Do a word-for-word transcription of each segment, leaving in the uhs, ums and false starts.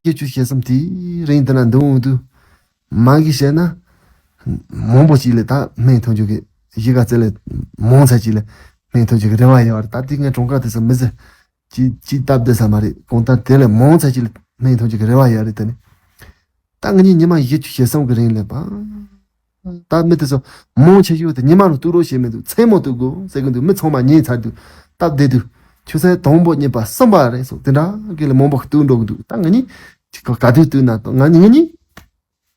བརྒྱད་ཅུ་ཞེ་གསུམ་དེའི་རིང་དེ་ན་འདུག་འོང་དུས། མ་གི་བཤད་ན། མང་པོ་ཅིག་ལ་ད་སྨན་ཐོན་རྒྱུ་གི་གཞིས་ཀ་རྩེ་ལ་མང་ཚད་ཅིག་ལ་སྨན་ཐོན་རྒྱུ་གི་རེ་བ་ཡོད་རེད། ད་དེ་ངའི་གྲོང་ཁ་དེ་ཚོ་མི་ཚེ་ཅི་ཅི་སྟབས་བདེ་ས་མ་རེད། གང་ལྟར་དེ་ལས་མང་ཚད་ཅིག་ལ་སྨན་ཐོན་རྒྱུ་གི་རེ་བ་ཡོད་རེད། དེ་ནི་ད་ང་གཉིས་ཉི་མ་བཞི་བཅུ་ཞེ་གསུམ་གི་རིང་ལ་པ། ད་མི་དེ་ཚོ་མང་ཆེ་ཤོས་དེ་ཉི་མ་རུ་གཏུག་རོགས་བྱེད་མི་འདུག་མཚན་མོ་གཏུག་དགོས་ཟེར་གི་འདུག་མི་ཚང་མ་ཉན་ཚར་འདུག་སྟབས་བདེ་འདུག་ཆུ་ཚོད་དང་པོ་གཉིས་པ་གསུམ་པ་རེད་སོགས་དེ་འདྲ་གི་ལ་མང་པོ་གཏུག་འགྲོ་གི་འདུག་ད་ང་གཉིས་ཅིག་ག་ག་དུས་གཏུག་ན་ང་གཉིས་ང་གཉིས་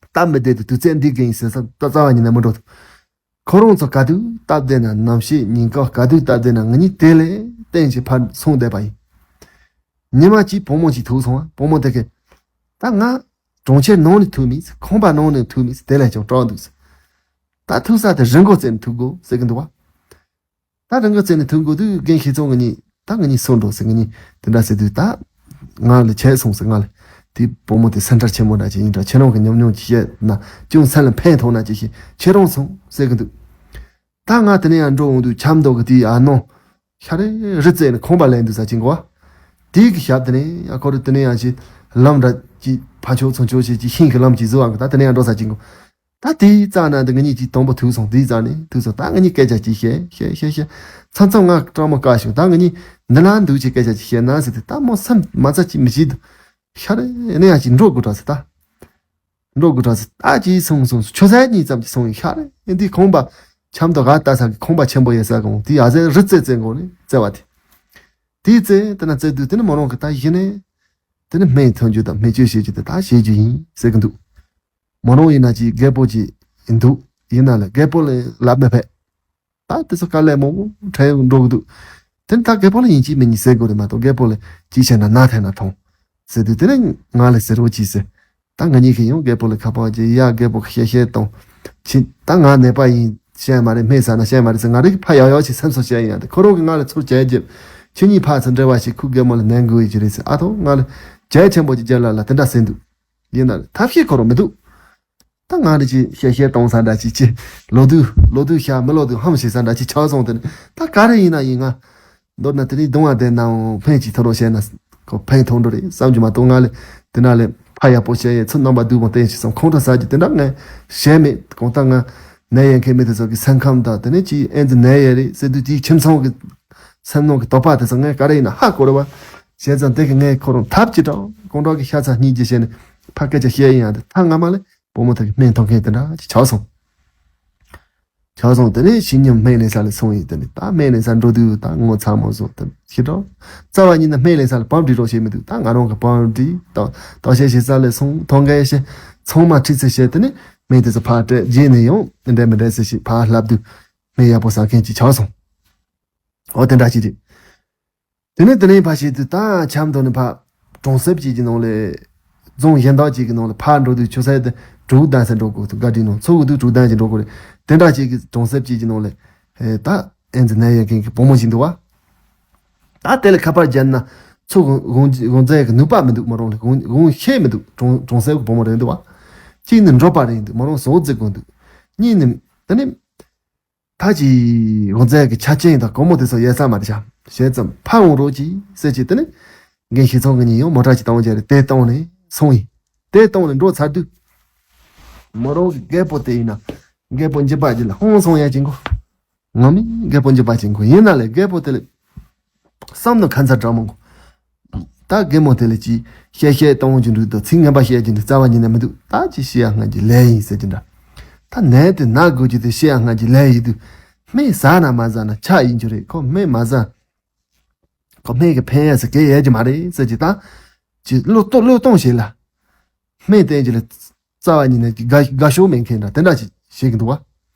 སྟབས་མི་བདེ་འདུག་དུས་ཚོད་འདི་གི་ཡིན་ཟེར་ས་ད་རྩ་བ་ཉིད་ནས་མི་འགྲོ་འདུག་ཁོ་རང་ཚོ་ག་དུས་སྟབས་བདེ་ན་ནམ་ཞིག་ཉིན་གང་ག་དུས་སྟབས་བདེ་ན་ང་གཉིས་དེ་ལས་བརྟེན་བྱས་ཕར་སོང་བསྡད་པ་ཡིན། ཉི་མ་གཅིག་བུ་མོ་གཅིག་ཐུག་སོང་བ། བུ་མོ་དེ་གིས། ད་ང་གྲོང་ཁྱེར་ནང་ནས་ཐུག་མེད། ཁང་པ་ནང་ནས་ཐུག་མེད། དེ་ལས་ཀྱང་སྐྲག་འདུག་ད་ཐུག་ས་དེ་རི་མགོ་རྩེ་ནས་ཐུག་དགོས་ཟེར་གི་འདུག་བ། ད་རི་མགོ་རྩེ་ནས་ཐུག་དགོས་དུས་རྒན་ཤེས་ཚང་ང་གཉིས་ད་ང་གཉིས་སོང་འགྲོ་ཟེར། ང་གཉིས་དེ་འདྲ་ཟེར་དུས་ད་ང་ལ་བྱས་སོང་ཟེར། ང་ལ་དེ་བུ་མོ་དེ་སེམས་ཁྲལ་ཆེན་མོ་འདྲ་ཅིག་ཡིན་འདྲ། ཁྱེད་རང་གི་ཉམས་མྱོང་ཅིག་བཤད་ན་ཅུང་སེམས་ལ་ཕན་ཐོགས་ན་ཅིག་བཤད། ཁྱེད་རང་སོང་ཟེར་གི་འདུག་ད་ང་དེ་ནས་ཡང་འགྲོ་འོང་དུས་ཆབ་མདོ་གི་དེའི་ཨ་ནོ། ཤ་རེ་རི་རྩེ་ནས་ཁང་པ་ལེན་དུས་ས་ཅིག་གོ། དེའི་གི་ཞབས་དེ་ནས་ཡང་ཁོ་རུ་དེ་ནས་ཡང་ཅིག་ལམ་འདྲ་ཅིག་ཕར་ཕྱོགས་ཚུར་ཕྱོགས་ཅིག་ཅིག་ཤིང་གི་ལམ་ཅིག་བཟོ་བ་གི་ད་དེ་ནས་ཡང་འགྲོ་ས་ཅིག་གོ། ད་དེའི་རྩ་ན་འདི་ང་གཉིས་ཀྱིས་དང་པོ་ཐུག་སོང་། དེའི་རྩ་ནས་ཐུག་སོང་། ད་ང་གཉིས་སྐད་ཆ་ཅིག་བཤད་བཤད་བཤད་བཤད། མཚམས་མཚམས་ང་སྐྲག་མོ་བཀག་བྱུང་། ད་ང་གཉིས་འདི་ན་འདུག་ཅིག་སྐད་ཆ་ཅིག་བཤད་ན་ཟེར་ཏེ་ད་མོ་སེམས་མ་རྩ་ཅིག་མི་བྱེད་འདུག་ཤ་རེ་ནས་ཡང་ཅིག་འགྲོ་དགོས་གྲགས་ཟེར་ད། འགྲོ་དགོས་གྲགས་ཟེར་ད་ཅིག་སོང་སོང་སོང་། ཆུ་ཚོད་གཉིས་ཙམ་ཅིག་སོང་ཡིན་ཤ་རེ་འདི་ཁང་པ་ཆབ་མདོ་ག་ལྟ་ས་གི་ཁང་པ་ཆེན་པོ་ཡོད་ས་གི་འོང་དེ་ཡ་ཟེར་རི་རྩེ་རྩེ་མགོ་ནས་རྩེ་བ་དེ། དེའི་རྩེ་དེ་ན་རྩེ་དུས་དེ་ནི་མོ་རང་གི་ད་གཞི་ནས་དེ་ནི་སྨན་ཐོན་རྒྱུ་དང་སྨན་བཅོས་བྱེད་རྒྱུ་དེ་ད་བྱེད་རྒྱུ་ཡིན་ཟེར་གི་འདུག་མོ་རང་ཡིན་ན་ཅིག་རྒད་པོ་ཅིག་འདུག་ཡིན་ན་ལ་རྒད་པོ་ལ་ལབ་མི་ཕེད། ད་དེ་ཚོ་དཀའ་ལས་མང་པོ་འཕྲད་འགྲོ་གི་འདུག་དེ་ནི་ད་རྒད་པོ་ལ་ཡིན་གཅིག་མིན་གཉིས་ཟེར་དགོས་རེད་མ་གཏོགས་རྒད་པོ་ལ་གཅིག་བྱས་ན་ན་ཐལ་ན་ཐོང་ཟེར་དུས་དེ་ནི་ང་ལ་ཟེར་རོ་གཅིག་ཟེར། ད་ང་གཉིས་ཀྱིས་ཡང་རྒད་པོ་ལ་ཁ་པར་བྱས་ཡ་རྒད་པོ་གི་བཤད་བཤད་གཏོང་། ཕྱིན་ད་ང་ནད་པ་ཡིན་བཤད་མ་རེད། སྨན་ཟ་ན་བཤད་མ་རེད་ཟེར། ང་རིག་ཕ་ཡག་ཡག་ཅིག་སེམས་གསོ་བྱས་ཡིན་ཡང་དེ་ཁོ་རང་གིས་ང་ལ་ཚུར་བྱས་རྒྱབ། ཁྱེད་གཉིས་ཕར་ཚུར་འབྲེལ་བ་ཞིག་ཁུ་རྒད་མོ་ལ་ནན་དགོས་ཀྱི་རེད་ཟེར། ཨ་ཐོ་ང་ལ་བྱས་ཆེན་པོ་ཅིག་རྒྱབ་ལ་ལ་དེ་འདྲ་ཟེར་འདུག་ཡིན་ན་ཐབས་ཤེས་ཁོ་རང་མི་འདུག་ད་ང་རེ་ཅིག་བཤད་བཤད་གཏོང་ས་འདྲ་ཅིག་ཅི། ལོ་དུས་ལོ་དུས་ཤ་མི་ལོ་དུས་ཧམ་བྱེད་ས་འདྲ་ཅིག་ཆགས་སོང་། དེ་ནི་ད་ག་རེ་ཡིན་ན་ཡིན། ང་མདོར་ན་དེ་རིང་གདུང་བ་ལྡན་ནའང་ཕན་ཅིག་ཐོགས་རོགས་བྱས་ན་ཁོ་ཕན་ཐོགས་འགྲོ་རེད་བསམ་རྒྱུ་མ་གཏོགས་ང་ལ་དེ་ན་ལས་ཕ་ཡག་པོ་བྱས་ཡས་ཚུར་རྣམ་པ་སྡུག་མོ་བསྟན་ཞིག་སོང་ཁོང་ཁྲོ་ཟ་རྒྱུ་དེ་འདྲ་ངས་བྱས་མེད། གང་ལྟར་ང་ནད་ཡོད་མཁན་མི་དེ་ཚོ་གི་སེམས་ཁམས་དང་དེ་ནས་ཅིག་ཨེ་ཙི་ནད་ཡོད་རེད་ཟེར་དུས་དེའི་ཁྱིམ་ཚང་གི་སེམས་ནང་གི་དོགས་པ་དེ་ཚོ་ངས་ག་རེ་ཡིན་ན་ཧ་གོ་རེད་བ། བྱས་ཙང་དེ་གི་ངས་ཁོ་རང་ཐབས་ཅི་དྲག་གང་དྲག་གི་ཤ་ཚ་སྙིང་རྗེ་བྱས་ནས་ཕ་སྐད་ཆ་བཤད་ཡིན་ཡང་དེ་ཐ་ང་མ་ལས། བུ་མོ་དེ་གི་སྨན་ཐོན་མཁན་དེ་འདྲ་ཅིག་ཆགས་སོང་། ཆགས་སོང་། དེ་ནས་ཕྱི་ཉིན་སྨན་ལེན་ས་ལ་སོང་ཡིན། དེ་ནས་ད་སྨན་ལེན་ས་འགྲོ་དུས་ད་ངོ་ཚ་མོ་བཟོ་དེ་ཤི་འགྲོ། རྩ་བ་ཉིད་ནས་སྨན་ལེན་ས་ལ་བམ་སྒྲིག་རོགས་བྱེད་མི་འདུག་ད་ང་རང་གི་བམ་སྒྲིག་ད་བརྟག་དཔྱད་བྱེད་ས་ལ་སོང་། ཐོ་འགོད་བྱས་ཚང་མ་ཁྲིད་ཚར་བྱས། དེ་ནས་སྨན་དེ་ཚོ་ཕར་སྤྲད་རྗེས་ནས་ཡང་འདྲ་མི་འདྲ་ཟེར་ཞིག་ཕར་ལབ་དུས་སྨན་ཡག་པོ་ཟ་མཁན་ཅིག་ཆགས་སོང་། འོ་དེ་འདྲ་ཅིག་རེད། དེ་ནས་དེ་ནས་ཕར་བྱེད་དུས་ད་ཆབ་མདོ་ནས་ཕར་གྲོང་གསེབ་ཅིག་གི་ནང་ལ་རྫོང་གཞན་དག་ཅིག་གི་ནང་ལ་ཕར་འགྲོ་དུས་ཆུ་ཚོད་དེ་དྲུག་ཟླ་ཙམ་འགྲོ་དགོས་འདུག་ག་དུས་ནང་ཚོགས་དགོས་དུས་དྲུག་ཟླ་ཙམ་འགྲོ་དགོས་རེད། དེ་འདྲ་ཅིག་གི་གྲོང་གསེབ་ཅིག་གི་ནང་ལ་ཨེ་ད་ཨེ་ཙི་ནད་ཡོད་མཁན་གྱི་བུ་མོ་ཅིག་འདུག་བ། ད་དེ་ལ་ཁ་པར་བརྒྱབ་ན་ཚུར་དགོངས་དགོངས་དགོངས་འཚོལ་གྱི་ནུས་པ་མི་འདུག་མོ་རང་ལ་དགོངས་དགོངས་ཤེས་མི་འདུག་གྲོང་གྲོང་གསེབ་ཀྱི་བུ་མོ་རེད་འདུག་བ། གཅིག་ནི་འབྲོག་པ་རེད་འདུག་མོ་རང་ཟོག་རྫི་དགོས་འདུག་གཉིས་ནི་དེ་ནི། ད་ཅི་དབུ་མཛད་ཀྱི་ཆ་རྐྱེན་དང་སྒོར་མོ་དེ་ཚོ་ཡོད་ས་མ་རེད་ཤག་བྱས་ཙང་ཕར་འོང་རོགས་གྱིས་ཟེར་གྱིས་དེ་ནས་རྒན་ཤེས་ཚང་གི་གཉིས་ཡང་མོ་ཊ་ཅིག་བཏང་བྱས་རེད། དེ་བཏང་ནས་སོང་ཡིན། དེ་བཏང་ནས་འགྲོ་ཚར་དུས་མོ་རང་གི་རྒད་པོ་དེ་ཡིན་ན་རྒད་པོ་འཇིགས་པ་ཅིག་ལ་ཧང་སང་ཡ་ཅིག་གོ་ང་མི་རྒད་པོ་འཇིགས་པ་ཅིག་གོ་ཡིན་ན་ལས་རྒད་པོ་དེ་ལ་བསམ་ནོ་ཁ་མཚར་འདྲ་མོ་གོ་ད་རྒན་མོ་དེ་ལ་ཅིག་བཤད་བཤད་གཏོང་རྒྱུ་འདུག་དང་ཚིག་ངན་པ་བཤད་རྒྱུ་འདུག་རྩ་བ་ཉིད་ནས་མི་འདུག་ད་ཅི་བཤད་ཡ་སྔ་རྒྱུ་ལས་ཡིན་ཟེར་གྱི་འདྲ། ད་ནད་དེ་ན་དགོས་རྒྱུ་དེ་བཤད་ཡ་སྔ་རྒྱུ་ལས་ཡིན་དུས་སྨན་ཟ་ན་མ་ཟ་ན་ཆ་ཡིན་རྒྱུ་རེད། ཁོ་སྨན་མ་ཟ་ཁོ་སྨན་གྱི་ཕན་ཡས་ཟེར་གས་ཡས་ཀྱི་མ་རེད་ཟེར་གྱི་ད་ཅི་བློ་གཏོང་བློ་གཏོང་བྱེད་ལ་སྨན་བསྟེན་རྒྱུ་ལ་རྩ་བ་ཉིད་ནས་དགའ་དགའ་ཤོས་མེད་མཁན་འདྲ་དེ་འདྲ་ཞིག་བྱེད་ཀྱི་འདུག་བ།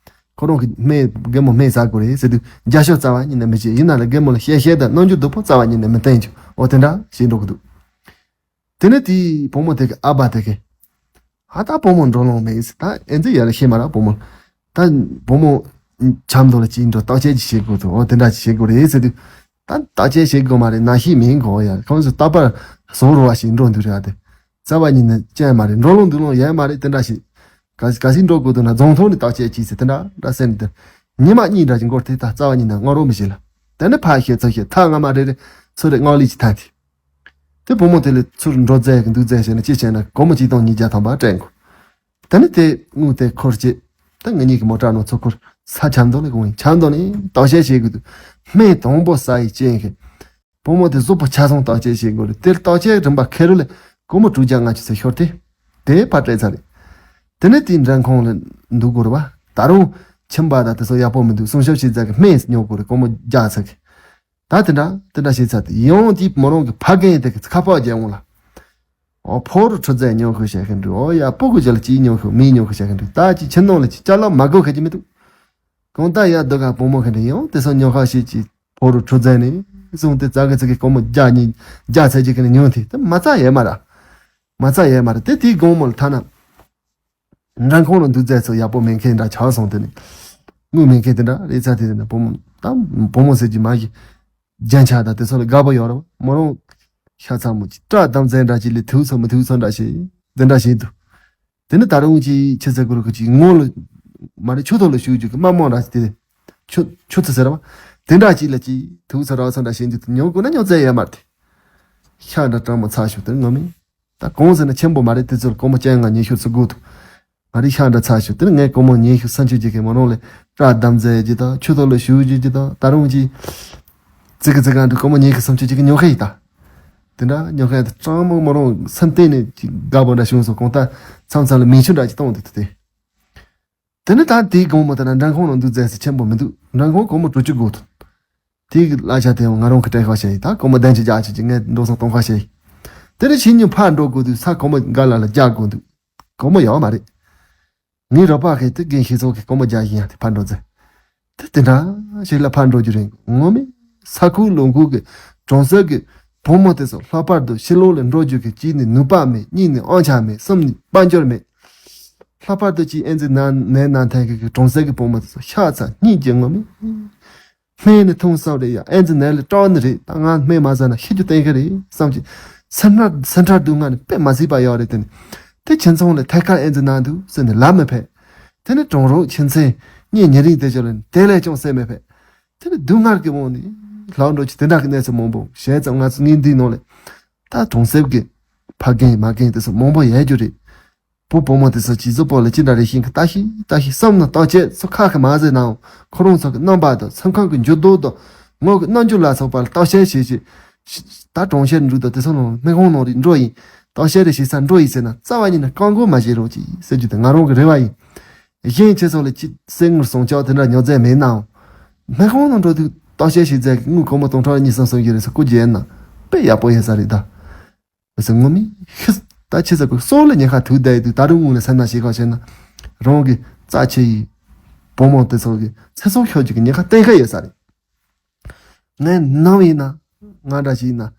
ཁོ་རང་གི་སྨན་རྒན་མོ་སྨན་ཟ་དགོས་རེད་ཟེར་དུས་རྒྱ་ཤོག་རྩ་བ་ཉིད་ནས་མི་བྱེད། ཡིན་ན་ལ་རྒན་མོ་ལ་བཤད་བཤད་དང་རྣམ་འགྱུར་སྡུག་པོ་རྩ་བ་ཉིད་ནས་མི་བསྟན་རྒྱུ་འོ་དེ་འདྲ་བྱེད་འགྲོ་གི་འདུག་དེ་ནས་དེའི་བུ་མོ་དེ་གི་ཨ་ཕ་དེ་གི་ཨ་ད་བུ་མོ་འགྲོ་ལོང་མེད་ཟེར། ད་ཨེ་ཙི་ཡར་ཤེས་མ་ར་བུ་མོ་ད་བུ་མོ་ཆབ་མདོ་ལ་ཅིག་འགྲོ་བརྟག་དཔྱད་ཅིག་བྱེད་དགོས་འདུག་འོ་དེ་འདྲ་ཅིག་བྱེད་དགོས་རེད་ཟེར་དུས་ད་བརྟག་དཔྱད་བྱེད་དགོས་མ་རེད། ན་ཤི་མིན་གོ་ཡ་ཁོང་ཚོ་རྟག་པར་བཟོ་རུ་བ་ཞིག་འགྲོ་འདུག་རེད་ཨ་དེ། རྩ་བ་ཉིད་ནས་སྐྱོན་མ་རེད། འགྲོ་ལོང་འདུག་ལོང་ཡོད་མ་རེད། དེ་འདྲ་ཞིག་ག་ག་ཞིག་འགྲོ་དགོས་འདུག་ན་རྫོང་ཐོག་ནས་བརྟག་དཔྱད་གྱིས་ཟེར་དེ་འདྲ་འདྲ་ཟེར་ནས་དེ་ཉི་མ་གཉིས་འདྲ་ཞིག་འགོར་དེ་ད་རྩ་བ་ཉིད་ནས་སྔ་རོགས་མི་བྱེད་ལ། དེ་ནས་ཕ་ཤེས་ཚ་ཤེས་ཐག་ང་མ་རེ་རེ་ཚོ་རེ་སྔགས་ལས་ཀྱི་ཐ་དེ། དེ་བུ་མོ་དེ་ལས་ཚུར་འགྲོ་རྩིས་གི་འདུག་རྩིས་བྱས་ན་ཅི་བྱས་ན་སྒོར་མོ་ཆིག་སྟོང་ཉིས་བརྒྱ་ཐམ་པ་སྤྲད་དགོས། དེ་ནས་དེ་དངུལ་དེ་འཁོར་བྱས། ད་ང་གཉིས་ཀྱི་མོ་ཊ་ནང་ཚུར་འཁོར་ས་ཆབ་མདོ་ལ་དགོངས་ཡིན། ཆབ་མདོ་ནས་བརྟག་དཔྱད་བྱེད་དགོས་འདུག་སྨན་དང་པོ་ཟ་ཡི་རྐྱེན་གྱིས། བུ་མོ་དེ་གཟུགས་པོ་ཆ་ཚང་བརྟག་དཔྱད་བྱེད་དགོས་རེད། དེར་བརྟག་དཔྱད་རིམ་པ་ཁེ་རུ་ལས་སྒོར་མོ་དྲུག་བརྒྱ་ལྔ་བཅུ་ཙམ་ཤོར་ཏེ། དེ་ཕར་སྤྲད་ཚར་རེད། དེ་ནས་དེའི་འགྲེམས་ཁང་ལ་འདུག་དགོས་རེད་པ། ད་རུང་ཁྱིམ་པ་དང་དེ་ཚོ་ཡག་པོ་མི་འདུག་སྲུང་སྐྱོབ་བྱེད་ས་གི་སྨན་ཉོ་དགོས་རེད། སྒོར་མོ་བརྒྱ་ཙམ་གི། ད་དེ་འདྲ་དེ་འདྲ་བྱས་ཚར་ཏེ་ཡང་དེའི་མོ་རང་གི་ཕ་རྒན་དེ་གི་ཁ་པར་རྒྱག་འོང་ལ། ཨོ་ཕོ་རུ་ཁྲུ་ཙེ་ཉོ་ཁུ་བྱེད་མཁན་འདུག་ཨོ་ཡ་སྤུ་གུ་ཅི་ལ་ཅི་ཉོ་ཁུ་མི་ཉོ་ཁུ་བྱེད་མཁན་འདུག་ད་ཅི་ཁྱིམ་ནང་ལ་ཅི་ཅ་ལག་མ་དགོས་མཁན་ཅི་མི་འདུག་གང་ལྟར་ཡ་སྡུག་ག་བུ་མོ་མཁན་འདྲ་ཡང་དེ་སང་ཉོ་ཁ་ཤས་ཀྱི་ཕོ་རུ་ཁྲུ་ཙེ་ནས་བཟུང་སྟེ་ཙག་གི་ཙག་གི་སྒོར་མོ་བརྒྱ་ཉིས་བརྒྱ་ཚད་ཅིག་གི་ནས་ཉོ་དེ་དེ་མ་རྩ་ཡས་མ་ར། མ་རྩ་ཡས་མ་ར་དེ་དེའི་དགོང་མོ་ལ་ཐ་ན། འགྲེམས་ཁང་ལ་འདུག་རྩིས་ཚོ་ཡག་པོ་མེད་མཁན་འདྲ་ཆགས་སོང་དེ་ནས། དངུལ་མེད་མཁན་དེ་འདྲ་རེད་ཚ་དེ་ནས་བུ་མོ་ད་བུ་མོ་ཟེར་གྱི་མ་གི་རྒྱན་ཆ་དང་དེ་ཚོ་ལ་དགའ་པོ་ཡོད་རེད་བ། མོ་རང་ཤ་ཚ་མོ་ཅིག་སྐྲ་བསྡམ་རྩེ་འདྲ་ཅིག་ལས་ཐུག་ཚོ་མི་ཐུག་ཚོ་འདྲ་བྱེད་དེ་འདྲ་བྱེད་འདུག་དེ་ནི་ད་རུང་ཅིག་ཆེ་ཚེ་གུ་རུ་གི་ཅིག་ངོ་ལ་མ་རེད་ཆུ་ཐོག་ལ་ཞུགས་རྒྱུ་གི་དམའ་མོ་འདྲ་ཅིག་དེ་ཆུ་ཆུ་ཚོད་ཟེར་བ། དེ་འདྲ་ཅིག་ལ་ཅིག་ཐུག་ཚོ་རག་ཚོ་འདྲ་བྱེད་རྒྱུ་དེ་ཉོ་དགོས་ན་ཉོ་རྩིས་ཡོད་མ་རེད་དེ། ཤ་འདྲ་སྐྲ་མོ་ཚ་ཞུགས་དེ་ངོ་མི། ད་གང་ཟེར་ན་ཆེན་པོ་མ་རེད་དེ་ཚོར་སྒོར་མོ་བཅོ་ལྔ་ཉི་ཤུ་ཙམ་དགོས་འདུག་ང་རེ་ཤ་འདྲ་ཚ་ཞུགས་དེ་ནི་ངས་སྒོར་མོ་ཉི་ཤུ་སུམ་ཅུ་ཅིག་གི་མོ་རང་ལས་སྐྲ་བསྡམ་རྩེ་རྒྱུ་དང་ཆུ་ཐོག་ལ་ཞུགས་རྒྱུ་དང་ད་རུང་ཅིག་ཙི་གི་ཙི་ག་འདུག་སྒོར་མོ་ཉི་ཤུ་སུམ་ཅུ་ཅིག་གི་ཉོ་ཁ་ཡིན་ད། དེ་འདྲ་ཉོ་ཁ་ཡིན་ད་སྤྲང་མོ་མོ་རང་སེམས་གཏིང་ནས་ཅིག་དགའ་པོ་འདྲ་བྱུང་སོང་གང་ལྟར་མཚམས་མཚམས་ལ་མིང་ཆུ་འདྲ་ཅིག་གཏོང་འདུག་དེ་དེ། དེ་ནི་ད་དེའི་དགོང་མོ་དེ་ན་འགྲེམས་ཁང་ནང་འདུག་རྩིས་ཆེན་པོ་མི་འདུག་འགྲེམས་ཁང་སྒོར་མོ་དྲུག་ཅུ་དགོས་འདུག་དེའི་གི་གླ་ཆ་དེ་ཡང་ང་རང་གི་སྤྲད་ཁ་བྱས་ཡིན། ད་སྒོར་མོ་བདུན་ཅུ་བརྒྱ་ཅིག་ཅིག་ངས་འགྲོ་སོང་གཏོང་ཁ་བྱས་ཡིན། དེ་ནས་ཕྱི་ཉིན་ཕར་འགྲོ་དགོས་དུས་ས་སྒོར་མོ་འགའ་ལ་ལ་རྒྱག་དགོས་འདུག་སྒོར་མོ་ཡོད་མ་རེད། ངའི་རོགས་པ་གིས་དེ་རྒན་ཤེས་ཚོགས་ཀྱི་སྒོར་མོ་བརྒྱ་ཡིན་ཡང་དེ་ཕར་འགྲོ་ཚེ། དེ་དེ་འདྲ་ཞིག་ལ་ཕར་འགྲོ་རྒྱུ་རེད། ངོ་མས་ས་ཁུག་ལུང་ཁུག་གི་གྲོང་གསེབ་ཀྱི་བུ་མོ་དེ་ཚོ་ལྷག་པར་དུ་ཕྱི་ལོགས་ལ་འགྲོ་རྒྱུ་གི་གཅིག་ནི་ནུས་པ་མེད། གཉིས་ནི་དབང་ཆ་མེད། གསུམ་ནི་དཔལ་འབྱོར་མེད། ལྷག་པར་དུ་ཅིག་ཨེ་ཙི་ནད་ནད་ན་མཁན་གྱི་གྲོང་གསེབ་ཀྱི་བུ་མོ་དེ་ཚོ་ཤ་ཚ་སྙིང་རྗེ་ངོ་མས། སྨན་ནི་འཐུང་བསམ་རེད་ཡ། ཨེ་ཙི་ནད་ལས་དྲག་ནི་རེད། ད་ང་སྨན་མ་ཟ་ན་ཤི་རྒྱུ་གཏན་འཁེལ་རེད་བསམ་གྱི། སེམས་ཁྲལ་སེམས་ཁྲལ་སྡུག་བསྔལ་ནི་དཔེ་མ་སྲིད་པ་ཡོད་རེད། དེ་ནི་དེ་ཁྱིམ་ཚང་ལ་ཐད་ཀར་ཨེ་ཙི་ན་འདུག་ཟེར་ནས་ལབ་མི་ཕོད། དེ་ནི་གྲོང་རོགས་ཁྱིམ་མཚེས་གཉེན་ཉེ་རིང་དེ་ཚོ་ལ་དེ་ལས་ཀྱང་ཟེར་མི་ཕོད། དེ་ནི་སྡུག་བསྔལ་གྱི་དབང་ནི་ལྷག་འགྲོ་གྱི་དེ་འདྲ་གི་གནས་ཚུལ་མང་པོ་བྱས་ཙང་ང་ཚོ་ངའི་འདིའི་ནང་ལ་ད་གྲོང་གསེབ་ཀྱི་ཕ་རྒན་མ་རྒན་དེ་ཚོ་མང་པོ་ཡོད་རྒྱུ་རེད། བུ་བུ་མོ་དེ་ཚོ་གཅིག་གཟུགས་པོ་ལ་ཅི་འདྲ་རེ་ཞིག་གི་ལྟ་ཞིག་ལྟ་ཞིག་བསམ་ན་བརྟག་དཔྱད་ཚོ་ཁ་ཁ་མ་ཟེར་ནའང་ཁོ་རང་ཚོ་གི་རྣམ་པ་དང་སེམས་ཁམས་ཀྱི་འགྱུར་ལྡོག་དང་ངོ་གི་རྣམ་འགྱུར་ལ་སོགས་པ་ལ་བརྟག་དཔྱད་བྱེད་ཅིག་ད་གྲོང་ཁྱེར་འགྲོ་དང་དེ་ཚོ་ནང་སྨན་ཁང་ནང་རེ་འགྲོ་ཡིན། བརྟག་དཔྱད་རེ་བྱེད་ས་འགྲོ་ཡིན་ཟེར་ན་རྩ་བ་ཉིད་ནས་བཀག་འགོག་མ་བྱེད་རོགས་གྱིས་ཟེར་རྒྱུ་དེ་ང་རང་གི་རེ་བ་ཡིན། གཞན་ཁྱེད་ཚོ་ལ་ཅི་གསེར་དངུལ་ཟངས་ལྕགས་དེ་འདྲ་ཉོ་རྩིས་མེད་ནའང་། སྨན་ཁང་ནང་འགྲོ་དུས་བརྟག་དཔྱད་བྱེད་རྩིས་ཀྱི་དངུལ་སྒོར་མོ་སྟོང་ཕྲག་གཉིས་གསུམ་གསུམ་བཞི་རེ་ཚོ་བསྐུར་རྒྱུ་ཡིན་ན་དཔེ་ཡག་པོ་ཡོད་ས་རེད་ད། བྱས་ཙང་ངོ་མས་ཤི་ད་ཆེ་ས་ཁུལ་སྲོག་ལ་ཉེན་ཁ་ཐུག་བསྡད་ཡོད་དུས་ད་རུང་དངུལ་ལ་སེམས་ནང་ཞེད་ཁ་བྱས་ན་རང་གི་རྩ་ཆེ་ཡི་བུ་མོ་དེ་ཚོ་གི་ཚེ་སྲོག་ཤོར་རྒྱུ་གི་ཉེན་ཁ་གཏན་འཁེལ་ཡོད་ས་རེད། ངས་ནམ་ཡིན་ན་ང་འདྲ་ཞིག་ཡིན་ན་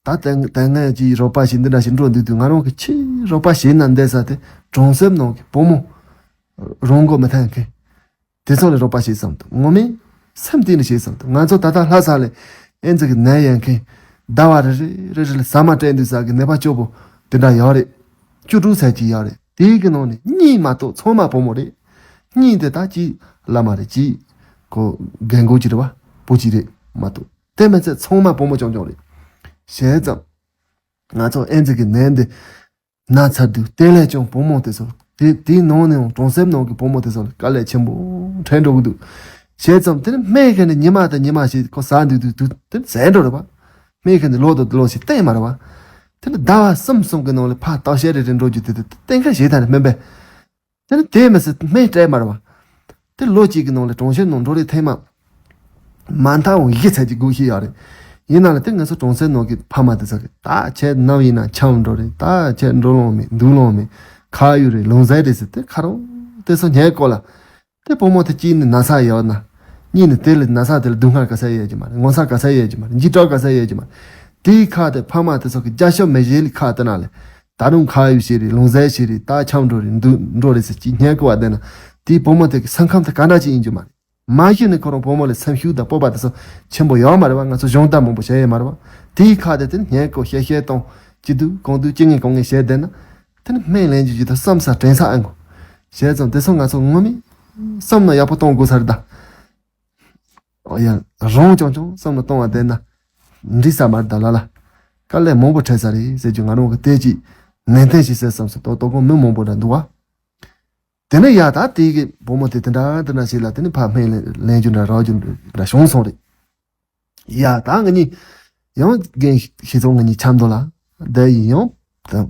ད་དེ་དེ་ངས་ཀྱི་རོགས་པ་ཞིག་འདི་འདྲ་ཞིག་འགྲོ་འདུག་དུས་ང་རང་གི་ཆེས་རོགས་པ་བྱེད་ན་འདས་ས་དེ་གྲོང་གསེབ་ནང་གི་བུ་མོ་རང་མགོ་མི་ཐོན་མཁན། དེ་ཚོ་ལ་རོགས་པ་བྱེད་བསམ་འདུག་ངོ་མས་སེམས་གཏིང་ནས་བྱེད་བསམ་འདུག་ང་ཚོ་ད་ལྟ་ལྷ་ས་ལ་ཨེ་ཙི་གི་ནད་ཡོད་མཁན་ཟླ་བ་རེ་རེ་རེ་རེ་ལ་ཟ་མ་སྤྲད་འདུག་ཟ་གི་ནད་པ་སྐྱོ་པོ་དེ་འདྲ་ཡོད་རེད། བཅུ་དྲུག་ཚད་ཅིག་ཡོད་རེད། དེའི་གི་ནང་ནས་གཉིས་མ་གཏོགས་ཚང་མ་བུ་མོ་རེད། གཉིས་དེ་ད་གཅིག་བླ་མ་རེད། གཅིག་ཁོ་རྒན་རྒོན་གཅིག་རེད་བ། བུ་གཅིག་རེད་མ་གཏོགས་དེ་མིན་ཚད་ཚང་མ་བུ་མོ་རྐྱང་རྐྱང་རེད། བྱས་ཙང་ང་ཚོ་ཨེ་ཙི་གི་ནད་འདི་ན་ཚར་དུས་དེ་ལས་ཀྱང་བུ་མོ་དེ་ཚོ་དེ་དེའི་ནང་ནས་ཡང་གྲོང་གསེབ་ནང་གི་བུ་མོ་དེ་ཚོ་ལ་དཀའ་ལས་ཆེན་པོ་འཕྲད་འགྲོ་གི་འདུག་བྱས་ཙང་དེ་ནི་སྨན་མཁན་ནི་ཉི་མ་དང་ཉི་མ་ཞིག་ཁོ་ཟ་འདུག་དུས་དུས་དེ་ཟས་འགྲོ་རེད་བ། སྨན་མཁན་ནི་ལོ་དང་ལོ་ཞིག་བསྟེན་མ་རེད་བ། དེ་ནི་ཟླ་བ་གསུམ་གསུམ་གི་ནང་ལ་ཕར་བརྟག་དཔྱད་རེ་རེ་འགྲོ་རྒྱུ་དེ་དེ་གཏན་འཁེལ་བྱེད་ཐབས་ནི་སྨན་པས། དེ་ནི་དེ་མི་སྲིད་སྨན་སྤྲད་མ་རེད་བ། དེ་ལོ་གཅིག་གི་ནང་ལ་གྲོང་གསེབ་ནང་འགྲོ་རེ་ཐེངས་མ། མ་མཐའ་འོང་ཡིག་ཚད་ཀྱི་སྒུག་ཤེས་ཡོད་རེད། ཡིན་ན་ལ་དེ་ང་ཚོ་གྲོང་གསེབ་ནང་གི་ཕ་མ་དེ་ཚོ་གི་ད་ཁྱེད་ནམ་ཡིན་ན་འཁྱམ་འགྲོ་རེད། ད་ཁྱེད་འགྲོ་ལོང་མེད་འདུག་ལོང་མེད། ཁ་ཡོད་རེད་ལོང་ཟས་རེད་ཟེར་དེ་ཁ་རོག་དེ་ཚོ་ཉལ་ཀོ་ལ། དེ་བུ་མོ་དེ་གཅིག་ནི་ན་ཚ་ཡོད་ན། གཉིས་ནི་དེ་ལས་ན་ཚ་དེ་ལ་སྡུག་བསྔལ་ག་ཚད་ཡོད་ཀྱི་མ་རེད། ངོ་ཚ་ག་ཚད་ཡོད་ཀྱི་མ་རེད། འཇིགས་སྐྲག་ག་ཚད་ཡོད་ཀྱི་མ་རེད། དེའི་ཁ་དེ་ཕ་མ་དེ་ཚོ་གི་རྒྱབ་ཤོག་མི་བཞེས་ལི་ཁ་དེ་ན་ལས། ད་རུང་ཁ་ཡོད་བྱེད་རེད་ལོང་ཟས་བྱེད་རེད་ད་འཁྱམ་འགྲོ་རེད་འདུག་འགྲོ་རེད་ཟེར་གྱི་ཉལ་ཀོ་བ་བསྡད་ན། དེའི་བུ་མོ་དེ་གི་སེམས་ཁམས་དེ་ག་འདྲ་ཅིག་ཡིན་རྒྱུ་མ་རེད། མ་གཞི་ནས་ཁོ་རང་བུ་མོ་ལ་སེམས་ཤུགས་དང་སྤོབས་པ་དེ་ཚོ་ཆེན་པོ་ཡོད་མ་རེད་བ། ང་ཚོ་སྦྱོང་བརྡར་མང་པོ་བྱས་ཡོད་མ་རེད་བ། དེའི་ཁ་དེ་དེ་ཉལ་ཀོ་བཤད་བཤད་གཏོང་ཅི་འདུག་གང་འདུག་ཅི་ངན་གང་ངན་བཤད་བསྡད་ན། དེ་ནི་སྨན་ལེན་རྒྱུ་ཅི་ད་བསམ་ས་དྲན་ས་ཨེ་གོ། བྱས་ཙང་དེ་ཚོ་ང་ཚོ་ངོ་མས་བསམ་ན་ཡག་པོ་གཏོང་དགོས་ས་རེད་ད། ཨོ་ཡ། རང་རྐྱང་རྐྱང་བསམ་ན་གཏོང་བ་བསྡད་ན། འགྲིག་ས་མ་རེད་ད་ལ་ལ། དཀའ་ལས་མང་པོ་འཕྲད་ས་རེད་ཟེར་རྒྱུ་ང་རང་གི་དེ་ཅིག་ནན་ཏན་ཞིག་ཟེར་བསམ་སོང་། ཏོག་ཏོག་གོང་མི་མང་པོ་འདྲ་འདུག་བ། དེ་ནས་ཡ་ད་དེ་གི་བུ་མོ་དེ་དེ་འདྲ་དེ་འདྲ་ཞིག་ལ་དེ་ནས་ཕར་སྨན་ལེན་ལེན་རྒྱུ་འདྲ་རག་རྒྱུ་འདྲ་བྱུང་སོང་རེད། ཡ་ད་ང་གཉིས་ཡང་རྒན་ཤེས་ཚོགས་ང་གཉིས་ཆབ་མདོ་ལ་བསྡད་ཡིན། ཡང་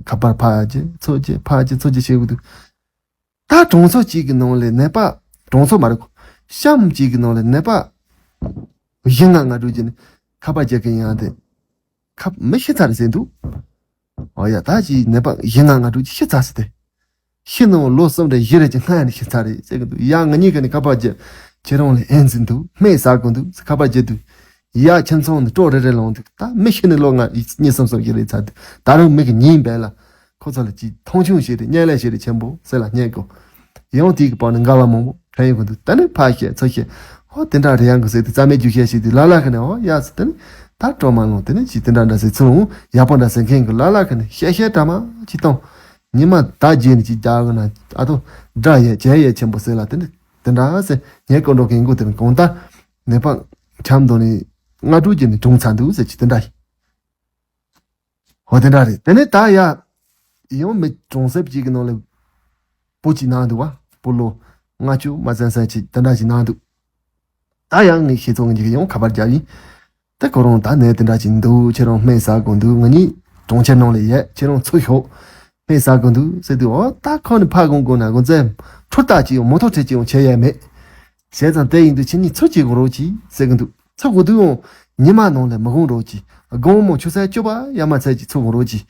ཁ་པར་ཕར་རྒྱག་ཚུར་རྒྱག་ཕར་རྒྱག་ཚུར་རྒྱག་བྱེད་དགོས་འདུག་ད་གྲོང་ཚོ་གཅིག་གི་ནང་ལ་ནད་པ། གྲོང་ཚོ་མ་རེད་གོ། གཤམ་གཅིག་གི་ནང་ལ་ནད་པ་བཞི་ལྔ་ལྔ་དྲུག་བརྒྱབ་ནས་ཁ་པར་རྒྱག་གི་ཡིན་ཡང་དེ། ཁ་མི་ཤི་ཚར་ཟེར་འདུག་ཨོ་ཡ་ད་ཅིག་ནད་པ་བཞི་ལྔ་ལྔ་དྲུག་ཅིག་ཤི་ཚར་ཟེར་ཏེ། ཤི་ནོ་ལོ་གསུམ་རེ་བཞི་རེ་ཅིག་སྔ་ནས་ཤི་ཚར་རེད་ཟེར་གི་འདུག་ཡ་ང་གཉིས་ཀ་ནས་ཁ་པར་རྒྱག་ཁྱེད་རང་ལ་ཨེ་འཛིན་འདུག་སྨན་ཟ་དགོས་འདུག་ཁ་པར་རྒྱག་དུས། ཡ་ཁྱིམ་ཚང་ནས་སྤྲོ་རེ་རེ་ལངས་འདུག་ད་མི་ཤི་ནས་ལོ་ལྔ་གཉིས་གསུམ་གསུམ་ཞིག་རེད་ཚར་འདུག་ད་རུང་མི་གི་ཉིན་བས་ལ། ཁོ་ཚོ་ལ་ཅིག་མཐོང་ཆུང་ཞིག་རེད། བརྙས་ལས་ཞིག་རེད། ཆེན་པོ་ཟེར་ལ་བརྙས་དགོས། ཡང་དེའི་བར་ནས་འགལ་བ་མང་པོ་འཕྲད་ཡོང་གི་འདུག་ད་ནི་ཕར་བཤད་ཚུར་བཤད། ཨོ་དེ་འདྲ་རེད་ཡང་གི་ཟེར་ཏེ་རྩ་མེད་རྒྱུག་བཤད་ཞིག་དེ་ལ་ལ་ཁ་ནས་ཨོ་ཡ་ཟེར་ཏེ་ནི་ད་སྤྲོ་མ་ལངས་ཏེ་ནི་ཅིག་དེ་འདྲ་འདྲ་ཟེར་ཚུར་འོང་ཡག་པོ་འདྲ་ཟེར་མཁན་གི་ལ་ལ་ཁ་ནས་བཤད་བཤད་འདྲ་མ་ཅིག་བཏང་། ཉི་མ་ད་རྗེས་ནས་ཅིག་རྒྱག་གི་ན་ཨ་ཏོ་འདྲ་ཡས་བྱས་ཡས་ཆེན་པོ་ཟེར་ལ་དེ་ནི་དེ་འདྲ་ཟེར་ངས་ཀོ་འགྲོ་གིན་གོ་དེ་ནི་གོང་ད་ནད་པ་ཆམ་དོ་ནི་ལྔ་དྲུག་རྗེས་ནས་གྲོངས་ཚར་འདུག་ཟེར་ཅིག་དེ་འདྲ་ཡིན། འོ་དེ་འདྲ་རེད། དེ་ནས་ད་ཡ། ཡང་མི་གྲོང་གསེབ་ཅིག་གི་ནང་ལ། བུ་གཅིག་ན་འདུག་བ། བུ་ལོ། ལྔ་བཅུ་མ་ཟིན་ས་ཅིག་དེ་འདྲ་ཅིག་ན་འདུག་ད་ཡང་ངའི་ཤེས་ཚོགས་ངེད་ཀྱིས་ཡང་ཁ་པར་རྒྱབ་ཡིན། ད་ཁོ་རང་ད་ནད་དེ་འདྲ་ཅིག་འདུག་ཁྱེད་རང་སྨན་ཟ་དགོས་འདུག་ང་གཉིས་གྲོང་ཁྱེར་ནང་ལ་ཡོད། ཁྱེད་རང་ཚུར་ཤོག་སྨན་ཟ་དགོས་འདུག་ཟེར་དུས་ཨོ་ད་ཁོ་ནི་ཕ་དགོང་དགོང་ན་དགོང་ཙམ་འཕྲུར་རྟགས་ཅིག་ཡང་མོ་ཐོག་ཁྲིད་ཅིག་ཡང་བྱས་ཡས་མེད། བྱས་ཙང་དེ་ཡིན་དུས་ཁྱེད་གཉིས་ཚུར་སྐྱེལ་དགོས་རོགས་གྱིས་ཟེར་གི་འདུག་ཚུར་དགོས་དུས་ཡང་ཉི་མ་ནང་ལ་མི་དགོངས་རོགས་གྱིས། དགོང་མོ་ཆུ་ཚོད་བཅུ་པ་ཡར་མར་ཚད་ཀྱི་ཚུར་དགོངས་རོགས་གྱིས།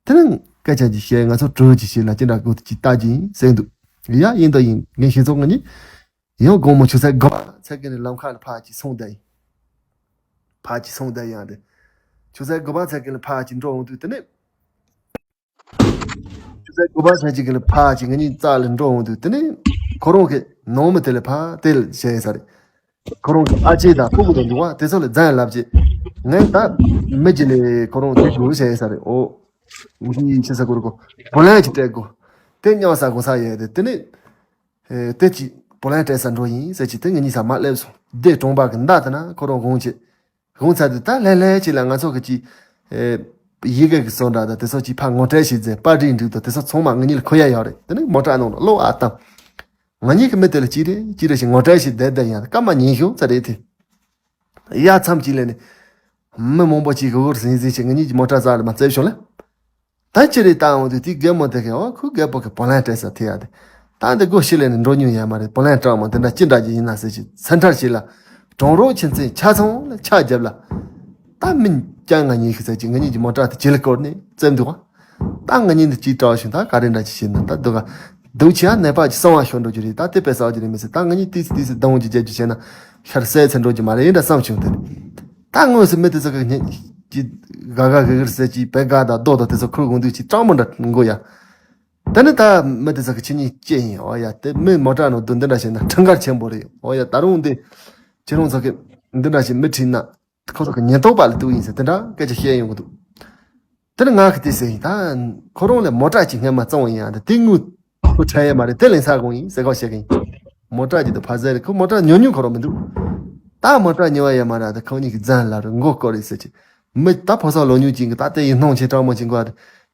དེ་ནས་སྐད་ཆ་ཅིག་བཤད། ང་ཚོ་གྲོས་ཅིག་བྱས་ལ་ཅི་འདྲ་དགོས་ཅིག་ལྟ་གྱི་ཡིན་ཟེར་གི་འདུག་ཡ་ཡིན་དང་ཡིན། ངས་ཤེས་ཚོགས་ང་གཉིས་ཡང་དགོང་མོ་ཆུ་ཚོད་དགུ་པ་ཚད་ཀྱི་ནས་ལམ་ཁ་ལ་ཕར་ཅིག་སོང་བསྡད་ཡིན། ཕར་ཅིག་སོང་བསྡད་ཡང་དེ། ཆུ་ཚོད་དགུ་པ་ཚད་ཀྱི་ནས་ཕར་ཅིག་འགྲོ་འོང་དུས་དེ་ནས། ཆུ་ཚོད་དགུ་པ་ཚད་ཅིག་གི་ལ་ཕར་ཅིག་ང་གཉིས་རྩ་ལ་འགྲོ་འོང་དུས་དེ་ནས་ཁོ་རང་གི་ནང་མི་དེ་ལ་ཕར་དེ་ལ་བྱས་ས་རེད། ཁོ་རང་གི་ཨ་ཅེ་དང་སྤུ་གུ་དང་འདུག་བ་དེ་ཚོ་ལ་རྫན་ལབ་ཅིག་ངས་ད་མི་གཅིག་ལས་ཁོ་རང་དེ་དགོས་བྱས་ས་རེད། ཨོ། ངས་ཅི་ཟེར་དགོས་རེད་གོ་བོ་ལན་ཅིག་སྤྲད་དགོས། དེ་སྙམ་ས་དགོངས་ས་ཡོད་དེ་དེ་ནས། ཨེ། དེ་ཅིག་བོ་ལན་སྤྲད་ས་འགྲོ་ཡིན་ཟེར་ཅིག་དེ་ངེད་གཉིས་ས་མ་སླེབས་སོང་། སྡེ་གྲོང་པ་གི་མདའ་དེ་ན་ཁོ་རང་དགོངས་ཅིག་དགོངས་ཚར་དུས་ད་ལྷན་ལྷན་ཅིག་ལ་ང་ཚོ་གི་ཅིག་ཨེ། ཡི་གེ་གི་བཟོ་འདྲ་དང་དེ་ཚོ་ཅིག་ཕར་ངོ་སྤྲོད་ཞིག་མཛད། པར་རིས་འབྲི་དང་དེ་ཚོ་ཚང་མ་ངེད་གཉིས་ལ་མཁོ་ཡ་ཡོད་རེད། དེ་ནས་མོ་ཊ་ནང་ལ་གློག་ཨ་བཏང་། ང་གཉིས་ཀྱི་མི་དེ་ལ་ཅི་རེད་ཅི་རེད་ཞིག་ངོ་སྤྲོད་ཞིག་བསྡད་བསྡད་ཡང་སྐར་མ་ཉི་ཤུ་ཙམ་རེད་དེ། ཡ་མཚམས་ཅིག་ལ་ནི། མི་མང་པོ་ཅིག་གི་འུར་ཟིང་ཟིང་བྱས་ངེད་གཉིས་ཀྱི་མོ་ཊ་རྩ་ལ་མར་བཙལ་བྱུང་ལ། ད་ཅི་རེད་ལྟ་འོང་དུས་དེའི་རྒན་མོ་དེ་གས་ཨོ་ཁོའི་རྒད་པོ་གི་བོ་ལན་སྤྲད་ས་དེ་ཡ་དེ། ད་འདི་སྒོ་ཕྱི་ལས་ནས་འགྲོ་མྱོང་ཡ་མ་རེད། བོ་ལན་སྤྲད་མོ་དེ་འདྲ་ཅི་འདྲ་ཅིག་ཡིན་ན་ཟེར་ཅིག་སེམས་ཁྲལ་བྱས་ལ། གྲོང་རོགས་ཁྱིམ་མཚེས་ཆ་ཚང་ལ་ཆ་བརྒྱབ་ལ། ད་མི་རྐྱང་ང་གཉིས་ཤིག་ཟེར་ཅིག་ང་གཉིས་ཀྱི་མོ་ཊ་དེ་ཇེ་ལེ་བསྐོར་ནས་བཙལ་འདུག་ག་ད་ང་གཉིས་འདི་ཅིག་སྤྲད་བྱུང་ད་ག་རེ་འདྲ་ཅིག་བྱས་ན་ད་འདུག་ག་འདུག་ཆེ་ཨ་ནད་པ་ཅིག་གསང་བ་ཤོར་འགྲོ་རྒྱུ་རེད། ད་དེ་དཔེ་གསལ་རྒྱུ་རེད་མི་སྲིད། ད་ང་གཉིས་ཏིས་ཏིས་སྡང་གི་རྒྱབ་རྒྱུ་བྱས་ན་ཤར་གསལ་ཚེ་འགྲོ་རྒྱུ་མ་རེད་འདྲ་བསམ་བྱུང་དེ། ད་དངོས་སུ་མི་དེ་ཚོ་གི་ཉིན་གྱི་ག་ག་གི་གིར་ཟེར་གྱི་བེ་ག་དང་རྡོ་དང་དེ་ཚོ་ཁུར་དགོངས་དུས་ཀྱི་སྤྲང་མོ་འདྲ་མགོ་ཡ། དེ་ནི་ད་མི་དེ་ཚོ་གི་ཆི་ཉིན་སྐྱེ་ཡིན། འོ་ཡ་དེ་མི་མོ་ཊ་ནང་དུ་འདི་འདྲ་བྱས་ན་ཁྲིམས་འགལ་ཆེན་པོ་རེད། འོ་ཡ་ད་རུང་འདི་ཁྱེད་རང་ཚོ་གི་འདི་འདྲ་ཞིག་མི་ཁྲིད་ན་ཁོ་ཚོ་གི་ཉེན་རྟོག་པ་ལ་གཏུག་ཡིན་ཟེར་དེ་འདྲ་སྐད་ཆ་བཤད་ཡོང་གི་འདུག་དེ་ནི་ང་གི་དེ་ཟེར་ཡིན། ད་ཁོ་རང་ལ་མོ་ཊ་ཅིག་སྔན་མ་བཙོང་བ་ཡིན་ཡང་དེ་དེ་དངུལ་ཁོ་ཁྲལ་ཡས་མ་རེད། དེ་ལེན་ས་དགོངས་ཡིན་ཟེར་ཁོ་བཤད་གི་ཡིན། མོ་ཊ་ཅིག་དང་ཕ་ཟེར་རེད། ཁོ་མོ་ཊ་ཉོ་ཉོ་ཁོ་རང་མི་འདུག་ད་མོ་ཊ་ཉོ་བ་ཡས་མ་རེད། ད་ཁོ་གཉིས་ཀྱི་རྫན་ལ་རུ་མགོ་སྐོར་རེད་ཟེར་གྱི། མི་ད་ཕོ་གསར་ལོ་ཉུང་ཅིག་གི་ད་ལྟ་ཡིན་སྣང་ཆེ་སྤྲང་མོ་ཅིག་གོ་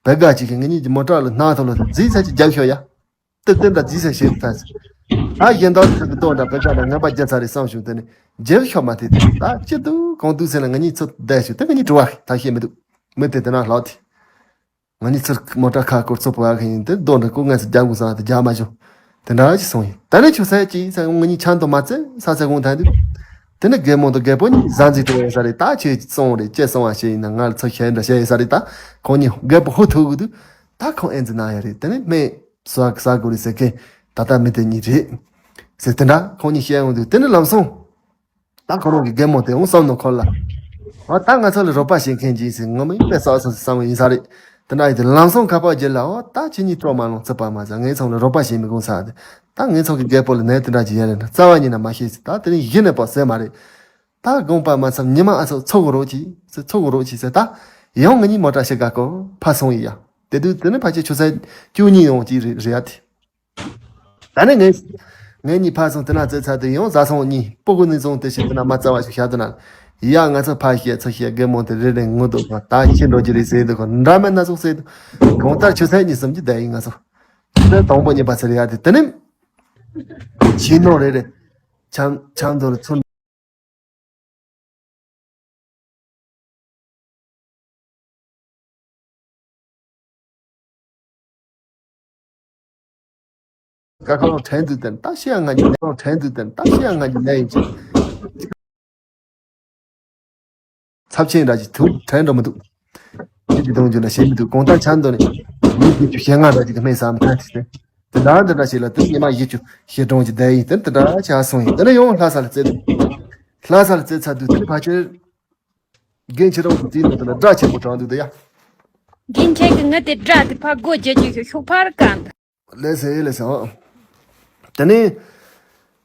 བེ་ག་ཅིག་གི་ངེད་གཉིས་ཀྱི་མོ་ཊ་ལ་སྣ་ཐོ་ལ་རྫིས་ཚ་ཅིག་རྒྱབ་ཤོག་ཡ། དེ་དེ་འདྲ་རྫིས་ཚ་ཞིག་ད་ཟེར། ད་གཞན་དག་ཚོ་གི་ལྟོ་འདྲ་བེ་ག་འདྲ་ངན་པ་རྒྱབ་ཚར་རེད་བསམ་བྱུང་། དེ་ནི་རྒྱབ་ཤོག་མ་དེ་ད་ཅི་འདུག་གང་འདུག་ཟེར་ན་ང་གཉིས་ཚོ་བསྡད་ཞུ་དེ་ང་གཉིས་དྲི་བ་ད་ཤེས་མི་འདུག་མི་དེ་དེ་ན་ལྷག་དེ། ང་གཉིས་ཚུར་མོ་ཊ་ཁ་སྐོར་ཚུར་བུད་ཡག་གི་ཡིན་དེ་རྡོ་འདྲ་ཀུ་ངལ་ཚུར་རྒྱག་དགོས་བསམ་དེ་རྒྱག་མ་བྱུང་། དེ་འདྲ་ཞིག་སོང་ཡིན། ད་ནི་ཆུ་ཚོད་གཅིག་ཚེ་ང་གཉིས་ཆང་དུ་མ་བཙལ་ས་ཚེ་གུང་ཐང་དུས། དེ་ནི་རྒན་མོ་དང་རྒད་པོ་གཉིས་ཟ་འཛིན་སྤྲད་ཡོད་ས་རེད། ད་ཁྱེད་ཀྱིས་བཙོང་རེད་ཅེས་གསང་བ་བཤད་ཡིན་ན་ང་ལ་ཚོ་ཤེས་འདྲ་བཤད་ཡོད་ས་རེད། ད་ཁོང་གཉིས་རྒད་པོ་ཧུ་ཐུག་གི་འདུག་ད་ཁོང་ཨེ་འཛི་ན་ཡ་རེད། དེ་ནི་སྨན་ཟ་གི་ཟ་དགོས་རེད་ཟེར་མཁན་ད་ལྟ་མི་དེ་གཉིས་རེད་ཟེར་དེ་འདྲ་ཁོང་གཉིས་བཤད་ཡོང་དུས་དེ་ནི་ལམ་སང་། ད་ཁོ་རང་གི་རྒན་མོ་དེ་འོང་བསམ་ནོ་ཁོ་ལ། ཨ་ད་ང་ཚོ་ལ་རོགས་པ་བྱེད་མཁན་ཅིག་ཟེར་ངོ་མ་ཡིན་པས་ས་སོ་སོ་བསམ་ཡིན་ས་རེད། དེ་འདྲ་ཡིན་དུས་ལམ་སང་ཁ་པར་བརྒྱུད་ལ་ཨོ་ད་ཁྱེད་གཉིས་སྤྲོ་མ་ལངས་ཚུད་པ་མ་ཟ་ངས་ཚང་ལ་རོགས་པ་བྱེད་མི་དགོས་ས་དེ། ད་ངས་ཚང་གི་རྒད་པོ་ལ་ནད་དེ་འདྲ་ཅིག་ཡོད་རེད་ན་རྩ་བ་ཉིད་ན་མ་ཤེས་ཟེར། ད་དེ་ནི་གཞི་ནས་པ་ཟེར་མ་རེད། ད་དགོངས་པ་མ་ཚོམ་ཉི་མ་ཨ་ཚོ་ཚོ་གི་རོགས་ཅིག་ཟེར་ཚོ་གི་རོགས་ཅིག་ཟེར་ད། ཡང་ང་གཉིས་མོ་ཊ་ཞིག་ག་གོ་ཕ་སོང་ཡི་ཡ། དེ་དུས་དེ་ནི་ཕ་ཆེ་ཆུ་ཚོད་བཅུ་གཉིས་ཡོང་ཅིག་རེད་རེད་ཡ་དེ། ད་ནི་ངས། ངས་གཉིས་ཕར་སོང་དེ་ན་བཙལ་ཚར་དུས་ཡང་བཟའ་ཚང་གཉིས་སྤུ་གུ་ནས་བཟུང་དེ་བཞིན་དེ་ན་མ་རྩ་བ་ཞིག་བཞག་དེ་ན། ཡ། ང་ཚོ་ཕ་བཤད་ཚུར་བཤད། རྒན་མོ་དེ་རེ་རེ་ངུ་འདུག་ག་ད་ཁྱི་འགྲོ་རྒྱུ་རེད་ཟེར་འདུག་ག་འདྲ་མིན་སྣ་ཚོགས་ཟེར་འདུག་གང་ལྟར་ཆུ་ཚོད་གཉིས་གསུམ་གྱི་བསྡད་ཡིན་ང་ཚོ། དེ་དང་པོ་གཉིས་པ་ཚེ་རིང་ཡ་དེ་དེ་ནི། ཁྱི་ནོར་རེ་རེ། ཆང་ཆང་དུ་ཚུར། ཀ་ཁ་ལོ་ཕྲན་དུ་བསྟན་ད་ཤི་ཡ་ང་གི་ལོ་ཕྲན་དུ་བསྟན་ད་ཤི་ཡ་ང་གི་ལས་ཡིན་ཅིག་ཚབས་ཆེན་འདྲ་ཅིག་ཐུག་དྲན་འགྲོ་མི་འདུག་ཁྱེད་ཀྱི་གདོང་རྒྱུ་ན་ཤེས་མི་འདུག་གང་ལྟར་ཆ་འདོད་ནས་མི་བཞི་བཅུ་ཞེ་ལྔ་འདྲ་ཅིག་གི་སྨན་ཟ་མི་ཐང་ཐིག་སྟེ། དེ་འདྲ་འདི་འདྲ་ཞིག་ལ་དུས་ཉི་མ་བཞི་བཅུ་ཞེ་གྲངས་ཀྱི་བསྡད་ཡིན་དེ་འདི་འདྲ་ཆགས་སོང་ཡིན་དེ་ནས་ཡང་ལྷ་ས་ལ་བཙལ་འདུག་ལྷ་ས་ལ་བཙལ་ཚར་དུས་དེ་ནས་ཕ་ཆེར། རྒན་ཁྱེད་རང་གི་དེའི་ནང་དུ་ན་སྒྲ་ཆེན་པོ་དྲངས་འདུག་དེ་ཡ། རྒན་ཁྱེད་ཀྱི་ངི་དེ་སྒྲ་དེ་ཕར་སྒོ་རྒྱག་རྒྱུ་ཞིག་ཤོག་ཕར་གང་། ལགས་སེ་ལགས་སེ་ཨོ། དེ་ནས།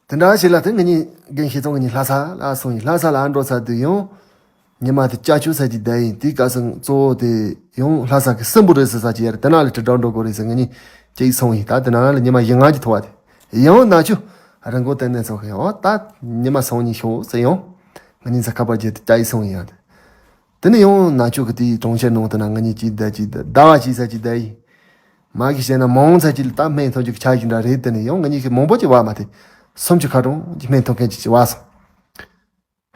དེ་འདྲ་ཞིག་ལ་དེ་ང་གཉིས་རྒན་ཤེས་ཙང་ང་གཉིས་ལྷ་ས་ལ་སོང་ཡིན། ལྷ་ས་ལ་འགྲོ་ཚར་དུས་ཡང་། ཉི་མ་དེ་ལྕགས་ཆུ་ས་ཅིག་བསྡད་ཡིན་དེའི་སྐབས་སུ་གཙོ་བོ་དེ་ཡང་ལྷ་ས་གི་སྲིན་པོ་རི་ཟེར་ས་ཅིག་ཡར་དེ་ན་ལ་དྲིལ་བསྒྲགས་འགྲོ་དགོས་རེད་ཟེར་ང་གཉིས་གཅིག་སོང་ཡིན། ད་དེ་ན་ལ་ཉི་མ་བཞི་ལྔ་ཅིག་ཐོག་བ་དེ་ཡང་ན་ཆུ་རི་མགོ་བསྟན་ནས་ཚོགས་ཡང་ད་ཉི་མ་སང་ཉིན་ཤོག་ཟེར་ཡང་ང་གཉིས་ས་ཁ་པར་བརྒྱབ་སྟེ་ལྕགས་ཡིན་སོང་ཡིན་ཡང་དེ། དེ་ནས་ཡང་ནག་ཆུ་གི་དེའི་གྲོང་ཁྱེར་ནང་དུ་ན་ང་གཉིས་གཅིག་བསྡད་གཅིག་བསྡད་ཟླ་བ་གཅིག་ཙམ་གཅིག་བསྡད་ཡིན། མ་གི་བཤད་ན་མང་ཙམ་གཅིག་ལ་ད་སྨན་ཐོན་རྒྱུ་གི་ཆ་ཞིག་འདྲ་རེད། དེ་ནས་ཡང་ང་གཉིས་ཀྱི་མང་པོ་ཅིག་བ་མ་དེ་སུམ་ཅུ་ཁ་གྲངས་ཀྱི་སྨན་ཐོན་མཁན་ཅིག་ཅིག་བ་སོང་།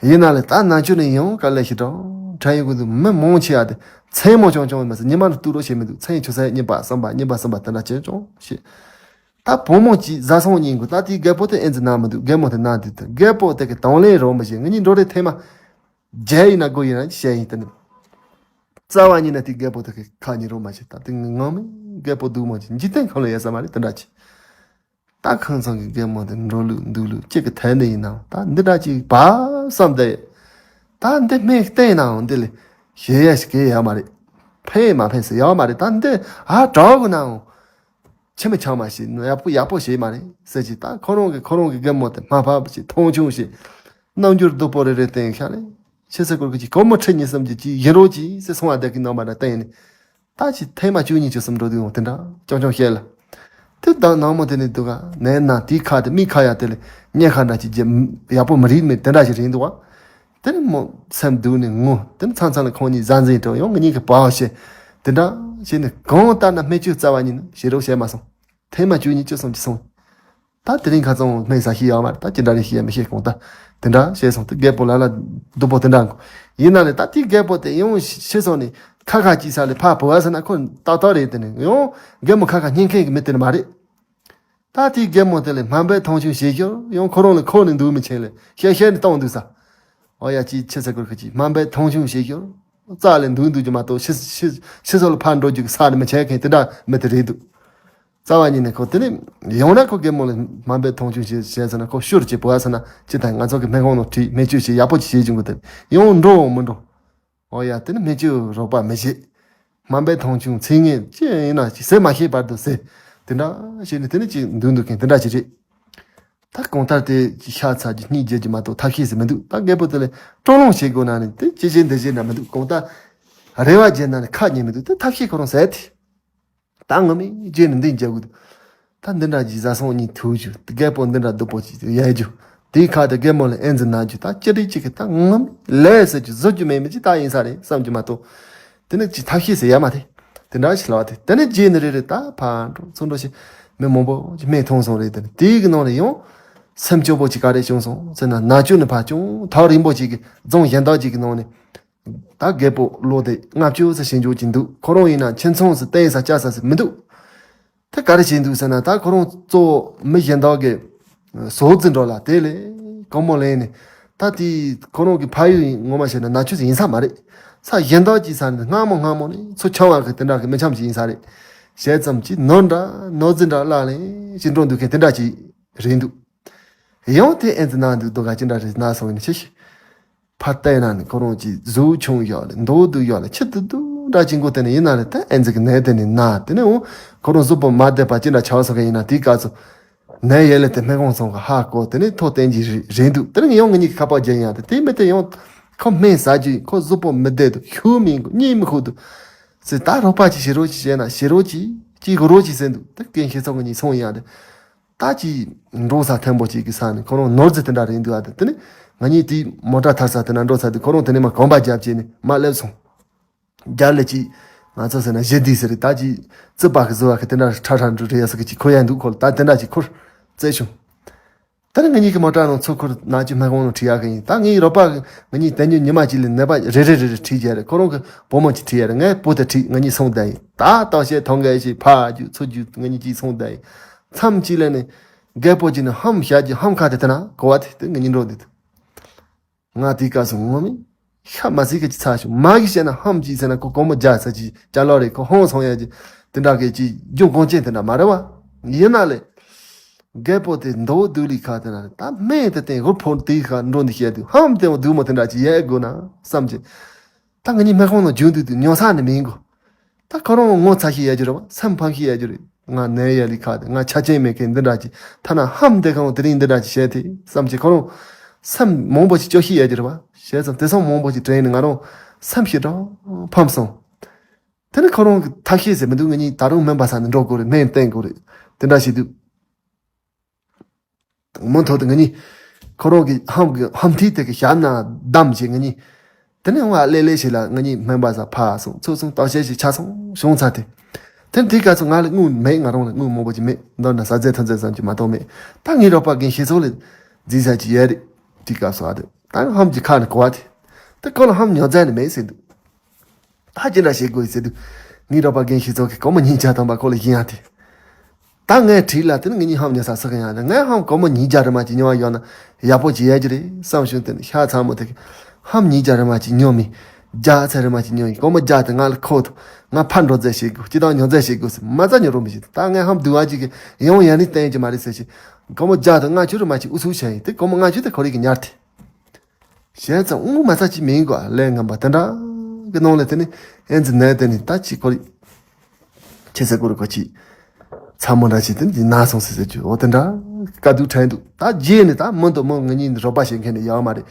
ཡིན་ན་ལས་ད་ནག་ཆུ་ནས་ཡང་དཀའ་ལས་ཞིག་དྲག་ཕྲན་ཡོད་ཀྱི་འདུག་མི་མང་ཆེ་བ་དེ་མཚན་མོ་ཆུང་ཆུང་ཡིན་མ་ཟད་ཉི་མ་ནས་གཏུག་རོགས་བྱེད་མི་འདུག་མཚན་ཆུ་ཚོད་གཉིས་པ་གསུམ་པ་གཉིས་པ་གསུམ་པ་དེ་འདྲ་ཆེ་ཆུང་བྱེད། ད་བུ་མོ་གཅིག་བཟའ་སོང་ཉིན་གུ་ད་དེའི་རྒད་པོ་དེ་ཨེ་འཛི་ན་མི་འདུག་རྒད་མོ་དེ་ན་འདུག་དེ་རྒད་པོ་དེ་གི་དང་ལེན་རོགས་མི་བྱེད། ང་གཉིས་འགྲོ་རེ་ཐེངས་མ། རྒྱལ་ཡིན་ན་དགོས་ཡིན་ན་བཤད་ཡིན་དེ་ནི། རྩ་བ་ཉིད་ནས་དེ་རྒད་པོ་དེ་གི་ཁ་ཉིན་རོགས་མ་བྱེད། ད་དེ་ངང་མིན་རྒད་པོ་སྡུག་མོ་ཅིག་འཇིག་རྟེན་ཁམས་ལ་ཡོད་ས་མ་རེད་དེ་འདྲ་ཅིག་ད་ཁང་ཚང་གི་རྒན་མོ་དེ་འགྲོ་ལུགས་འདུག་ལུགས་གཅིག་གི་ཐད་ནས་ཡིན་ནའང་ད་འདི་འདྲ་ཅིག་བབ་བསམ་བསྡད་ཡོད། ད་འདི་སྨན་བསྟེན་ནའང་འདི་ལས་ཞེ་ཡ་ཞིག་གི་ཡོད་མ་རེད། ཕན་མ་ཕན་ཟེར་ཡོད་མ་རེད། ད་འདི་ཨ་དྲག་གི་ནའང་ཁྱིམ་མི་ཆང་མ་ཞིག་ཡག་པོ་ཡག་པོ་ཞིག་མ་རེད་ཟེར་གྱི། ད་ཁོ་རང་གི་ཁོ་རང་གི་རྒན་མོ་དེ་མ་བབ་ཞིག་མཐོང་ཆུང་ཞིག་རྣམ་འགྱུར་སྡུག་པོ་རེ་རེ་བསྟན་ཤག་ལས་ཕྱི་སེ་སྐོར་གི་ཅིག་སྒོར་མོ་ཁྲི་གཉིས་གསུམ་གྱི་ཅིག་ཡིན་རོགས་ཀྱིས་ཟེར་སོང་བ་བསྡད་གི་ནང་མ་འདྲ་བསྟན་ནས། ད་ཅི་ཐེངས་མ་བཅུ་གཉིས་བཅུ་གསུམ་འགྲོ་དུས་འོང་དེ་འདྲ་ཅོང་ཅོང་བཤད་ལ། དེ་དང་ནང་མོ་དེ་ནས་འདུག་ག་ནས་ན་དེའི་ཁ་དེ་མིག་ཁ་ཡ་དེ་ལས་གཉན་ཁ་འདྲ་ཅིག་རྒྱབ་ཡག་པོ་མི་རིག་མེད་དེ་འདྲ་ཞིག་རེད་འདུག་བ། དེ་ནས་མོ་སེམས་སྡུག་ནས་ངུ་དེ་ནས་ཚང་ཚང་ལ་ཁོང་གཉིས་གཟའ་འཛིན་འགྲོ་ཡོང་ང་གཉིས་ཀྱི་བག་བཤད་དེ་འདྲ་བྱས་ནས་གང་ལྟར་ན་སྨན་བཅོས་རྩ་བ་ཉིད་ནས་བྱེད་རོགས་བྱས་མ་སོང་། ཐེངས་མ་བཅུ་གཉིས་བཅུ་གསུམ་གྱི་སོང་། ད་དེ་རིང་ཁ་ཚང་སྨན་ཟ་ཤེས་ཡོད་མ་རེད། ད་ཅི་འདྲ་རེད་ཤེས་ཡ་མི་ཤེས་གོང་ད་དེ་འདྲ་བཤད་སོང་། དེ་རྒད་པོ་ལ་ལ་སྡུག་པོ་དེ་འདྲ་གོ་ཡིན་ན་ལས་ད་དེའི་རྒད་པོ་དེ་ཡང་ཤི་སོང་ནས་ཁ་ཁ་ཅིག་ས་ལས་ཕ་བུ་བ་ཟེར་ན་ཁོ་ཏག་ཏག་རེད། དེ་ནས་ཡང་རྒད་མོ་ཁ་ཁ་སྙིང་ཁེངས་ཀྱི་མི་དེ་ནི་མ་རེད། ད་དེའི་རྒད་མོ་དེ་ལས་སྨན་པའི་མཐོང་ཆུང་བྱེད་ཞོར་ཡང་ཁོ་རང་ལ་ཁོག་ནས་འདུག་མི་ཆེན་ལས་ཤད་ཤད་ནས་གཏོང་འདུག་ས། ཨོ་ཡ་ཅིའི་ཆི་ཟེར་དགོས་ཁ་ཅིག་སྨན་པའི་མཐོང་ཆུང་བྱེད་ཞོར་རྩ་ལས་འདུག་འདུག་རྒྱུ་མ་གཏོགས་ཕྱི་ཕྱི་ཕྱི་སོགས་ལ་ཕར་འགྲོ་རྒྱུ་གི་ས་ནི་མི་ཆེན་མཁན་དེ་འདྲ་མི་དེ་རེད་འདུག་རྩ་བ་ཉིད་ནས་ཁོ་དེ་ནས་ཡང་ན་ཁོ་རྒན་མོ་ལ་སྨན་པའི་མཐོང་ཆུང་བྱེད་བྱས་ཟེར་ན་ཁོ་ཤུར་གྱིས་བུ་བ་ཟེར་ན་ཅི་ད་ང་ཚོ་གི་སྨན་ཁང་ནང་ཁྲིད་སྨན་བཅོས་བྱེད་ཡག་པོ་ཅིག་བྱེད་བཅུག་གི་དེ་ཡང་འགྲོ་འོང་མི་འགྲོ། ཨོ་ཡ་དེ་ནི་སྨན་བཅོས་རོགས་པ་མི་བྱེད། སྨན་པའི་མཐོང་ཆུང་མཚན་ངན་ཅི་ཡིན་ན་ཅི་ཟེར་མ་ཤེས་བར་དུ་ཟེར། དེ་འདྲ་བྱས་ནས་དེ་ནི་ཅིག་འདུག་འདུག་མཁན་དེ་འདྲ་ཅིག་རེད། ད་གང་ལྟར་དེ་ཅིག་ཤ་ཚ་རྒྱུ་སྙིང་རྗེ་རྒྱུ་མ་གཏོགས་ཐབས་ཤེས་ཟེར་མི་འདུག་ད་རྒད་པོ་དེ་ལས་སྤྲོ་ལོང་བྱེད་དགོས་ན་ནི་དེ་ཅི་བྱེད་འདི་བྱེད་འདྲ་མི་འདུག་གང་ལྟར་རེ་བ་བརྗེད་ན་ནི་ཁ་ཉན་མི་འདུག་དེ་ཐབས་ཤེས་ཁོ་རང་ཟད་དེ། ད་ངོ་མས་རྗེས་ནས་འདི་མཇལ་དགོས་འདུག་ད་འདི་འདྲ་གྱི་བཟའ་ཚང་གཉིས་ཐུག་རྒྱུ་རྒད་པོ་འདི་འདྲ་སྡུག་པོ་ཅིག་ཡལ་རྒྱུ། དེའི་ཁ་དེ་རྒན་མོ་ལ་ཨེ་འཛི་ན་རྒྱུ་ད་ཅི་རིགས་ཅིག་གི་ད་ངོ་མས་ལས་ཟེར་རྒྱུ་བཟོ་རྒྱུ་མེད་མི་ཅིག་ད་ཡིན་ས་རེད་བསམ་རྒྱུ་མ་གཏོགས། དེ་ནི་ཅིག་ཐབས་ཤེས་ཟེར་ཡ་མ་རེད། དེ་འདྲ་ཞིག་ལབ་པ་དེ་དེ་ནི་རྗེས་ནི་རེ་རེ་ད་ཕར་འགྲོ་ཚུར་འགྲོ་ཞིག་མི་མང་པོ་ཅིག་སྨན་འཐུང་སོང་རེད། དེ་ནི་དེའི་གི་ནང་ནས་ཡང་སེམས་སྐྱོ་པོ་ཅིག་ག་རེ་བྱུང་སོང་ཟེར་ན་ནག་ཆུ་ནི་ཕར་ཅུང་ཐག་རིང་པོ་ཅིག་གི་རྫོང་གཞན་དག་ཅིག་གི་ནང་ནས། ད་རྒད་པོ་ལོ་དེ་ལྔ་བཅུ་ཙམ་ཞིག་འཇོག་གི་འདུག་ཁོ་རང་ཡིན་ན་ཁྱིམ་ཚང་ཟིག་བསྟེན་ས་བཅའ་ས་ཟིག་མི་འདུག་དེ་ག་རེ་བྱས་འདུག་ཟེར་ན་ད་ཁོ་རང་གཙོ་བོ་མི་གཞན་དག་གི་ཟོག་རྫི་འགྲོ་ལ་དེ་ལས་སྒོར་མོ་ལེན་ནས་ད་དེ་ཁོ་རང་གི་ཕ་ཡུལ་ངོ་མ་བཤད་ན་ནག་ཆུ་ཟིག་ཡིན་ས་མ་རེད། ས་གཞན་དག་གི་ས་ནས་སྔ་མོ་སྔ་མོ་ནས་ཚུར་འཁྱམ་བ་གི་དེ་འདྲ་གི་མི་འཁྱམ་ཞིག་ཡིན་ས་རེད། བྱས་ཙམ་གྱིས་ནོར་འདྲ་ནོར་རྫི་འདྲ་བརླག་ལས་ཅི་འགྲོ་འདུག་མཁན་དེ་འདྲ་ཅིག་རེད་འདུག་ཡང་དེ་ཨེ་འདི་ན་འདུག་དོ་ག་ཅི་འདྲ་རེད་ན་སོང་ཡིན་ཤི་ཤི། ཕར་བལྟས་ན་ནི་ཁོ་རང་གི་གཟུགས་ཆུང་ཡོད་ལ་མདོག་སྡུག་ཡོད་ལ་ཁྱི་སྡུག་སྡུག་འདྲ་ཅིག་མགོ་དེ་ནས་ཡིན་ན་ནི་ད་ཨེ་འཛི་གི་ནད་དེ་ནི་ན་དེ་ནས་འོ་ཁོ་རང་གཟུགས་པོ་མ་བདེ་བ་ཅི་འདྲ་ཆགས་སོང་ག་ཡིན་ན་དེའི་སྐབས་སུ་ནད་ཡོད་ལ་དེ་སྨན་ཁང་སོང་ག་ཧ་གོ་དེ་ནས་ཐོག་བསྟན་གྱི་རེད་འདུག་དེ་ནས་ཡང་ང་གཉིས་ཀྱི་ཁ་པར་རྒྱག་ཡང་དེ་དེ་མི་དེ་ཡང་ཁོ་སྨན་ཟ་རྒྱུ་ཁོ་གཟུགས་པོ་མི་བདེ་འདུག་ཤུགས་མི་འགུ་གཉིད་མི་ཁུག་འདུག་ཟེར་ད་རོགས་པ་ཅིག་བྱེད་རོགས་ཅིག་བྱས་ན་བྱེད་རོགས་ཅིག་ཅིག་གོ་རོགས་ཅིག་ཟེར་འདུག་དེ་རྒན་ཤེས་ཚོགས་ང་གཉིས་སོང་ཡང་དེ། ད་ཅི་འགྲོ་ས་ཐེམ་པོ་ཅིག་གི་ས་ནས་ཁོ་རང་ནོར་རྫི་དེ་འདྲ་རེད་འདུག་ཨ། དེ་དེ་ནི་ ང་གཉིས་དེའི་མོ་ཊ་ཐར་ས་དེ་ན་འགྲོ་ས་དེ་ཁོ་རང་དེ་ནས་མར་གོམ་པ་རྒྱབ་བྱས་ནས་མར་སླེབས་སོང་། རྒྱབ་ལ་ཅིག་ང་ཚོ་ཟེར་ན་གཞི་འདི་ཟེར་ད་ཅིག་རྩི་པ་གི་བཟོ་བ་གི་དེ་འདྲ་ཁྲ་ཁྲ་འགྲོ་རེད་ཡ་ཟེར་གི་ཅིག་ཁོ་ཡ་འདུག་ཁོ་ལ་ད་དེ་འདྲ་ཅིག་ཁོར་བཙལ་བྱུང་། དེ་ནས་ང་གཉིས་ཀྱི་མོ་ཊ་ནང་ཚུར་ཁོར་ནང་ཆུ་སྨན་ཁང་ནང་ཁྲིད་ཡག་གི་ཡིན། ད་ངའི་རོགས་པ་ང་གཉིས་དེ་ཉིན་ཉི་མ་གཅིག་ལ་ནད་པ་རེ་རེ་རེ་རེ་ཁྲིད་རྒྱུ་རེད། ཁོ་རང་གི་བུ་མོ་གཅིག་ཁྲིད་ཡག་རེད། ངས་བུ་དེ་ཁྲིད། ང་གཉིས་སོང་བསྡད་ཡིན། ད་ལྟོགས་ཤི་ཐོང་གི་ཡོད་ཤི་ཕར་རྒྱུག་ཚུར་རྒྱུག་ང་གཉིས་གཅིག་སོང་བསྡད་ཡིན། མཚམས་གཅིག་ལ་ནི་རྒད་པོ་གཅིག་ནི་ཧམ་བཞག་རྒྱུ་ཧམ་ཁ་དེ་དེ་ན་གོ་བ་དེ་དེ་ང་གཉིས་འགྲོ་འདུག་ང་དེའི་སྐབས་སུ་ངོ་མི་ཤ་མ་ཟིག་གི་ཅི་ཚ་ཞུ་མ་གི་བཤད་ན་ཧམ་གྱིས་ཟེར་ན་ཁོ་སྒོར་མོ་རྒྱག་ས་ཅི་ཅ་ལག་རེད། ཁོ་ཧོང་སོང་ཡ་ཅི་དེ་འདྲ་གི་ཅི་རྒྱུ་གོང་ཆེན་དེ་འདྲ་མ་རེད་བ། ཡིན་ན་ལས་རྒད་པོ་དེ་མདོ་སྡུག་ལི་ཁ་དེ་ན་ད་སྨན་དེ་བསྟན་སྒོར་ཕོར་དེའི་ཁ་འགྲོ་འདི་བཤད་དུས་ཧམ་དེ་འོ་སྡུག་མོ་དེ་འདྲ་ཅི་ཡལ་དགོས་ན་བསམ་ཅི། ད་ང་གཉིས་སྨན་ཁང་ནང་རྒྱུན་དུ་དུ་ཉོ་ས་ནི་མིན་གོ། ད་ཁོ་རང་ངོ་ཚ་ཤི་ཡ་རྒྱུ་རེད་བ། སེམས་ཕམ་ཤི་ཡ་རྒྱུ་རེད། ང་ནད་ཡ་ལི་ཁ་དེ་ང་ཆ་རྐྱེན་མེད་མཁན་འདི་འདྲ་ཅིག་ཐ་ན་ཧམ་དེ་གང་དེ་རིང་འདི་འདྲ་ཅིག་བཤད་དེ་བསམ་ཅི། ཁོ་རང་སེམས་མང་པོ་ཅིག་སྐྱོ་ཤི་ཡ་རྒྱུ་རེད་བ། བྱས་ཙང་དེ་སང་མང་པོ་ཅིག་དྲན་ནས་ང་རང་སེམས་ཤི་འགྲོ་ཕམ་སོང་། དེ་ནི་ཁོ་རང་གི་ཐབས་ཤེས་ཟེར་མི་འདུག་ང་གཉིས་ད་རུང་སྨན་པ་ས་ནས་འགྲོ་དགོས་རེད། སྨན་བསྟེན་དགོས་རེད། དེ་འདྲ་ཞིག་འདུག་མུ་མཐུད་དུ་ང་གཉིས་ཁོ་རང་གི་ཧམ་གི་ཧམ་ཐིག་དེ་གི་ཞབས་ན་བསྡམས་བྱས་ང་གཉིས། དེ་ནས་ང་ལེ་ལེ་ཞིག་ལ་ང་གཉིས་སྨན་པ་ས་ཕར་སོང་ཚུར་སོང་བརྟག་དཔྱད་ཞིག་ཆ་སོང་བྱུང་ཚར་ཏེ། དེ་དེའི་སྐབས་སུ་ང་ལ་དངུལ་མེད། ང་རང་ལ་དངུལ་མང་པོ་ཅིག་མེད། མདོར་ན་ཟ་རྫས་འཐུང་རྫས་ཙམ་ཅིག་མ་གཏོགས་མེད། ད་ངའི་རོགས་པ་རྒན་ཤེས་ཚོགས་ལ་རྫིས་ས་ཅིག་ཡོད་རེད། དེའི་སྐབས་སུ་ཨ་དེ་ད་ཧམ་གྱི་ཁ་ནས་གོ་བ་དེ། དེ་ཁོ་ལ་ཧམ་ཉོ་རྫས་ནི་མེད་ཟེར་འདུག་ད་ཅི་འདྲ་བྱེད་དགོས་ཟེར་དུས། ངའི་རོགས་པ་རྒན་ཤེས་ཚོགས་ཀྱིས་སྒོར་མོ་ཉིས་བརྒྱ་ཐམ་པ་ཁོ་ལ་བྱིན་ཡ་དེ། ད་ངས་དྲིས་ལ་དེ་ནི་ངེད་གཉིས་ཧམ་ཉོ་ས་སུ་གང་ཡང་རེད། ངས་ཧམ་སྒོར་མོ་ཉིས་བརྒྱ་རེ་མ་ཅིག་ཉོ་བ་ཡོད་ན་ཡག་པོ་ཅིག་ཡོད་ཀྱི་རེད་བསམ་བྱུང་། དེ་ནི་ཤ་ཚ་མོ་དེ་གི་ཧམ་ཉིས་བརྒྱ་རེ་མ་ཅིག་ཉོ་མི་བརྒྱ་ཚ་རེ་མ་ཅིག་ཉོ་ཡིན། སྒོར་མོ་བརྒྱ་དེ་ང་ལ་ཁོ་ཐོ་ང་ཕར་འགྲོ་རྫས་བྱེད་དགོས། སྤྱི་བཏང་ཉོ་རྫས་བྱེད་དགོས་ཟེར་མ་རྩ་ཉོ་རོགས་མི་བྱེད། ད་ངས་ཧམ་བསྡུ་བ་ཅིག་གི་ཡོང་ཡ་ནི་བསྟན་གྱི་མ་རེད་ཟེར་ཞིག་སྒོར་མོ་བརྒྱ་དང་ལྔ་བཅུ་རེ་མ་ཅིག་ཨུ་ཚུགས་བྱས་ཡིན། དེ་སྒོར་མོ་ལྔ་བཅུ་དེ་ཁོ་རེ་གི་ཉར་ཐལ། བྱས་ཙང་དབུགས་མ་ཚ་ཅིག་མིན་གོ་ལས་ངན་པ་དེ་འདྲ་གི་ནང་ལས་དེ་ནི་ཨེ་ཙི་ནད་དེ་ནི་ད་ཅིག་ཁོ་རེ་ཁྱེད་ཚེ་ཀུ་རུ་ཁོ་ཅིག་ཚ་མོ་འདྲ་ཞིག་དེ་ནི་ན་སོང་ཟེར་ཟེར་རྒྱུ་འོ་དེ་འདྲ་དཀའ་སྡུག་དྲན་འདུག་ད་རྗེས་ནི་ད་མི་འདུག་མི་ང་གཉིས་འདི་རོགས་པ་བྱེད་མཁན་ནི་ཡོད་མ་རེད།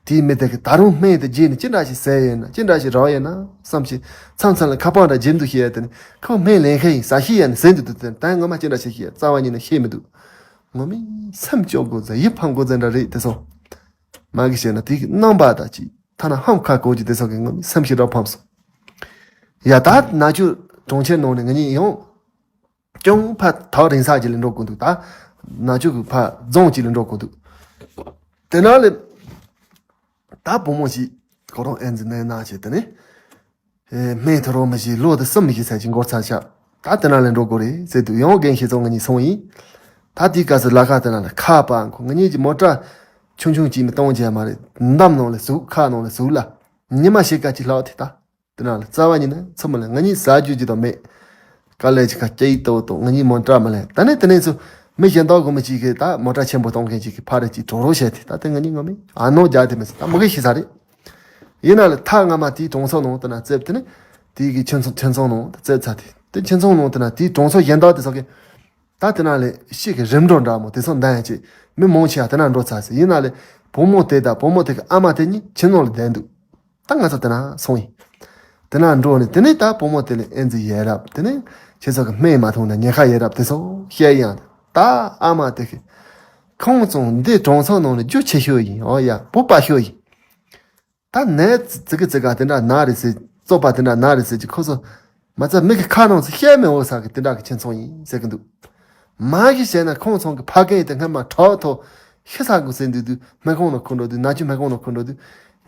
དེའི་མི་དེ་གི་ད་རུང་སྨན་དེ་རྗེས་ནི་ཅི་འདྲ་ཞིག་ཟས་ཡོད་ན་ཅི་འདྲ་ཞིག་རག་ཡོད་ན་བསམ་ཞིག་མཚམས་མཚམས་ལ་ཁ་པར་འདྲ་བརྗེ་འདུག་བཤད་ཡ་དེ་ནི་ཁོ་སྨན་ལེན་མཁན་ཡིན་ཟ་ཤི་ཡ་ནི་ཟེར་འདུག་དེ་ད་ངོ་མ་ཅི་འདྲ་ཞིག་བཤད་རྩ་བ་ཉིད་ནས་ཤེས་མི་འདུག་ངོ་མི་སེམས་སྐྱོ་དགོས་ཟེར་ཡིད་ཕམ་དགོས་ཟེར་འདྲ་རེད་དེ་སོང་། མ་གི་བཤད་ན་དེ་གི་རྣམ་པ་དང་ཅི་ཐ་ན་ཧམ་ཁ་གོ་གི་དེ་སོགས་ཀྱི་ངོ་མི་སེམས་ཤི་རོ་ཕམ་སོང་། ཡ་ད་ན་ཆུ་གྲོང་ཁྱེར་ནང་ནས་ང་གཉིས་ཡོང་། ཅུང་ཕ་ཐག་རིང་ས་ཅིག་ལ་འགྲོ་དགོས་འདུག་ད་ན་ཆུ་གི་ཕ་རྫོང་ཅིག་ལ་འགྲོ་དགོས་འདུག་དེ་ན་ལས་ད་བུ་མོ་ཞིག་ཁོ་རང་ཨེ་ཙི་ནད་ན་བྱས་དེ་ནས། ཨེ་སྨན་ཐོ་རོ་མི་ཤེས་ལོ་དེ་གསུམ་མི་ཤེས་ཚད་ཀྱི་འགོར་ཚར་ཤག་ད་དེ་ན་ལས་འགྲོ་དགོས་རེད་ཟེར་དུས་ཡང་རྒན་ཤེས་ཚོ་ང་གཉིས་སོང་ཡིན། ད་དེའི་སྐབས་སུ་ལ་ཁ་དེ་ན་ལ་ཁ་པ་ཁོ་ང་གཉིས་ཀྱི་མོ་ཊ་ཆུང་ཆུང་གཅིག་མི་གཏོང་བྱས་མ་རེད། འདམ་ནང་ལ་ཟུག་ཁ་ནང་ལ་ཟུག་ལ་ཉི་མ་ཞིག་ག་ཅིག་ལྷག་དེ་ད་དེ་ན་ལ་རྩ་བ་ཉིད་ནས་ཚུར་མ་ལ་ང་གཉིས་ཟ་རྒྱུ་ཅིག་དང་མེད། དཀའ་ལས་ཅིག་ཁ་སྐྱེ་ཡི་ཏོ་ཏོ་ང་གཉིས་མོ་ཊ་མ་ལས་ད་ནི་དེ་ནས་ཚུར་མི་གཞན་དག་གོ་མི་གཅིག་གིས་ད་མོ་ཊ་ཆེན་པོ་གཏོང་མཁན་ཅིག་གིས་ཕ་རེ་ཅིག་གྲོགས་རོགས་བྱས་དེ་ད་དེ་ང་གཉིས་ངོ་མི་ཨ་ནོ་རྒྱག་དེ་མི་ཟ་ད་མོ་གི་ཤི་ས་རེད། ཡིན་ན་ལ་ཐག་སྔ་མ་དེའི་གྲོང་ཚོ་ནང་དུ་ན་བཙེབ་དེ་ནི་དེའི་གི་ཁྱིམ་ཚང་ཁྱིམ་ཚང་ནང་དུ་བཙེབ་ཚར་དེ་དེ་ཁྱིམ་ཚང་ནང་དུ་ན་དེའི་གྲོང་ཚོ་གཞན་དག་དེ་ཚོ་གི་ད་དེ་ན་ལས་ཤིག་གི་རིམ་གྲོ་འདྲ་མོ་དེ་ཚོ་འདང་ཡང་ཅིག་མི་མང་ཆེ་བ་དེ་ན་འགྲོ་ཚར་ཟེར། ཡིན་ན་ལས་བུ་མོ་དེ་དང་བུ་མོ་དེ་གི་ཨ་མ་དེ་གཉིས་ཁྱིམ་ནང་ལ་བསྡད་འདུག་ད་ང་ཚོ་དེ་ན་སོང་ཡིན། དེ་ན་འགྲོ་ནས་དེ་ནས་ད་བུ་མོ་དེ་ལས་ཨེ་ཙི་ཡས་རབས་དེ་ནས་ཁྱེད་ཚོ་གི་སྨན་མ་འཐུང་ན་ཉེན་ཁ་ཡས་རབས་དེ་ཚོ་བཤད་ཡང་ད་ཨ་མ་དེ་གི་ཁོང་ཚོ་འདི་གྲོང་ཚོ་ནང་ནས་རྒྱུ་ཆེ་ཤོས་ཡིན། ཨོ་ཡ་བུ་པ་ཤོས་ཡིན། ད་ནས་ཙི་གི་ཙི་ག་དེ་འདྲ་ན་རེད་ཟེར། བཙོག་པ་དེ་འདྲ་ན་རེད་ཟེར་གྱི་ཁོ་ཚོ་མ་རྩ་མི་གི་ཁ་ནང་ཚོ་བཤད་མི་འོས་ས་གི་དེ་འདྲ་གི་ཁྱིམ་ཚང་ཡིན་ཟེར་གི་འདུག་མ་གི་བཤད་ན་ཁོང་ཚང་གི་ཕ་རྒན་དེ་སྔ་མ་གྲོགས་ཐོག་ཤི་ས་དགོས་ཟེར་འདུག་དུས་སྨན་ཁང་ནང་ཁུར་འགྲོ་དུས་ན་ཆུ་སྨན་ཁང་ནང་ཁུར་འགྲོ་དུས་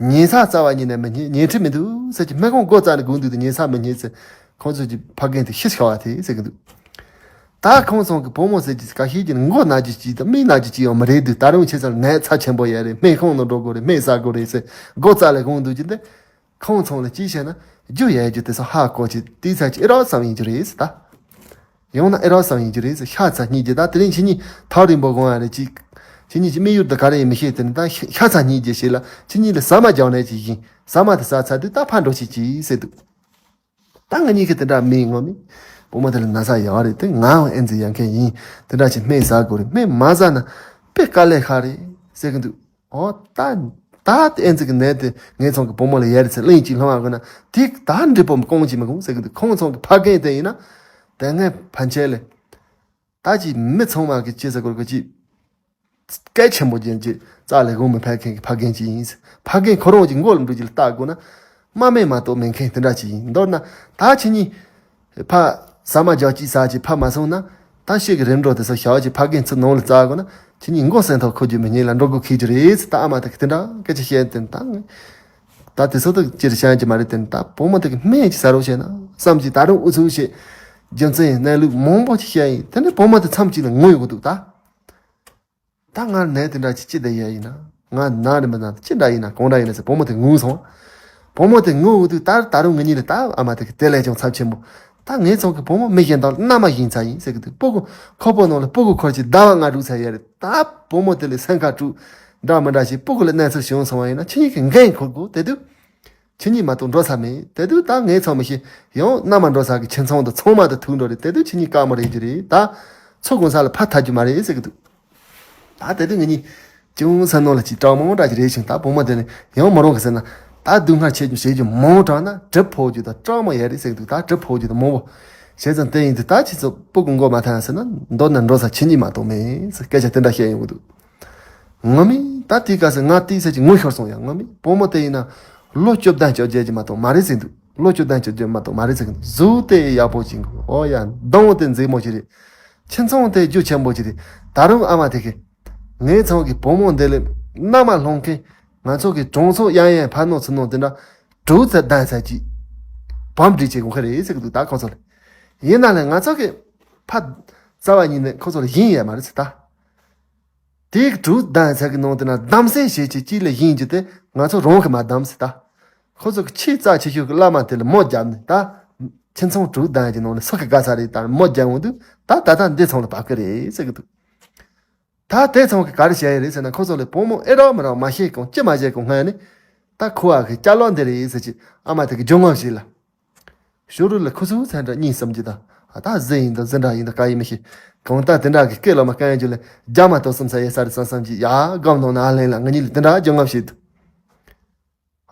ཉེན་ས་རྩ་བ་ཉིད་ནས་མི་ཉེན་ཉེན་ཁྲི་མི་འདུག་ཟེར་གྱི་སྨན་ཁང་སྒོ་རྩ་ནས་སྒུག་འདུག་དུས་ཉེན་ས་མི་རྙེད་ཟེར་ཁོང་ཚོ་གི་ཕ་རྒན་དེ་ཤི་ཤི་བ་དེ་ཟེར་གི་འདུག་ད་ཁོང་ཚང་གི་བུ་མོ་ཟེར་གྱི་ཁ་ཤས་ཀྱི་མགོ་ན་རྒྱུ་ཅིག་དང་མིག་ན་རྒྱུ་ཅིག་ཡང་མི་རེད་འདུག་ད་རུང་ཆེ་ཚར་ནད་ཚབས་ཆེན་པོ་ཡོད་རེད། སྨན་ཁང་ནང་འགྲོ་དགོས་རེད། སྨན་ཟ་དགོས་རེད་ཟེར་སྒོ་རྩ་ལས་དགོངས་འདུག་ཅི་འདི་ཁོང་ཚང་ལ་ཅི་བྱས་ན་རྒྱུ་ཡོད་རྒྱུ་དེ་ཚོ་ཧ་གོ་ཅི་དེའི་ཚ་ཅི་ཨེ་རོགས་སམ་ཡིན་རྒྱུ་རེད་ཟེར་ད། ཡང་ན་ཨེ་རོགས་སམ་ཡིན་རྒྱུ་རེད་ཟེར་ཤ་ཚ་སྙིང་རྗེ་ད་དེ་རིང་ཁྱེད་གཉིས་ཐག་རིང་པོ་དགོངས་ཡ་རེད་ཅིག་ཁྱེད་གཉིས་ཀྱི་དམིགས་ཡུལ་དེ་ག་རེ་ཡིན་མི་ཤེས་དེ་ནི་ད་ཤ་ཚ་སྙིང་རྗེ་ཞིག་ལ་ཁྱེད་གཉིས་ལ་ཟ་མ་རྒྱག་ནས་ཅིག་ཡིན། ཟ་མ་དེ་ཟ་ཚར་དུས་ད་ཕར་འགྲོ་ཤིག་ཅིག་ཟེར་འདུག་ད་ང་གཉིས་ཀྱི་དེ་འདྲ་མིན་ངོ་མི། བུ་མོ་དེ་ལ་ན་ཚ་ཡོད་རེད་དེ་ངའང་ཨེ་ཙི་ཡོད་མཁན་ཡིན། དེ་འདྲ་ཞིག་སྨན་ཟ་དགོས་རེད། སྨན་མ་ཟ་ན་དཔེ་དཀའ་ལས་ཁག་རེད་ཟེར་གི་འདུག་ཨོ་ད་ད་ཨེ་ཙི་གི་ནད་དེ་ངའི་ཚང་གི་བུ་མོ་ལ་ཡོད་རེད་ཟེར་གླེང་གཅིག་སློང་བ་དགོས་ན་དེ་ད་འགྲིག་པོ་མི་སྐོང་གཅིག་མི་དགོངས་ཟེར་གི་འདུག་ཁོང་ཚང་གི་ཕ་རྒན་དེ་ཡིན་ན་དེ་སྔའི་ཕན་ཆད་ལས། ད་ཅི་མི་ཚང་མ་གི་ཅི་ཟེར་དགོས་རེད་གོ་ཅི། གལ་ཆེན་པོ་ཅན་གྱི་རྩ་ལས་དབང་མི་ཕ་རྒན་གྱི་ཕ་རྒན་ཅིག་ཡིན། ཕ་རྒན་ཁོ་རང་གི་མགོ་ལ་འགྲོ་རྒྱུ་ལ་ལྟ་དགོས་ན། དམག་མི་མ་གཏོགས་མེད་མཁན་དེ་འདྲ་ཅིག་ཡིན། མདོར་ན་ད་ཁྱེད་གཉིས་ཕ་ཟ་མ་རྒྱག་ཅིག་ཟ་ཅིག་ཕ་མ་སོང་ན། ད་ཤེད་ཀྱི་རིམ་གྲོ་དེ་ཚོ་བྱ་བ་ཅིག་ཕ་རྒན་ཚུར་ནང་ལ་བཙལ་དགོས་ན། ཁྱེད་གཉིས་མགོ་སེང་ཐོག་ཁུར་རྒྱུ་མི་ཉན་ལ་འགྲོ་དགོས་ཁེལ་གྱི་རེད་ཟེར། ད་ཨ་མ་དེ་གི་དེ་འདྲ་སྐད་ཆ་བཤད་དེ་ད། ད་དེ་ཚོ་དག་ཅིར་བཤད་ཀྱི་མ་རེད་དེ། ད་བུ་མོ་དེ་གི་སྨན་ཅིག་ཟ་རོགས་བྱས་ན་བསམ་གྱི། ད་རུང་ཨུ་ཚུགས་བྱེད། རྒྱུ་མཚན་ཡིན་གནས་ལུགས་མང་པོ་ཅིག་བཤད་ཡིན། དེ་ནས་བུ་མོ་དེ་མཚམས་གཅིག་ལ་ངུ་ཡོང་གི་འདུག་ད། ད་ང་ནད་དེ་འདྲ་ཅིག་ཅི་བསྡད་ཡ་ཡིན་ན། ང་ན་ནི་མི་ན་ཅི་འདྲ་ཡིན་ན་གང་འདྲ་ཡིན་ན་ཟེར་བུ་མོ་དེ་ངུ་སོང་། བུ་མོ་དེ་ངུ་འོ་དུས་ད་ད་རུང་ངེད་གཉིས་ལ་ད་ཨ་མ་དེ་གི་དེ་ལས་ཀྱང་ཚབས་ཆེན་པོ། ད་ངེད་ཚང་གི་བུ་མོ་མི་གཞན་དག་ལ་མནའ་མ་བཞིན་ཚ་ཡིན་ཟེར་གི་འདུག་སྤུ་གུ་ཁོག་པའི་ནང་ལ་སྤུ་གུ་འཁོར་གྱི་ཟླ་བ་ལྔ་དྲུག་ཚར་ཡ་རེད། ད་བུ་མོ་དེ་ལ་སེམས་ཁ་དཀྲུག་འདྲ་མི་འདྲ་ཞིག་སྤུ་གུ་ལ་གནོད་འཚེ་བྱུང་སོང་བ་ཡིན་ན་ཁྱེད་གཉིས་ཀྱིས་འགན་འཁུར་དགོས། དེ་དུས་ཁྱེད་གཉིས་མ་གཏོགས་འགྲོ་ས་མེད། དེ་དུས་ད་ངེད་ཚང་མི་ཤེས། ཡང་མནའ་མ་འགྲོ་ས་གི་ཁྱིམ་ཚང་དང་ཚང་མ་དང་ཐུག་འགྲོ་རེད། དེ་དུས་ཁྱེད་གཉིས་དཀའ་མོ་རེད་རྒྱུ་རེད། ད་ཚོ་གང་ས་ལ་ཕར་ཐར་རྒྱུ་མ་རེད་ཟེར་གི་འདུག་ད་དེ་དུས་ངེད་གཉིས་ཅུང་ཟད་ནང་ལ་ཅིག་སྐྲག་མོ་འདྲ་ཅིག་རེད་བྱུང་། ད་བུ་མོ་དེ་ནི་ཡང་མོ་རང་གི་ཟེར་ན། ད་སྡུག་བསྔལ་ཆེ་རྒྱུ་བྱེད་རྒྱུ་མང་དྲགས་ན་གྲིབ་ཕོག་རྒྱུ་དང་སྐྲག་མོ་ཡོད་རེད་ཟེར་གི་འདུག་ད་གྲིབ་ཕོག་རྒྱུ་དང་མང་པོ། བྱས་ཙང་དེ་ཡིན་དུས་ད་ཁྱེད་ཚོ་སྤུ་གུ་མགོ་མ་ཐོན་ཟེར་ན། མདོར་ན་འགྲོ་ས་ཁྱེད་གཉིས་མ་གཏོགས་མེད་ཟེར་སྐད་ཆ་དེ་འདྲ་བཤད་ཡོང་གི་འདུག་ངོ་མས་ད་དེའི་སྐབས་སུ་ང་དེའི་ཚེ་གི་ངུ་ཤོར་སོང་ཡ། ངོ་མས་བུ་མོ་དེ་ཡིན་ན་ལོ་བཅུ་བདུན་བཅོ་བརྒྱད་ཅིག་མ་གཏོགས་མ་རེད་ཟེར་འདུག་ལོ་བཅུ་བདུན་བཅོ་བརྒྱད་མ་གཏོགས་མ་རེད་ཟེར་གི་འདུག་གཟུགས་དེ་ཡག་པོ་ཅིག་འདུག་ཨོ་ཡ། གདོང་དེ་མཛེས་མོ་ཅིག་རེད། ཁྱིམ་ཚང་དེ་རྒྱུ་ཆེན་པོ་ཅིག་རེད། ད་རུང་ཨ་མ་དེ་གིས་ངེད་ཚང་གི་བུ་མོ་འདི་ལ་མནའ་མ་སློང་མཁན་ང་ཚོ་གི་གྲོང་ཚོ་གཡང་གཡང་ཕ་ནོ་ཚུ་ནོ་དེ་འདྲ་དྲུག་ཙམ་བདམས་ཚར་གྱི་བམ་སྒྲིག་བྱེད་དགོས་ཁ་རེད་ཟེར་གི་འདུག་ད་ཁོ་ཚོ་ལ། ཡིན་ན་ལས་ང་ཚོ་གི་ཕ་རྩ་བ་ཉིད་ནས་ཁོ་ཚོ་ལ་ཡིན་ཡ་མ་རེད་ཟེར་ད། དེའི་དྲུག་བདམས་ཚར་གི་ནང་དེ་ན་བདམས་སེམས་བྱེད་ཀྱི་གཅིག་ལ་ཡིན་རྒྱུ་དེ་ང་ཚོ་རང་གི་མ་བདམས་ཟེར་ད། ཁོ་ཚོ་གི་ཆེས་རྩ་ཆེ་ཤོས་ཀྱི་བླ་མ་དེ་ལ་མོ་བརྒྱབ་ནས་ད། ཁྱིམ་ཚང་དྲུག་བདམས་ཀྱི་ནང་ནས་སུ་གི་དགའ་ས་རེད་ད་མོ་བརྒྱབ་འོང་དུས་ད་ད་ལྟ་འདི་ཚང་ལ་བབས་ཀི་རེད་ཟེར་གི་འདུག་ད་དེ་ཚང་གི་ག་རེ་བྱས་ཡོད་རེད་ཟེར་ན། ཁོ་ཚོ་ལ་བུ་མོ་ཨེ་རོགས་མི་རོགས་མ་ཤེས་གོང་ཅི་མ་བྱས་གོང་སྔ་ནས་ད་ཁུ་བ་གི་སྐྱ་ལོ་འདི་རེད་ཟེར་གྱི་ཨ་མ་དེ་གི་སྦྱོང་ངོ་ཞིག་ལ། ཞོ་རུ་ལ་ཁུ་ཚུར་ཚན་འདྲ་གཉིས་གསུམ་གྱི་ད། ཨ་ད་ཟི་ཡིན་ད་ཟི་འདྲ་ཡིན་ད་ག་ཡིན་མི་ཤེས། གང་ལྟར་དེ་འདྲ་གི་སྐད་ལ་མ་སྐད་ཡང་རྒྱུ་ལ་རྒྱ་མ་གཏོགས་གསུམ་ས་ཡེ་ས་རི་སང་སང་གྱི་ཡ་སྒམ་ནང་ན་ཨ་ལེན་ལ་ང་གཉིས་ལ་དེ་འདྲ་སྦྱོང་ངོ་ཞིག་འདུག་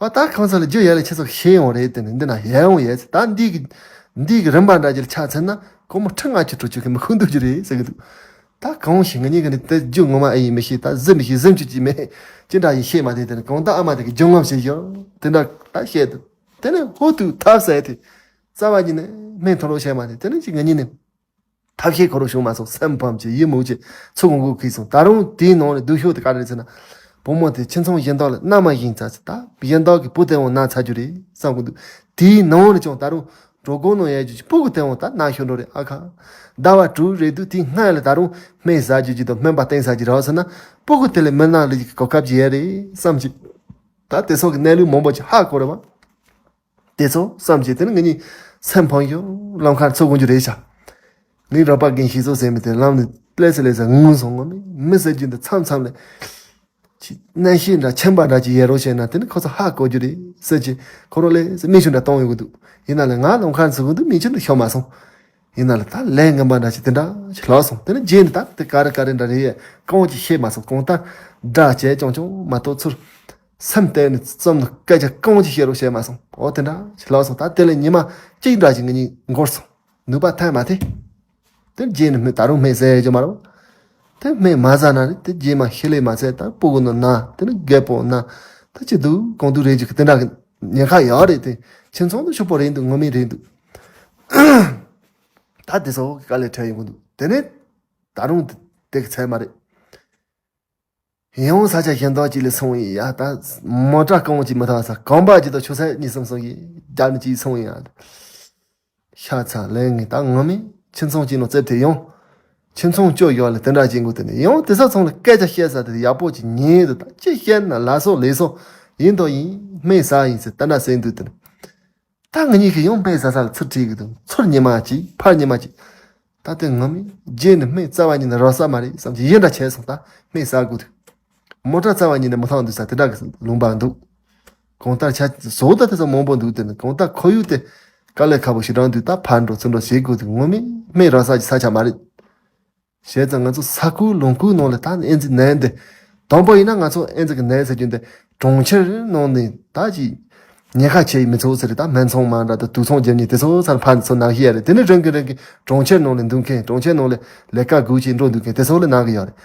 ཨ་ད་གང་ས་ལ་རྒྱུ་ཡ་ལ་ཁྱེད་ཚོ་ཤེས་ཡོང་རེད་དེ་ནི་འདི་ན་ཡ་ཡོང་ཡས་ད་འདི་གི་འདི་གི་རིམ་པ་འདྲ་རྒྱུ་ལ་ཆ་མཚོན་ན་སྒོར་མོ་ཁྲི་ལྔ་བཅུ་དྲུག་ཅུ་གི་མི་ཁུག་འདུག་རྒྱུ་རེད་ཟེར་གི་འདུག་ད་གང་ཞིག་ང་གཉིས་ཀྱི་ནི་དེ་རྒྱུ་ངོ་མ་ཨེ་ཡིན་མི་ཤེས། ད་གཟི་མི་ཤེས་གཟིམ་ཅུ་ཅི་མེད་ཅི་འདྲ་ཡིན་ཤེས་མ་དེ་དེ་ནི་གང་ད་ཨ་མ་དེ་གི་སྦྱོང་ངོ་ཞིག་ཡོད་དེ་འདྲ་ད་བཤད་འདུག་དེ་ནས་ཧོ་ཐུག་ཐབས་ཟད་དེ། རྩ་བ་ཉིད་ནས་སྨན་ཐོ་རོ་བྱས་མ་དེ་དེ་ནས་ཅིག་ང་གཉིས་ནས་ཐབས་ཤེས་ཁོ་རོ་བྱུང་མ་སོང་། སེམས་ཕམ་གྱི་ཡིད་མུག་གྱི་ཚུར་འགུག་གིས་སོང་། ད་རུང་དེའི་ནང་ནས་སྡུག་ཤོས་དེ་ག་རེ་རེད་ཟེར་ན། བུ་མོ་དེ་ཁྱིམ་ཚང་གཞན་དག་ལ་མནའ་མ་བཞིན་བཙལ་ཚེ་ད་གཞན་དག་གི་བུ་དེ་འོང་ན་ཚ་རྒྱུ་རེད་བསམ་གི་འདུག་དེའི་ནང་ནས་ཀྱང་ད་རུང་གྲོད་ཁོག་ནང་ཡལ་རྒྱུ་གྱི་སྤུ་གུ་དེ་འོང་ད་ན་ཤོར་འགྲོ་རེད། ཨ་ཁ་ཟླ་བ་དྲུག་རེད་འདུག་དེའི་སྔ་ལ་ད་རུང་སྨན་ཟ་རྒྱུ་གྱི་དང་སྨན་པ་བསྟེན་ཟ་རྒྱུ་རེད་ཟེར་ན་སྤུ་གུ་དེ་ལ་མི་ན་ལ་གོ་སྐབས་ཀྱི་ཡལ་རེད་བསམ་གྱི། ད་དེ་སོགས་ཀྱི་གནས་ལུགས་མང་པོ་ཅིག་ཧ་གོ་རེད་བ། དེ་ཚོ་བསམ་གྱིས་དེ་ནི་ང་གཉིས་སེམས་ཕམ་ཡོད། ལམ་ཁར་ཚུར་འགྲོ་རྒྱུ་རེད་ཤག་ངའི་རོགས་པ་རྒན་ཞིག་ཚོ་ཟེར་མི་དེ་ལམ་ནས་ལས་སུ་ལས་སུ་ངུ་སོང་། ངོ་མི་མི་ཟེར་རྒྱུ་འདི་མཚམས་མཚམས་ལ་ཅིག་གནོན་ཤུགས་འདྲ་ཆེན་པ་འདྲ་ཅིག་ཡོད་རོགས་བྱས་ན་དེ་ནི་ཁོ་ཚོ་ཧ་གོ་རྒྱུ་རེད་ཟེར་གྱིས་ཁོ་རང་ལས་སུ་མིག་ཆུ་འདྲ་གཏོང་ཡོང་གི་འདུག་ཡིན་ན་ལས་ང་ལམ་ཁར་ཚུར་འགྲོ་དུས་མིག་ཆུ་འདི་ཤོར་མ་སོང་། ཡིན་ན་ལས་ད་ལས་ངན་པ་འདྲ་ཅིག་དེ་འདྲ་ཞིག་ལོག་སོང་། དེ་ནི་རྗེས་ནས་ད་དེ་ག་རེ་ག་རེ་འདྲ་རེད་ཡ་གང་ཅིག་ཤེས་མ་སོང་། གང་ལྟར་དགྲ་བྱས་ཀྱང་ཀྱང་མ་གཏོགས་ཚུར། སེམས་གཏད་ནས་བསམ་ནས་སྐད་ཆ་གང་ཅི་བཤད་རོགས་བྱས་མ་སོང་། འོ་དེ་འདྲ་ཞིག་ལབ་སོང་། ད་དེ་ལས་ཉི་མ་གཅིག་འདྲ་ཞིག་ང་གཉིས་འགོར་སོང་། ནུས་པ་ཐོན་མ་ཐེ། དེ་རྗེས་ནས་སྨན་ད་རུང་སྨན་ཟས་ཀྱི་མ་རོ། དེ་སྨན་མ་ཟ་ན་རེད། དེ་རྗེས་མ་ཤི་ལས་མ་ཟད་ད་སྤུ་གུ་ནི་ན་དེ་ནི་རྒད་པོ་ན་ད་ཅི་འདུག་གང་འདུག་རེད་ཅིག་དེ་འདྲ་གི་ཉེན་ཁ་ཡོད་རེད། དེ་ཁྱིམ་ཚང་དུ་ཕྱུག་པོ་རེད་འདུག་ངོ་མི་རེད་འདུག་ད་དེ་ཚོ་གི་དཀའ་ལས་འཕྲད་ཡོང་གི་འདུག་དེ་ནས་ད་རུང་དེ་གི་ཚད་མ་རེད། ཡང་ས་ཆ་གཞན་དག་ཅིག་ལ་སོང་ཡིན་ཡ། ད་མོ་ཊ་རྐང་གཅིག་མི་ཐག་ས་གོམ་པ་གཅིག་དང་ཆུ་ཚོད་གཉིས་གསུམ་སོང་ཡིན་རྒྱབ་ནས་ཅིག་སོང་ཡིན་ཡ། ཤ་ཚ་ལས་ངས་ད་ངོ་མས་ཁྱིམ་ཚང་གཅིག་ནང་བཙལ་ཐེ་ཡོང་། ཁྱིམ་ཚང་སྐྱོ་ཡོད་ལ་དེ་འདྲ་བྱེད་དགོས། དེ་ནས་ཡང་དེ་ས་ཚང་ལ་སྐད་ཆ་བཤད་ས་དེ་ཡག་པོ་ཅིག་ཉན་དུ་ད་ཅི་བཤད་ན་ལ་སོགས་ལས་སོགས་ཡིན་དོ་ཡིན་སྨན་ཟ་ཡིན་ཟེར་དེ་འདྲ་ཟེར་འདུག་དེ་ནས། ད་ང་གཉིས་ཀྱིས་ཡང་སྨན་ཟ་ས་ལ་ཚུར་ཁྲིད་ཀྱི་འདུག་ཚུར་ཉི་མ་གཅིག་ཕར་ཉི་མ་གཅིག་ད་ལྟའི་ངོ་མས་རྗེས་ནས་སྨན་རྩ་བ་ཉིད་ནས་རག་ས་མ་རེད་བསམ་གྱི་ཡིད་འདྲ་བྱས་སོང་། ད་སྨན་ཟ་དགོས་འདུག་མོ་ཊ་རྩ་བ་ཉིད་ནས་མི་ཐང་འདུག་ས་དེ་འདྲ་གི་ལུང་པ་འདུག་གང་ལྟར་ཆ་བཟོ་ལྟ་དེ་ཚོ་མང་པོ་འདུག་དེ་ནི་གང་ལྟར་ཁོར་ཡུག་དེ་དཀའ་ལས་ཁག་པོ་ཞེ་དྲག་འདུག་ད་ཕར་འགྲོ་ཚུར་འགྲོ་བྱེད་དགོས་འདུག་ངོ་མས་སྨན་རག་ས་ཀྱི་ས་ཆ་མ་རེད། བྱས་ཙང་ང་ཚོ་ས་ཁུལ་ལུང་ཁུལ་ནང་ལ་ད་ཨེ་ཙི་ནད་འདི། དང་པོ་ཡིན་ན་ང་ཚོ་ཨེ་ཙི་གི་ནད་ཟེར་རྒྱུ་འདི་གྲོང་ཁྱེར་ནང་ནས་ད་ཅིག་ཉེན་ཁ་ཆེ་ཡི་མི་ཚོ་ཟེར་ད་སྨན་ཚོང་མ་འདྲ་དང་དུག་ཚོང་རྒྱབ་མཁན་དེ་ཚོ་ཚར་ཕན་ཚོ་ནང་བཞིན་ཡ་རེད། དེ་ནས་རང་གི་རང་གི་གྲོང་ཁྱེར་ནང་ལ་འདུག་མཁན་གྲོང་ཁྱེར་ནང་ལ་ལས་ཀ་སྒུག་ཅིག་འགྲོ་འདུག་མཁན་དེ་ཚོ་ལ་ནང་གི་ཡོད་རེད།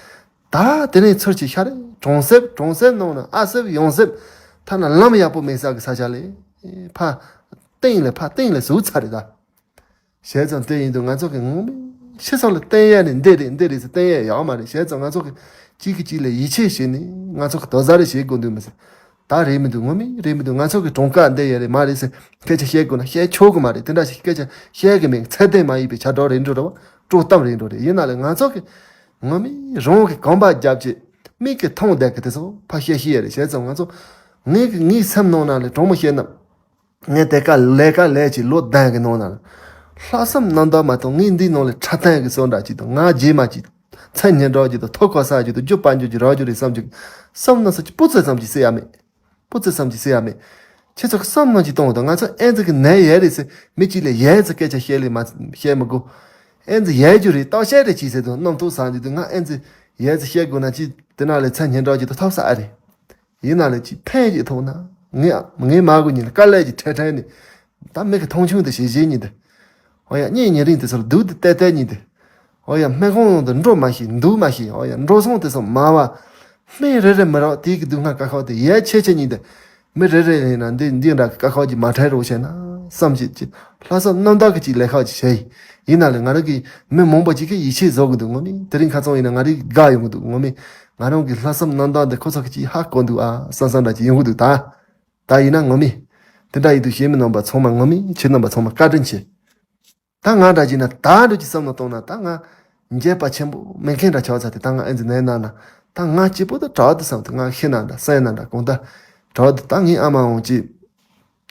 ད་དེ་ནས་ཚུར་གྱི་ཤ་རེ་གྲོང་གསེབ། གྲོང་གསེབ་ནང་ན་ཨ་གསེབ་ཡང་གསེབ། ཐ་ན་ལམ་ཡག་པོ་མེད་ས་གི་ས་ཆ་ལས་ཕ་སྟེང་ལས་ཕ་སྟེང་ལས་ཟུག་ཚར་རེད་ད། བྱས་ཙང་དེ་ཡིན་དུས་ང་ཚོ་གི་ངོ་མས་ཕྱི་སོགས་ལ་བསྟན་ཡས་ནི་འདི་རེད་འདི་རེད་ཟེར་བསྟན་ཡས་ཡོད་མ་རེད། བྱས་ཙང་ང་ཚོ་གི་གཅིག་གིས་གཅིག་ལ་ཡིད་ཆེས་བྱས་ནས་ང་ཚོ་གི་དོ་ཟ་རེ་བྱེད་དགོས་འདུག་མི་ཟེར། ད་རེད་མི་འདུག་ངོ་མས་རེད་མི་འདུག་ང་ཚོ་གི་གྲངས་ཀ་འདི་ཡས་རེད་མ་རེད་ཟེར་སྐད་ཆ་བཤད་དགོས་ན་བཤད་ཆོག་གི་མ་རེད། དེ་འདྲ་ཞིག་སྐད་ཆ་བཤད་གི་མེད། ཚད་ལྡན་མ་ཡིན་པའི་ཆ་འགྲོ་རེད་འགྲོ་རེད་བ། དཀྲོག་གཏམ་རེད་འགྲོ་རེད། ཡིན་ན་ལས་ང་ཚོ་གི་ངོ་མས་རང་གི་གོམ་པ་རྒྱབ་ཀྱི་མིག་གི་མཐོང་བསྡད་གི་དེ་ཚོ་ཕ་བཤད་ཤེས་ཡས་རེད། བྱས་ཙང་ང་ཚོ་ངའི་གི་ངའི་སེམས་ནང་ན་ལས་གྲོགས་མོ་བཤད་ན། ངས་དེ་ཀ་ལས་ཀ་ལས་ཀྱི་ལོ་ཟླ་གི་ནང་ན་ལྷག་བསམ་རྣམ་དག་མ་གཏོགས་ངས་འདིའི་ནང་ལས་འཁྲབ་སྟོན་གི་བཟོ་འདྲ་ཅིག་དང་ང་རྗེས་མ་ཅིག་མཚན་སྙན་གྲགས་ཅིག་དང་ཐོབ་གོ་ས་ཅིག་དང་རྒྱུ་དཔལ་འབྱོར་ཅིག་རག་རྒྱུ་རེད་བསམ་ཅིག་བསམ་ན་ས་ཅིག་སྤུ་ཙི་ཙམ་ཅིག་སྲིད་ཡ་མེད། སྤུ་ཙི་ཙམ་ཅིག་སྲིད་ཡ་མེད། ཁྱེད་ཚོ་གི་བསམ་ནང་ཅིག་གཏོང་དང་། ང་ཚོ་ཨེ་ཙི་གི་ནད་ཡས་རེད་ཟེར་མི་གཅིག་ལས་ཡས་ཙི་སྐད་ཆ་བཤད་ལས་མ་བཤད་མི་དགོས། ཨེ་ཙི་ཡས་རྒྱུ་རེད་བརྟག་དཔྱད་རེ་བྱས་ཟེར་དང་རྣམ་རྟོག་ཟ་འདུག་དུས་ང་ཨེ་ཙི་ཡས་ཙི་བཤད་དགོས་ན་ཅིག་དེ་ན་ལས་མཚན་སྙན་གྲགས་ཅིག་དང་ཐོབ་ས་ཨ་རེད། ཡིན་ན་ལས་ཅིག་ཕན་ཅིག་ཐོགས་ན། ངས་ངས་མ་གོ་ཉིན་དཀའ་ལས་ཀྱི་ཁྲལ་ཁྲལ་ནི། ད་མི་གི་མཐོང་ཆུང་དུ་བྱེད་བྱེད་ཉིན་དུ། ཨོ་ཡ་གཉེན་ཉེ་རིང་དུ་སོར་སྡུག་ཏུ་བལྟས་བལྟས་ཉིན་དུ། ཨོ་ཡ་སྨན་ཁང་ནང་དུ་འགྲོ་མ་ཤེས་འདུག་མ་ཤེས། ཨོ་ཡ་འགྲོ་སོང་དུ་སོ་མ་བ། སྨན་རེ་རེ་མི་རག་དེའི་གི་སྡུག་བསྔལ་དཀའ་ཁག་དེ་ཡལ་ཆེ་ཆེ་ཉིན་དུ། མི་རེ་རེ་ཡིན་ན་འདི་འདི་འདྲ་གི་དཀའ་ཁག་ཅིག་མ་འཕྲད་རོགས་བྱས་ན་བསམ་བྱེད་ཀྱི་ལྷག་བསམ་རྣམ་དག་གི་ཅིག་ལས་ཁག་ཅིག་བྱས་ཡིན། ཡིན་ན་ལས་ང་རང་གི་མི་མང་པོ་ཅིག་གིས་ཡིད་ཆེས་བཟོ་གི་འདུག་ངོ་མི་དེ་རིང་ཁ་ཚང་ཡིན་ན་ང་རིག་དགའ་ཡོང་གི་འདུག་ངོ་མི། ང་རང་གི་ལྷག་བསམ་རྣམ་དག་འདི་ཁོ་ཚོ་གི་ཅིག་ཧ་གོ་འདུག་ཨ་བསམ་བསམ་འདྲ་ཅིག་ཡོང་གི་འདུག་ད། ད་ཡིན་ན་ངོ་མི། དེ་འདྲ་ཡིན་དུས་གཞན་མི་རྣམ་པ་ཚང་མ་ངོ་མི་ཁྱེད་རྣམ་པ་ཚང་མ་བཀའ་དྲིན་ཆེ། ད་ང་འདྲ་ཅིག་ན་ད་འདྲ་ཅིག་བསམ་ན་གཏོང་ན་ད་ང་འགྱེད་པ་ཆེན་པོ་མེད་མཁན་འདྲ་ཆགས་ཚར་ཏེ་ད་ང་ཨེ་ཙི་ནས་ན་ན་ད་ང་སྐྱིད་པོ་ད་དྲག་ཏུ་བསམ་ཏེ་ང་ཤི་ན་འདྲ་སེམས་ན་འདྲ་གང་ལྟར་དྲག་ཏུ་ད་ངའི་ཨ་མ་འོང་ཅིག་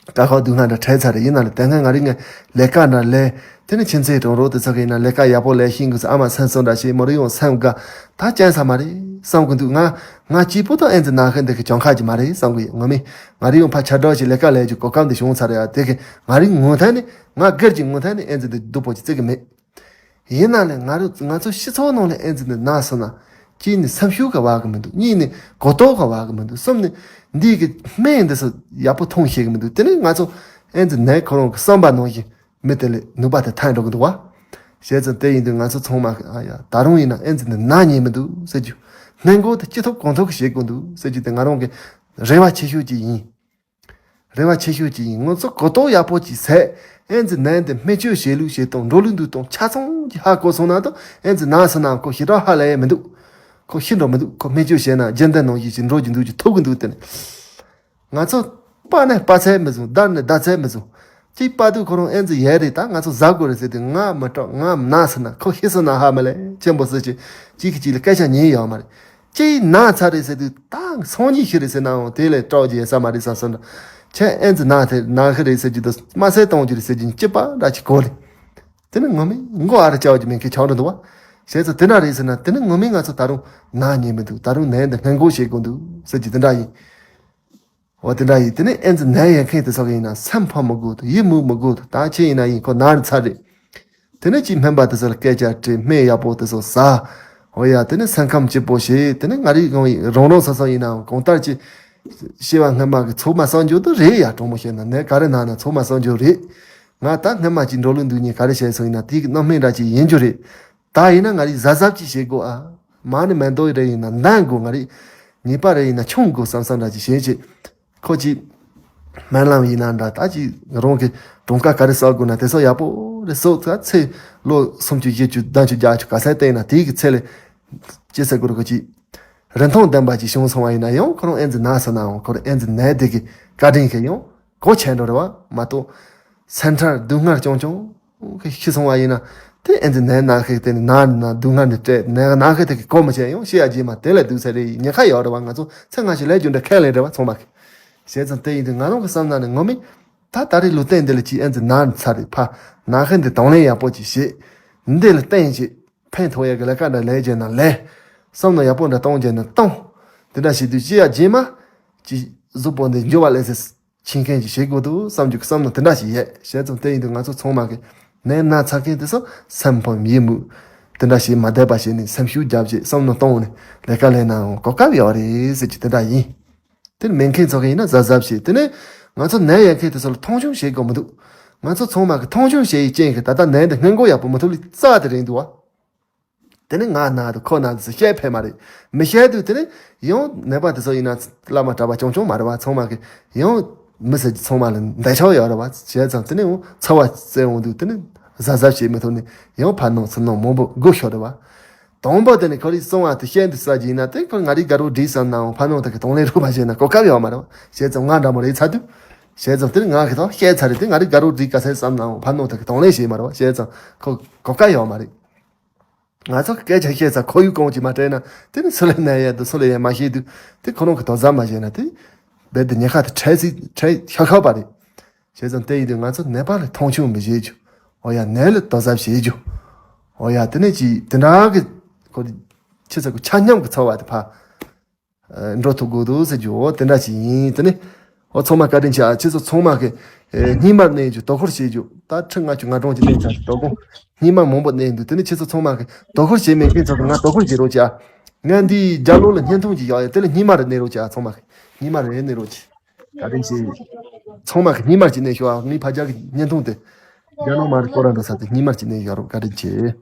དཀའ་ཁག་སྡུག་བསྔལ་འདྲ་འཕྲད་ཚར་རེད། ཡིན་ན་ལས་དེ་སྔ་ང་རིག་ངས་ལས་ཀ་འདྲ་ལས་དེ་ནི་ཁྱིམ་མཚེས་གྲོང་རོགས་དེ་ཚོ་གི་ཡིན་ན་ལས་ཀ་ཡག་པོ་ལས་ཤེས་དགོས་ཚེ་ཨ་མ་སེམས་གསོ་འདྲ་བྱེད་མོ་རི་ཡོང་སེམས་དགའ་ད་ཅན་ས་མ་རེད་བསམ་གི་འདུག་ང་ང་སྐྱིད་པོ་དང་ཨེ་ཙི་ན་ཁན་དེ་གི་གྱོང་ཁ་ཅིག་མ་རེད་བསམ་གི་ཡོད། ངོ་མི་ང་རིག་ཡོང་ཕ་ཆ་འདྲ་ཞིག་ལས་ཀ་ལས་ཀྱི་གོ་སྐབས་འདི་བྱུང་ཚར་རེད་ཡ། དེ་གི་ང་རིག་ངོ་ཐན་ནི་ང་སྒེར་གྱི་ངོ་ཐན་ནི་ཨེ་ཙི་འདི་སྡུག་པོ་ཅིག་བརྩི་གི་མེད། ཡིན་ན་ལས་ང་རང་ང་ཚོ་སྤྱི་ཚོགས་ནང་ལ་ཨེ་ཙི་འདི་ན་སོང་ན། གཅིག་ནི་སེམས་ཤུགས་ག་བ་གི་མི་འདུག་གཉིས་ནི་གོ་རྟོགས་ག་བ་གི་མི་འདུག་གསུམ་ནི་འདི་གི་སྨན་འདི་ཚོ་ཡག་པོ་མཐོང་ཤེས་གི་མི་འདུག་དེ་ནི་ང་ཚོ་ཨེ་ཙི་ནད་ཁོ་རང་གི་བསམ་པ་ནང་བཞིན་མི་དེ་ལས་ནུས་པ་དེ་ཐོན་འགྲོ་གི་འདུག་བ། བྱས་ཙང་དེ་ཡིན་དུས་ང་ཚོ་ཚང་མ་ཨ་ཡ་ད་རུང་ཡིན་ན་ཨེ་ཙི་འདི་ན་ཉེན་མི་འདུག་ཟེར་རྒྱུ། སྔོན་འགོག་དེ་ཅི་ཐུབ་གང་ཐུབ་ཀྱི་བྱེད་དགོས་འདུག་ཟེར་རྒྱུ་དེ་ང་རང་གི་རེ་བ་ཆེ་ཤོས་ཅིག་ཡིན། རེ་བ་ཆེ་ཤོས་ཅིག་ཡིན། ང་ཚོ་གོ་རྟོགས་ཡག་པོ་ཅིག་ཟད། ཨེ་ཙི་ནད་འདི་སྨན་བཅོས་བྱེད་ལུགས་བྱེད་སྟངས་འགྲོ་ལུགས་འདུག་སྟངས་ཆ་ཚང་གི་ཧ་གོ་སོང་ན་ད་ཨེ་ཙི་ན་སོང་ན་ཁོ་ཞེ་དྲག་ཧ་ལས་ཡས་མི་འདུག་ཁོ་ཤི་འགྲོ་མི་འདུག་ཁོ་སྨན་བཅོས་བྱས་ན་རྒྱུན་ལྡན་ནང་བཞིན་ཞིག་འགྲོ་རྒྱུ་འདུག་ཅིག་ཐུབ་གི་འདུག་དེ་ནི། ང་ཚོ་དཔའ་ནས་དཔའ་ཚད་མི་བཟུང་། བརྡར་ནས་བརྡར་ཚད་མི་བཟུང་། གཅིག་དཔའ་དུས་ཁོ་རང་ཨེ་ཙི་ཡས་རེད། ད་ང་ཚོ་ཟ་དགོས་རེད་ཟེར་དུས་ང་མི་སྐྲག་ང་ན་སོང་ན་ཁོ་ཤི་སོང་ན་ཧ་མ་ལས་ཆེན་པོ་ཟེར་གྱི་གཅིག་གིས་གཅིག་ལ་སྐད་ཆ་ཉན་ཡོད་མ་རེད། ཅིག་ན་ཚར་རེད་ཟེར་དུས་ད་སང་ཉིན་ཤི་རེད་ཟེར་ནའང་དེ་ལས་སྐྲག་རྒྱུ་ཡོད་ས་མ་རེད་བསམ་སོང་ན། ཁྱེད་ཨེ་ཙི་ན་དེ་ན་ཤི་རེད་ཟེར་རྒྱུ་དང་དམར་གསོད་གཏོང་རྒྱུ་རེད་ཟེར་རྒྱུ་གཅིག་པ་འདྲ་ཅིག་གོ་ལེ། དེ་ནི་ངོ་མས་མགོ་ཨ་རི་བཅའ་རྒྱུ་མེད་མཁན་ཆགས་འགྲོ་འདུག་བ། བྱས་ཙང་དེ་འདྲ་རེད་ཟེར་ན་དེ་ནི་ངོ་མས་ང་ཚོ་ད་རུང་ན་ཉན་མི་འདུག་ད་རུང་ནད་འདི་སྔོན་འགོག་བྱེད་དགོས་འདུག་ཟེར་རྒྱུ་དེ་འདྲ་ཡིན། འོ་དེ་འདྲ་ཡིན། དེ་ནས་ཨེ་ཙི་ནད་ཡོད་མཁན་དེ་ཚོ་གི་ཡིན་ན་སེམས་ཕམ་མི་དགོས་འདུག་ཡིད་མུག་མི་དགོས་འདུག་ད་ཁྱེད་ཡིན་ན་ཡིན་ཁོ་ན་རུ་ཚར་རེད། དེ་ནས་ཅིག་སྨན་པ་དེ་ཚོ་ལ་སྐད་ཆ་དྲིས། སྨན་ཡག་པོ་དེ་ཚོ་ཟ། འོ་ཡ་དེ་ནས་སེམས་ཁམས་སྐྱིད་པོ་བྱེད། དེ་ནས་ང་རིག་རང་རང་སོ་སོ་ཡིན་ནའང་གང་ལྟར་ཅིག་བྱིས་པ་སྔ་མ་གི་ཚོད་མ་སོང་རྒྱུ་དེ་རེད་ཡ། དྲང་མོ་བཤད་ན་ནད་ག་རེ་ན་ན་ཚོད་མ་སོང་རྒྱུ་རེད། ང་ད་སྔ་མ་ཅིག་འགྲོ་ལུགས་འདུག་ཉིན་ག་རེ་བྱས་སོང་ཡིན་ན་དེའི་གི་རྣམ་སྨིན་འདྲ་ཅིག་ཡིན་རྒྱུ་རེད། ད་ཡིན་ན་ང་རིག་གཟབ་གཟབ་ཅིག་བྱེད་དགོས་ཨ། མ་ཎི་མེ་ཏོག་རེ་ཡིན་ན་འདོན་དགོས། ང་རིག་ཉེས་པ་རེ་ཡིན་ན་ཆུང་དགོས་བསམ་བསམ་འདྲ་ཅིག་བྱེད་ཅིག་ཁོ་ཅིག་སྨོན་ལམ་ཡིན་ན་འདྲ་ད་ཅིག་རང་གི་གྲངས་ཀ་ག་རེ་བསགས་དགོས་ན་དེ་ཚོ་ཡག་པོ་རེ་བསགས་ཚ་ཚེ་ལོ་སུམ་ཅུ་བཞི་བཅུ་བདུན་ཅུ་བརྒྱད་ཅུ་ག་ཚད་བསྟན་ན་དེའི་གི་ཚེ་ལས་ཅི་ཟེར་དགོས་རེད། ཁོ་ཅིག་རིན་ཐང་ལྡན་པ་ཅིག་བྱུང་སོང་བ་ཡིན་ན་ཡང་ཁོ་རང་ཨེ་ཙི་ན་སོང་ནའང་ཁོ་རང་ཨེ་ཙི་ནད་དེ་གི་བཀའ་དྲིན་གྱིས་ཡང་གོ་ཆེན་འགྲོ་རེད་བ་མ་གཏོགས། སེམས་ཁྲལ་སྡུག་བསྔལ་རྐྱང་རྐྱང་གི་ཤི་སོང་བ་ཡིན་ན་དེ་ཨེ་ཙི་ནད་ན་ཤི་དེ་ནི་ན་ན་སྡུག་བསྔལ་ནི་སྤྲད་ནད་ན་ཤི་དེ་གི་གོ་མི་ཆེན་ཡང་ཤི་ཡ་རྗེས་མ་དེ་ལས་སྡུག་ས་རེད། ཉེན་ཁ་ཡོད་རེད་བ། ང་ཚོ་ཚེ་སྔ་ཕྱི་ལས་རྒྱུ་འདྲ་ཁས་ལེན་རེད་བ་ཚང་མ་གི། བྱས་ཙང་དེ་ཡིན་དུས་ང་རང་གི་བསམ་ན་ནི་ངོ་མི་ད་ད་རེས་ལུས་རྟེན་འདི་ལ་ཅིག་ཨེ་ཙི་ན་ཚར་རེད། ཕ་ན་ཤི་འདི་དང་ལེན་ཡག་པོ་ཅིག་བྱེད། འདི་ལ་བརྟེན་ཅིག་ཕན་ཐོགས་ཡག་གི་ལས་ཀ་འདྲ་ལས་བྱས་ན་ལས། བསམ་བློ་ཡག་པོ་འདྲ་གཏོང་བྱས་ན་གཏོང་། དེ་འདྲ་བྱེད་དུས་ཅི་ཡ་རྗེས་མ་ཅིག་གཟུགས་པོ་འདི་འགྱུར་བ་ལས་སེ་ཕྱིན་མཁན་ཅིག་བྱེད་དགོས་འདུག་བསམ་རྒྱུ་གི་བསམ་བློ་དེ་འདྲ་ཞིག་ཡོད། བྱས་ཙང་དེ་ཡིན་དུས་ང་ཚོ་ཚང་མ་གི་ནད་ན་ཚ་མཁན་དེ་ཚོ་སེམས་ཕམ་ཡིད་མུག་དེ་འདྲ་ཞིག་མ་བསྡད་པ་བྱས་ནས་སེམས་ཤུགས་རྒྱབ་བྱས་བསམ་བློ་གཏོང་ནས་ལས་ཀ་ལས་ནའང་གོ་སྐབས་ཡོད་རེད་ཟེར་གྱི་དེ་འདྲ་ཡིན། དེ་ནི་མེད་མཁན་ཚོ་གི་ཡིན་ན་གཟབ་གཟབ་བྱས། དེ་ནས་ང་ཚོ་ནད་ཡོད་མཁན་དེ་ཚོ་ལ་མཐོང་ཆུང་བྱེད་དགོས་མི་འདུག་ང་ཚོ་ཚང་མ་གི་མཐོང་ཆུང་བྱེད་ཡི་རྐྱེན་གྱིས་ད་ལྟ་ནད་འདི་སྔོན་འགོག་ཡག་པོ་མི་ཐུབ་ལི་རྩ་དེ་རེད་འདུག་བ། དེ་ནི་ང་ན་འདུག་ཁོ་ན་འདུག་ཟེར་བཤད་ཕོད་མ་རེད། མི་བཤད་དུས་དེ་ནི་ཡང་ནད་པ་དེ་ཚོ་ཡིན་ན་བླ་མ་གྲྭ་པ་རྐྱང་རྐྱང་མ་རེད་བ། ཚང་མ་གི་ཡང་མི་ཟེར་གྱི་ཚང་མ་ལ་འདོད་ཆགས་ཡོད་རེད་བ། བྱས་ཙང་དེ་ནི་འོང་ཚ་བ་བཙལ་འོང་དུས་དེ་ནི་གཟབ་གཟབ་བྱེད་མི་ཐུབ་ནས་ཡང་ཕར་ནང་ཚུར་ནང་མང་པོ་སྒུག་ཤོག་རེད་བ། དང་པོ་དེ་ནི་ཁོ་རིག་གསང་བ་དེ་བཤད་འདུག་ས་ཅིག་ཡིན་ན་དེ་ཁོ་ང་རིག་དགའ་རོགས་བསྒྲིགས་བསམ་ནའང་ཕར་ནང་དེ་གི་དང་ལེན་རོགས་པ་བྱས་ན་གོ་སྐབས་ཡོད་མ་རེད་བ། བྱས་ཙང་ང་འདྲ་མོ་རེད་ཚར་དུས། བྱས་ཙང་དེ་ནི་ང་གི་ཐོག་བཤད་ཚར་རེད། དེ་ང་རིག་དགའ་རོགས་བསྒྲིགས་ག་ཚད་བསམ་ནའང་ཕར་ནང་དེ་གི་དང་ལེན་བྱས་མ་རེད་བ། བྱས་ཙང་ཁོ་གོ་སྐབས་ཡོད་མ་རེད། ང་ཚོ་སྐད་ཆ་བཤད་ས་ཁོར་ཡུག་གང་ཅིག་མ་སྤྲད་ན་དེ་ནི་སུ་ལ་ན་ཡ་དང་སུ་ལ་ཡ་མ་ཤེས་དུས་དེ་ཁོ་རང་གི་དོ་ཟབ་མ་བྱས་ན་དེ་རྦད་དེ་ཉེན་ཁ་དེ་འཕྲད་སྲིད་འཕྲད་ཤག་ཤག་པ་རེད། བྱས་ཙང་དེ་ཡིན་དུས་ང་ཚོ་ནད་པ་ལ་མཐོང་ཆུང་མི་བྱེད་རྒྱུ། འོ་ཡ་ནད་ལ་དོ་ཟབ་བྱེད་རྒྱུ། འོ་ཡ་དེ་ནས་ཅིག་དེ་འདྲ་གི་ཁོ་ཆི་ཟེར་གོ་ཆ་མཉམ་གི་འཚོ་བ་དེ་ཕར་འགྲོ་ཐུབ་དགོས་འདུག་ཟེར་རྒྱུ། འོ་དེ་འདྲ་ཞིག་ཡིན། དེ་ནི་འོ་ཚང་མ་བཀའ་དྲིན་ཆེ་ཨ། ཁྱེད་ཚོ་ཚང་མ་གི་ཨེ་སྙིང་མར་གནས་རྒྱུ་དོ་ཁུར་བྱེད་རྒྱུ། ད་ཁྲི་ལྔ་བཅུ་ང་གྲངས་ཀྱི་གནས་ཚར་དོ་དགོང་སྙིང་མར་མང་པོ་གནས་འདུག་དེ་ནི་ཁྱེད་ཚོ་ཚང་མ་གི་དོ་ཁུར་བྱེད་མེད་མཁན་ཚོ་གི་ང་དོ་ཁུར་བྱེད་རོགས་བྱེད་ཨ། ང་འདི་རྒྱ་ལོ་ལ་བརྙན་ཐུང་ཅིག་ཡག་ཡོད། དེ་ལ་སྙིང་མར་གནས་རོགས་བྱེད་ཨ། ཚང་མ་གི་སྙིང་མར་གནས་རོགས་བྱེད། བཀའ་དྲིན་ཆེ། ཚང་མ་གི་སྙིང་མར་ཅིག་གནས་ཤོག་ཨ། ངའི་ཕ་རྒྱ་གི་བརྙན་ཐུང་དེ་རྒྱ་ནག་མ་རེད། ཁོ་རང་འདྲ་ས་དེ་སྙིང་མར་ཅིག་གནས་ཤོག་རོགས། བཀའ་དྲིན་ཆེ།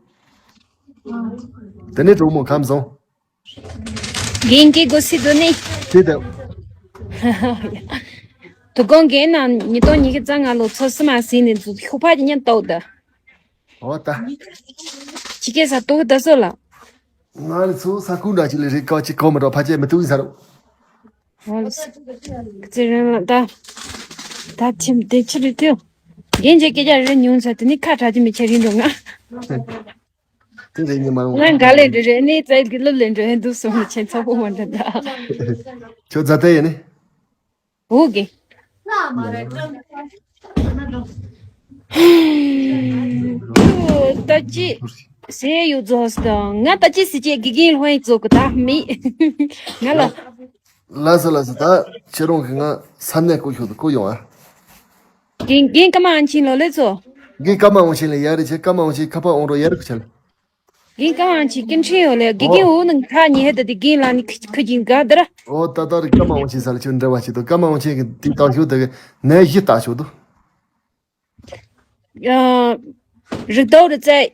དེ་ནས་གྲོགས་མོ་ཁམས་བཟང་། རྒན་སྐད་གོ་སྲིད་དོ་ནི། དེ་དང་། དོ་དགོང་རྒན་ནང་ཉིས་སྟོང་ཉི་ཤུ་རྩ་ལྔ་ལོ་ཚོ་སི་མ་ཟིན་ནས་འཛུགས་ཤོག་ཕ་གི་ཉན་ཏོག་ད། འོ་ད། ཕྱི་སྐད་ས་ཏོག་ད་སོ་ལ། ང་ལ་ཚོ་ས་ཁུག་འདྲ་ཅིག་ལས་རིག་ག་ཅིག་གོ་མི་འགྲོ། ཕ་ཆེ་མི་ཐུག་ས་རོ། འོ་ལ་སི། ཙི་རན་ལ་ད། ད་ཁྱིམ་དེ་ཕྱི་རི་ཏུ། རྒན་ཆེ་སྐད་ཆ་རེ་ཉུང་ས་དེ་ནི་ཁ་གྲག་གི་མི་ཆེ་རིང་འགྲོ་ང་། དེ་རེད་ཉི་མ་རུང་། ང་འགའ་ལས་འདྲི་རེད་ནི་རྩལ་གྱི་སློབ་ལས་འགྲོ་ཧན་འདུག་སོང་ཆེན་ཚོགས་པོ་མ་འདྲ་ད། ཁྱོད་རྫ་ཐེ་ཡིན་ནི། འུ་གི། ད་ཅི། ཟས་ཡོད་རྫོགས་སི་དང་ང་ད་ཅི་སི་ཅེ་དགེ་རྒན་ལྷོད་རྫོགས་གི་ད་མི། ང་ལ། ལ་ས་ལ་ས་ད་ཁྱེད་རང་གི་ང་ས་གནས་བསྐོ་ཤོག་ཏུ་བསྐོ་ཡོང་ཨ། རྒན་རྒན་ཀརྨ་དབང་ཆེན་ལོ་ལེ་ཚོ། རྒན་ཀརྨ་དབང་ཆེན་ལ་ཡ་རེ་ཆེ། ཀརྨ་དབང་ཆེན་ཁ་པར་འོང་རོགས་ཡ་རེ་ཁུ་ཆལ། རྒན་ཀརྨ་དབང་ཆེན་སྐུ་ཕྲེང་ཡོད་ལེ། དགེ་རྒན་འོ་ནང་ཁ་ཉེ་ཧེ་ད་དེ་རྒན་ལ་ནི་ཁུ་ཁུ་ཅིང་ག་དར། འོ་ད་ད་རེ་ཀརྨ་དབང་ཆེན་ས་ལ་ཁྱོད་འབྲེལ་བ་བྱེད་དོ། ཀརྨ་དབང་ཆེན་གི་དེ་བཏང་ཤོག་ད་གི་ནས་གཞི་བཏགས་ཤོག་ཏུ། ཨ། རིག་རྡོར་རི་རྩེ།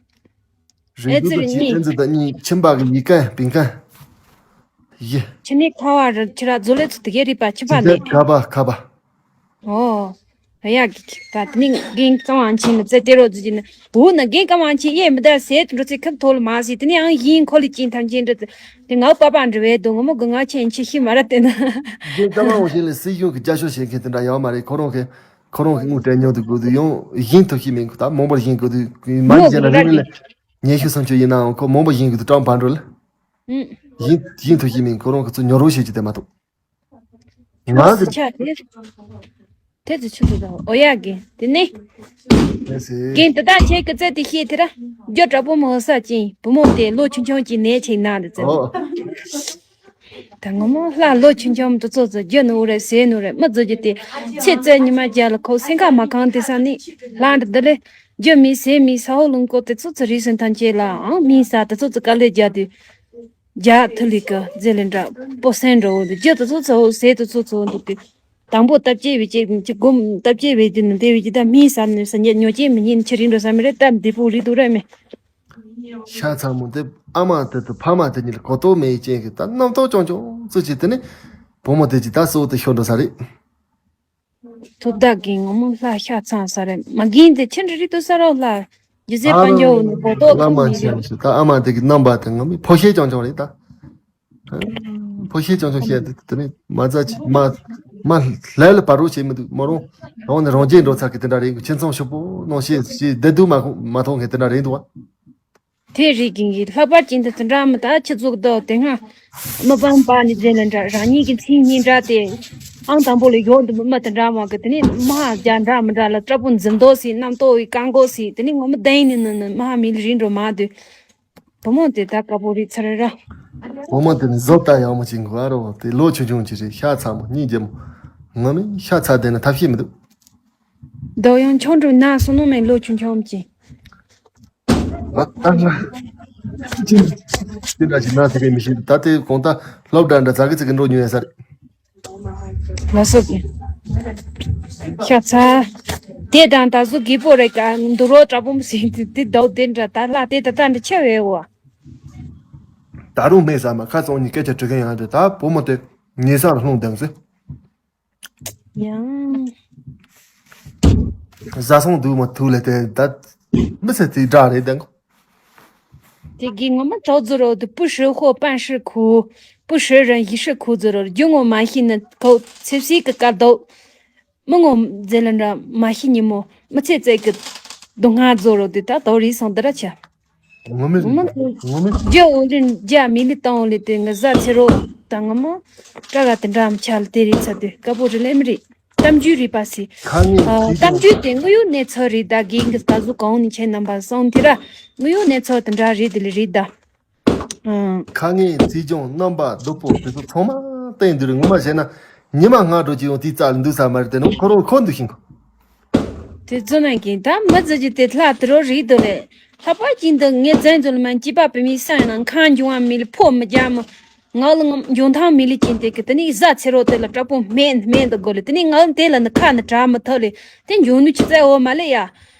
རིག་ཨེ་ཙི་རྡོར་རི་གཉིས། ཨེ་ཙི་རྡོར་རི་གཉིས་ཁྱིམ་པ་གི་ཡི་གེ་པིང་ཀ་ཡི། ཁྱི་ནི་ཁ་བ་རི་ཁྱི་ར་ཛོ་ལེ་ཚུ་དི་གེ་རི་པ་ཁྱི་པ་ནི། ཁ་བ་ཁ་བ། ཨོ། ཡ་གི་གི་ད་དི་ནི་རྒན་ཀརྨ་དབང་ཆེན་ནི་རྩེ་ཏེ་རོ་ཛི་ཇི་ནི་འུ་ན་རྒན་ཀརྨ་དབང་ཆེན་ཡེ་མི་ད་ཟེར་འགྲོ་ཚེ་ཁབ་ཐོག་ལ་མ་ཟི་དི་ནི་ཨང་ཡིན་ཁོ་ལི་ཅིན་ཐམས་ཅད་འགྲོ་ཚེ་དི་ང་པ་པ་འགྲོ་བའི་དོ་ངོ་མོ་གི་ང་ཆེན་ཆེ་ཤི་མ་ར་དེ་ན། རྒན་ཀརྨ་དབང་ཆེན་ལ་སྲིད་གཞུང་གི་བསྐྱར་ཞིབ་བྱེད་མཁན་དེ་འདྲ་ཡོད་མ་རེད། ཁོ་རང་གི་ཁོ་རང་གི་དངུལ་སྤྲད་ཉོ་དུ་དགོས་དུ་ཡང་བཞིན་ཐུབ་ཤེས་མིན་གོ་ད་མང་པོར་བཞིན་དགོས་དུ་མ་ཡིན་ཟེར་ན་རེ་རེ་ལ་ཉེ་ཤུ་སུམ་ཅུ་ཡིན་ནའང་ཁོ་མང་པོ་བཞིན་དགོས་དུ་གྲངས་བར་འགྲོ་ལ་ཨུ། བཞིན་བཞིན་ཐུབ་ཤེས་མིན་ཁོ་རང་གི་ཚུར་ཉོ་རོགས་བྱེད་ཀྱི་དེ་མ་གཏོགས། ང་གི་ཆ་དེ་དེ་ཚོ་ཆུ་ཚོད་དང་འོ་ཡ་གི་དེ་ནི་ལགས་སེ། རྒན་དེ་དག་ཁྱེད་ཀྱི་རྩལ་དེ་ཤེས་དེ་ར་རྒྱུ་དྲག་པོ་མོ་ས་ཅིང་བུ་མོ་དེ་ལོ་ཆུང་ཆུང་གི་ནད་ཆེ་ན་དེ་ཚོ། ཨོ། ད་ངོ་མ་ལྷ་ལོ་ཆུང་ཆུང་དེ་ཚོ་ཚོ་རྒྱུ་ནོར་རེད་ཟས་ནོར་རེད་མི་བཟོ་རྒྱུ་དེ་ཚེ་བཙལ་ཉི་མ་རྒྱ་ལ་ཁོ་སེང་ཁ་མ་གང་དེ་ས་ནི་ལྷ་འདྲ་འདི་ལས་རྒྱུ་མི་ཟས་མི་ས་འོག་ལུང་ཀོ་དེ་ཚོ་ཚོ་རིགས་སུ་ཐམས་ཅད་ལའང་མི་ས་དེ་ཚོ་ཚོ་དཀའ་ལས་རྒྱག་དུས། རྒྱ་ཐུ་ལི་ཀ་ཛེ་ལེ་འདྲ་པོ་སེན་འགྲོ་འོ་འདུག་རྒྱུ་དེ་ཚོ་ཚོ་ཟས་དེ་ཚོ་ཚོ་འདུག་དུས། དང་པོ་སྟབས་བཅས་པའི་ཅིག་ཅིག་སྒོམ་སྟབས་བཅས་པའི་དུས་ནི་དེ་བའི་ཅིག་ད་མིའི་ས་ནས་ས་ཉ་ཉོ་ཅན་མི་ཉན་ཆེ་རིང་འགྲོ་ས་མི་རེད་སྟབས་བདེ་པོ་རིག་འདུག་རེད་མེད། ཤ་ཚ་མོ་དེ་ཨ་མ་དེ་དུ་ཕ་མ་དེ་གཉིས་ལ་གོ་རྟོགས་མེད་ཅན་གྱི་ད་རྣམ་རྟོག་ཅོང་ཅོང་ཙི་ཅི་དེ་ནི་བུ་མོ་དེ་ཅི་ད་གཙོ་བོ་དེ་ཤོར་འགྲོ་ས་རེད། ཐུབ་བདག་གིས་ངོ་མ་ལྷ་ཤ་ཚང་ས་རེད་མ་གིན་དེ་ཆེན་རི་རི་ཏུ་ས་རོ་ལྷ་རྒྱུ་ཟས་ཨ་པ་འཇོ་ནི་གོ་རྟོགས་བླ་ཁུངས་མ་མི་ཤེས་ཡོད་ཞུ་ད་ཨ་མ་དེ་གི་རྣམ་པ་དེ་ངོ་མི་ཕོ་ཤེས་ཅོང་ཅོང་རེད་ད། ཕོ་ཤེས་ཅོང་ཅོང་བཤད་དེ་དེ་ནི་མ་རྩ་ཆེ་མ་མ་ལྷ་ལ་བར་རོ་བྱེད་མི་འདུག་མོ་རང་རང་ནས་རང་རྒྱལ་འགྲོ་ཚར་གི་དེ་འདྲ་རེད་གི་ཁྱིམ་ཚང་ཕྱུག་པོ་ནང་བཤད་ཞེས་བདེ་སྡུག་མ་མ་མཐོང་མཁན་དེ་འདྲ་རེད་འདུག་བ། དེ་རིགས་ཀྱི་ལྷག་པར་ཅན་དུ་དེ་འདྲ་མི་ད་ཁྱི་ཚུགས་དོ་དེ་སྔ་མི་པང་པ་ནི་རྫས་ལ་འདྲ་རང་ཉིད་ཀྱི་མཚན་སྙིང་འདྲ་སྟེ། ཨང་དང་པོ་ལ་ཡོག་འདི་མི་དེ་འདྲ་མ་གི་དེ་ནི་མ་རྒྱ་འདྲ་མི་འདྲ་ལ་སྐྲ་པོ་འཛིན་མདོག་སི་རྣམ་རྟོག་གི་ཀང་གོ་སི་དེ་ནི་ངོ་མི་ལྡན་ནི་ནི་ནི་མ་མི་ལ་རིང་འགྲོ་མ་དུས། བུ་མོ་དེ་ད་དཀར་པོ་རིག་ཚར་ར། བུ་མོ་དེ་ནི་བཟོ་ལྟ་ཡག་མོ་ཅིག་འགོ་ཨ་རོ་དེ་ལོ་ཆུང་ཆུང་ཅིག་རེད་ཤ་ཚ་མོ་སྙིང་རྗེ་མོ། ངོ་མི་ཤ་ཚ་དེ་ནི་ཐབས་ཤེས་མི་འདུག་རྡོ་གཡང་ཆང་འགྲོ་ན་སོ་ནོ་མེད་ལོ་ཆུང་ཆུང་ཅིག་ཨ་ཨ་ཅི་ཅི་འདྲ་ཞིག་ན་ཟེར་གི་མི་ཤེས་ད་ལྟའི་གོང་ད་སློབ་གྲྭ་འདྲ་ཛ་གི་ཙི་གི་འགྲོ་ཉོས་ཡ་ས་རེད། ལ་སོ་གི་ཤ་ཚ་དེ་དང་ད་གཟུགས་གི་པོ་རེད་ཀ་འདུག་རོ་དྲག་པོ་མི་ཟིན་དེ་དེ་དོ་དེ་འདྲ་ད་ལ་དེ་ད་ད་འདྲ་ཆེ་བས་འོ། ད་རུང་མེད་ས་མ་ཁ་ཚང་གཉིས་སྐད་ཆ་དྲི་མཁན་ཡང་རེད། ད་བུ་མོ་དེ་ཉེ་ས་ལ་ལྷུང་བསྡད་ཟེར། ཡང་། བཟའ་ཚང་འདུག་མ་ཐུག་ལས་དེ་ད་མི་ཚེ་དེ་འདྲ་རེད་དེ། དེ་གི་ངོ་མ་ཐོག་ཛི་རོ་དུ་པུ་ཧྲི་ཧོ་པན་ཧྲི་ཁུ། པུ་ཧྲི་རན་ཡི་ཧྲི་ཁུ་ཛི་རོ་རྒྱུ་ངོ་མ་ཤི་ནི་ཁོ་ཚེ་སི་གི་ཀ་དོ། མི་ངོ་མཛེས་ལ་འདྲ་མ་ཤི་ཉི་མོ་མི་ཚེ་ཚད་གི་སྡུག་བསྔལ་ཛི་རོ་དུ་ད་དོ་རི་སང་དི་ར་ཆ། ངོ་མི་ངོ་མ་ངོ་མི་རྒྱུ་འོ་རིན་རྒྱ་མི་ལི་བཏང་ལི་དེ་ང་ཟ་ཚེ་རོ་ད་ངོ་མ་ཀ་ག་དི་འདྲ་མི་ཆ་ལ་དེ་རི་ཚ་དུ་ཀ་པོ་རི་ལེ་མི་རི། གཏམ་རྒྱུད་རིག་པ་སི། ཁ་ངེས། ཨ། གཏམ་རྒྱུད་དེ་དངོས་ཡོད་གནས་ཚུལ་རེད། ད་གིན་གི་ད་གཟུགས་གང་ནས་ཁྱེད་རྣམ་པ་སོང་དེ་ར་དངོས་ཡོད་གནས་ཚུལ་དེ་འདྲ་རེད། དེ་ལས་རེད་ད། ཨང་། ཁ་ངེས་རྩིས་སྦྱོང་རྣམ་པ་སྡུག་པོ་དེ་ཚོ་ཚང་མ་བསྟན་འདུག་ངོ་མ་བྱས་ན་ཉི་མ་སྔ་དྲོ་ཅི་ཡོང་དེའི་རྩ་ལ་འདུག་ས་མ་རེད། དེ་ནང་ཁོ་རང་ཁོ་འདུག་ཤིང་། དེ་ཚོ་ནང་གིན་ད་མི་ཚོ་གི་དེ་ལྷ་དེ་རོ་རེད་དོ་ལེ། ལྷག་པར་ཅིག་འདི་ངས་བཙན་འཛུལ་མ་སྐྱིད་པ་བུད་མེད་ས་ཡིན་ན་ཁ་འབྱུང་བ་མི་ལ་ཕོ་མི་རྒྱ་མི། ང་ལ་ངམ་འཇོན་ཐང་མི་ལི་ཅན་དེ་གི་དེ་ནི་ཟ་ཚེ་རོ་དེ་ལ་དྲག་པོ་སྨན་སྨན་དུ་དགོས་ལེ། དེ་ནི་ང་ལ་དེ་ལ་ནི་ཁ་ནི་དྲག་མི་ཐུབ་ལེ། དེ་འཇོན་ནུས་ཆི་ཙེ་འོ་མ་ལེ་ཡ།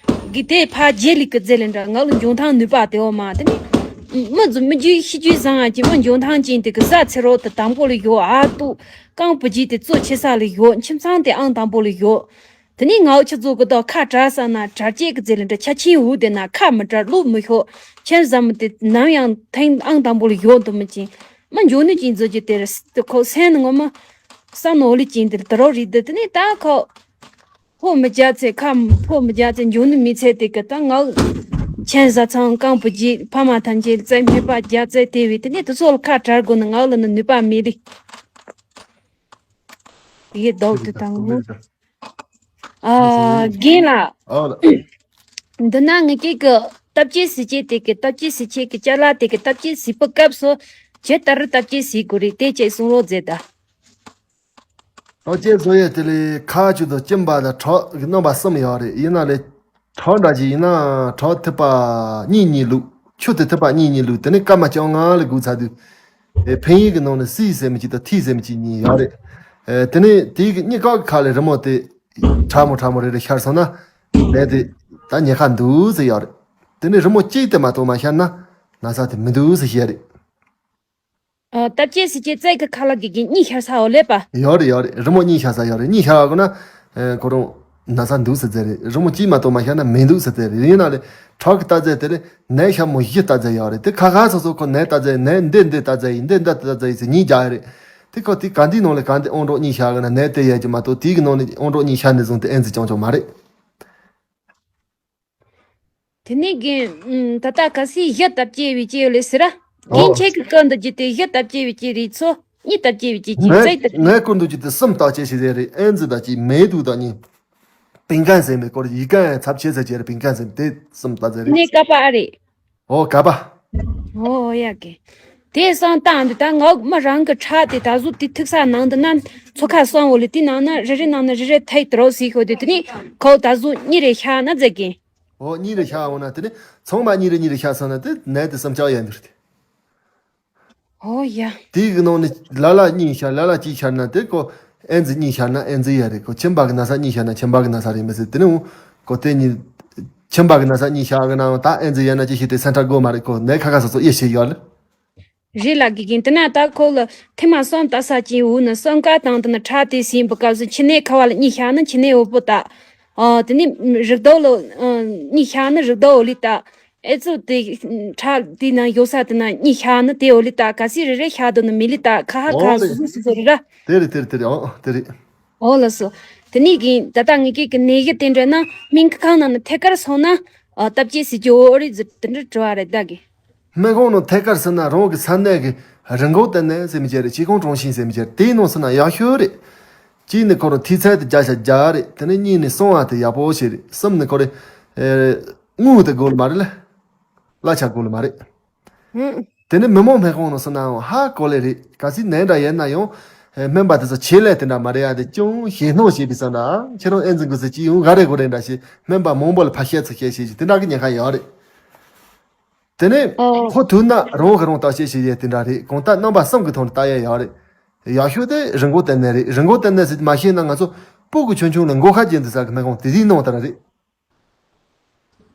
གི་དེ་ཕ་རྗེས་ལི་གི་རྫེ་ལེ་འདྲ་ང་ལ་འཇོན་ཐང་ནུས་པ་དེ་འོ་མ། དེ་ནི་མི་ཚོ་མི་རྒྱུད་ཤི་རྒྱུད་བཟང་ང་ཅི་མི་འཇོན་ཐང་ཅན་དེ་གི་ཟ་ཚེ་རོ་དེ་དང་པོ་ལ་ཡོད། ཨ་ཏུ་རྐང་བུ་རྗེས་དེ་གཙོ་ཆེ་ས་ལ་ཡོད། ཁྱིམ་ཚང་དེ་ཨང་དང་པོ་ལ་ཡོད། དེ་ནས་ངའོ་ཆ་ཚོ་གི་དོ་ཁ་བྲལ་ས་ན་གྲ་སྐྱེད་ཀྱི་རྫས་ལ་འདྲ་ཆ་ཆེན་འུ་དེ་ན་ཁ་མི་བྲལ་ལུག་མི་ཤོག་ཁྱེད་ཟ་མི་དེ་ནམ་ཡང་ཐེངས་ཨང་དང་པོ་ལ་ཡོང་དུ་མི་ཅིང་མི་འཇོན་ནུས་ཅིང་མཛོད་ཀྱི་དེ་རེད། དེ་ཁོ་སེམས་ནི་ངོ་མ་བསམ་ནོ་ལི་ཅིང་དེ་དེ་རོ་རིག་དེ་དེ་ནས་ད་ཁོ་ཕོ་མི་རྒྱ་ཚེ་ཁ་ཕོ་མི་རྒྱ་ཚེ་འཇོན་ནུས་མི་ཚེ་དེ་གི་ད་ངའོ་ཁྱེད་ཟ་ཚང་རྐང་པུ་རྗེས་ཕ་མ་ཐམས་ཅད་རྩེ་སྨད་པ་རྒྱ་ཚེ་དེ་བས་དེ་ནས་དེ་ཚོ་ལ་ཁ་བྲལ་དགོས་ནི་ངའོ་ལ་ནི་ནུས་པ་མེད་ལི། ཡེ་དོག་དེ་དང་ངོ་། ཨ། རྒན་ལགས། ཨོ་ལ། འདི་ན་ངེད་ཀྱི་གི་སྟབས་ཀྱིས་སི་ཆེ་དེ་གི་སྟབས་ཀྱིས་སི་ཆེ་གི་ཅ་ལག་དེ་གི་སྟབས་ཀྱིས་སི་པི་སྐབས་སུ་ཇི་ལྟར་སྟབས་ཀྱིས་སི་དགོས་རེད་དེ་ཅེས་གསུང་རོགས་མཛད་ད། སྟབས་ཀྱིས་བཟོ་ཡས་དེ་ལས་ཁ་ཆུ་དང་གཅིན་པ་དང་ཁྲག་གི་རྣམ་པ་གསུམ་ཡོད་རེད། ཡིན་ན་ལས་ཁྲག་འདྲ་ཞིག་ཡིན་ན་ཁྲག་ཐིགས་པ་གཉིས་གཉིས་བླུགས། ཆུ་དེ་ཐིགས་པ་གཉིས་གཉིས་བླུགས། དེ་ནས་སྐར་མ་བཅོ་ལྔ་ལ་སྒུག་ཚར་དུས། ཨེ། ཕན་ཡོན་གྱི་ནང་ནས་སི་ཟེར་མི་གཅིག་དང་ཐི་ཟེར་མི་གཅིག་གཉིས་ཡོད་རེད། ཨེ། དེ་ནས་དེའི་གི་གཉིས་ཀ་གི་ཁ་ལས་རི་མོ་དེ་ཕྲ་མོ་ཕྲ་མོ་རེ་རེ་ཤར་སོང་ན་ནད་དེ་ད་ཉེན་ཁ་འདུག་ཟེར་ཡོད་རེད། དེ་ནས་རི་མོ་གཅིག་དེ་མ་གཏོགས་མ་ཤར་ན་ན་ཚ་དེ་མི་འདུག་ཟེར་བཤད་རེད། ཨ། སྟབས་ཀྱིས་སི་ཀྱི་རྩལ་གྱི་ཁ་ལག་གི་གི་གཉིས་ཤར་ས་འོ་ལེ་པ། ཡོད་རེད་ཡོད་རེད། རི་མོ་གཉིས་ཤར་ས་ཡོད་རེད། གཉིས་ཤར་བ་གོ་ན། ཨེ། ཁོ་རང་ན་ཚ་འདུག་ཟེར་ཟེར་རེད། རི་མོ་གཅིག་མ་གཏོགས་མ་ཤར་ན་མི་འདུག་ཟེར་ཟེར་རེད། ཡིན་ན་ལས་ཁྲག་གི་ལྟ་རྫས་དེ་ལས་ནད་ཤ་མོ་བཞི་ལྟ་རྫས་ཡོད་རེད། དེ་ཁ་ཁ་སོ་སོ་ཁོ་ནད་ལྟ་རྫས་ནད་འདི་འདི་ལྟ་རྫས་ཡིན་འདི་འདི་ལྟ་རྫས་ཡིན་ཟེར་གཉིས་རྒྱག་ཡོད་རེད། དེ་ཁོ་དེ་ག་འདི་ནང་ལས་ག་འདི་ཨོང་གྲོགས་གཉིས་ཤར་གི་ན་ནད་དེ་ཡོད་ཀྱི་མ་གཏོགས་དེའི་གི་ནང་ནས་ཨོང་གྲོགས་གཉིས་ཤར་ནས་བཟུང་སྟེ་ཨེ་ཙི་ཅང་ཅང་མ་རེད། དེ་ནས་རྒན། ད་ལྟ་གལ་སྲིད་གཞི་ལྟ་བཅས་པའི་སྐྱེ་ཡོད་ལས་ཟེར་ར། རྒན་ཨོ། ཁྱེད་ཀྱི་སྐོར་འདི་བརྒྱུད་དེ་གཞི་ལྟ་བཅས་པའི་སྐྱེ་རིགས་ཚོ་གཉིས་ལྟ་བཅས་པའི་སྐྱེ་ཅིག་ངའི་རྩིས་ལྟ་བཅས། ངའི་སྐོར་འདི་བརྒྱུད་དེ་གསུམ་ལྟ་བཅས་ཤིག་རེད་རེད། ཨེ་ཙི་ལྟ་བཅས་མེ་དུག་ལྟ་གཉིས། 饼干 ཟེར་མི་སྐོར་ཡི་གེ་ཚབ་ཆེ་ཚ་ཆེ་རེད། 饼干 ཟེར་མི་དེ་གསུམ་ལྟ་ཚེ་རེད། ནས་ཀ་པ་ཨ་རེད། ཨོ་ཀ་པ། ཨོ་ཡ་གི། དེ་སང་བཏང་འདི་ད་ངག་མི་རང་གི་ཁྲག་དེ་ད་གཟུགས་དེ་ཐིག་ས་ནང་དུ་ན་མཚོ་ཁ་སང་འོ་ལི་དེ་ནང་ན་རེ་རེ་ནང་ན་རེ་རེ་ཐའི་ཏི་རོ་སི་ཤོ་དེ་དེ་ནི་ཁོ་ད་གཟུགས་གཉིས་རེ་ཤ་ན་ཛེ་གི། ཨོ་གཉིས་རེ་ཤ་འོ་ན་དེ་ནི་ཚང་མ་གཉིས་རེ་གཉིས་རེ་ཤ་སང་ན་དེ་ནད་དེ་སུམ་ཆག་ཡན་འདུག་རེད། ཨོ་ཡ། དེའི་གི་ནང་ནས་ལ་ལ་གཉིས་ཤར་ལ་ལ་གཅིག་ཤར་ན་དེ་ཀོ་ཨེ་ཛི་གཉིས་ཤར་ན་ཨེ་ཛི་ཡ་རེད། ཀོ་མཆིན་པ་གི་ན་ཚ་གཉིས་ཤར་ན་མཆིན་པ་གི་ན་ཚ་རེད་མི་སྲིད། དེ་ནི་འོ་ཀོ་དེ་གཉིས་མཆིན་པ་གི་ན་ཚ་གཉིས་ཤར་གི་ན་ད་ཨེ་ཛི་ཡ་ན་ཅི་ཞིག་དེ་སེམས་ཁྲལ་དགོས་མ་རེད། ཀོ་ནད་ཁ་ཁ་སོ་སོ་ཨེ་ཤེས་ཡོད་ལ། རེད་ལ་དགེ་རྒན་དེ་ན་ད་ཁོ་ལ་ཐེངས་མ་གསུམ་ལྟ་ས་ཅིག་འོ་ན་གསུམ་ཀ་དང་དེ་ན་ཁྲག་དེ་ཟིན་པ་སྐབས་སུ་མཆིན་ནད་ཁ་བ་ལ་གཉིས་ཤར་ན་མཆིན་ནད་འོ་པོ་ལྟ། ཨ་དེ་ནི་རིགས་ལྡོག་ལ་ཨ་གཉིས་ཤར་ན་རིགས་ལྡོག་འོ་ལི་ལྟ། ཨེ་ཙི་དེ་ཁྲག་དེ་ན་ཡོད་ས་དེ་ན་གཉིས་ཤར་ན་དེ་འོ་ལི་ལྟ། ག་སི་རེ་རེ་ཤར་དོ་ན་མི་ལི་ལྟ། ཁ་ཧ་ཁ་ཨོ་སུ་ལེ། སུ་སུ་རེ་ར། དེ་རེད་དེ་རེད་དེ་རེད། ཨོ་དེ་རེད། ཨོ་ལ་སོ། དེ་ནི་གི་ད་ལྟ་ངེད་ཀྱི་གི་ནད་གཞི་དེ་འདྲ་ན་སྨན་ཁང་ནང་ན་ཐད་ཀར་སོང་ན་ཨ་སྟབས་ཀྱིས་སི་ཀྱི་འོ་རི་ཟི་དེ་འདྲ་དྲི་བ་རེད་ད་གི། སྨན་ཁང་ནང་ཐད་ཀར་སོང་ན་རང་གི་ས་གནས་ཀྱི་རི་འགོག་ལྟེ་གནས་ཟེར་མི་ཅེ་རེད། སྤྱི་ཁོངས་ཀྲུང་ཞིང་ཟེར་མི་ཅེ་རེད། དེའི་ནང་སོང་ན་ཡག་ཤོས་རེད། གཅིག་ནི་ཁོ་རང་ཐིག་ཚད་དེ་བརྒྱ་ཆ་བརྒྱ་རེད། དེ་ནས་གཉིས་ནི་སྲུང་བ་དེ་ཡག་པོ་ཞིག་རེད། གསུམ་ནི་ཁོ་རེ་ཨེ་དངུལ་དེ་དགོས་ལ་མ་རེད་ལ། གླ་ཆ་དགོས་ལ་མ་རེད། ཧུམ། དེ་ནས་མི་མང་སྨན་ཁང་ནང་སོང་ནའང་ཧ་གོ་ལེ་རེད། གལ་སྲིད་ནད་འདྲ་ཡིན་ན་ཡང་སྨན་པ་དེ་ཚོ་ཆེད་ལས་དེ་འདྲ་མ་རེད་ཡ། དེ་ཅུང་ཞེད་སྣང་བྱེད་པའི་ས་འདྲ་ཁྱེད་རང་ཨེ་ཛི་འགོས་ཚེ་ཅི་ཡོང་ག་རེ་དགོས་རེད་འདྲ་ཞེས་སྨན་པ་མང་པོ་ལ་ཕར་བཤད་ཚུལ་བཤད་བཤད་ཞེས་དེ་འདྲ་གི་ཉེན་ཁ་ཡོད་རེད། དེ་ནས་ཨོ། ཁོ་ཐུག་ན་རང་གི་རང་བརྟག་དཔྱད་བྱེད་ཡས་དེ་འདྲ་རེད། གང་ལྟར་རྣམ་པ་གསུམ་གྱི་ཐོག་ནས་བལྟ་ཡས་ཡོད་རེད། ཡག་ཤོས་དེ་རི་འགོག་ལྟེ་གནས་རེད། རི་འགོག་ལྟེ་གནས་ཟེར་མ་ཤེས་ན་ང་ཚོ་སྤུ་གུ་ཆུང་ཆུང་ལ་མགོ་ཁ་རྒྱན་དུ་ཟ་གི་སྨན་ཁང་དེ་དེའི་ནང་ལྟར་རེད།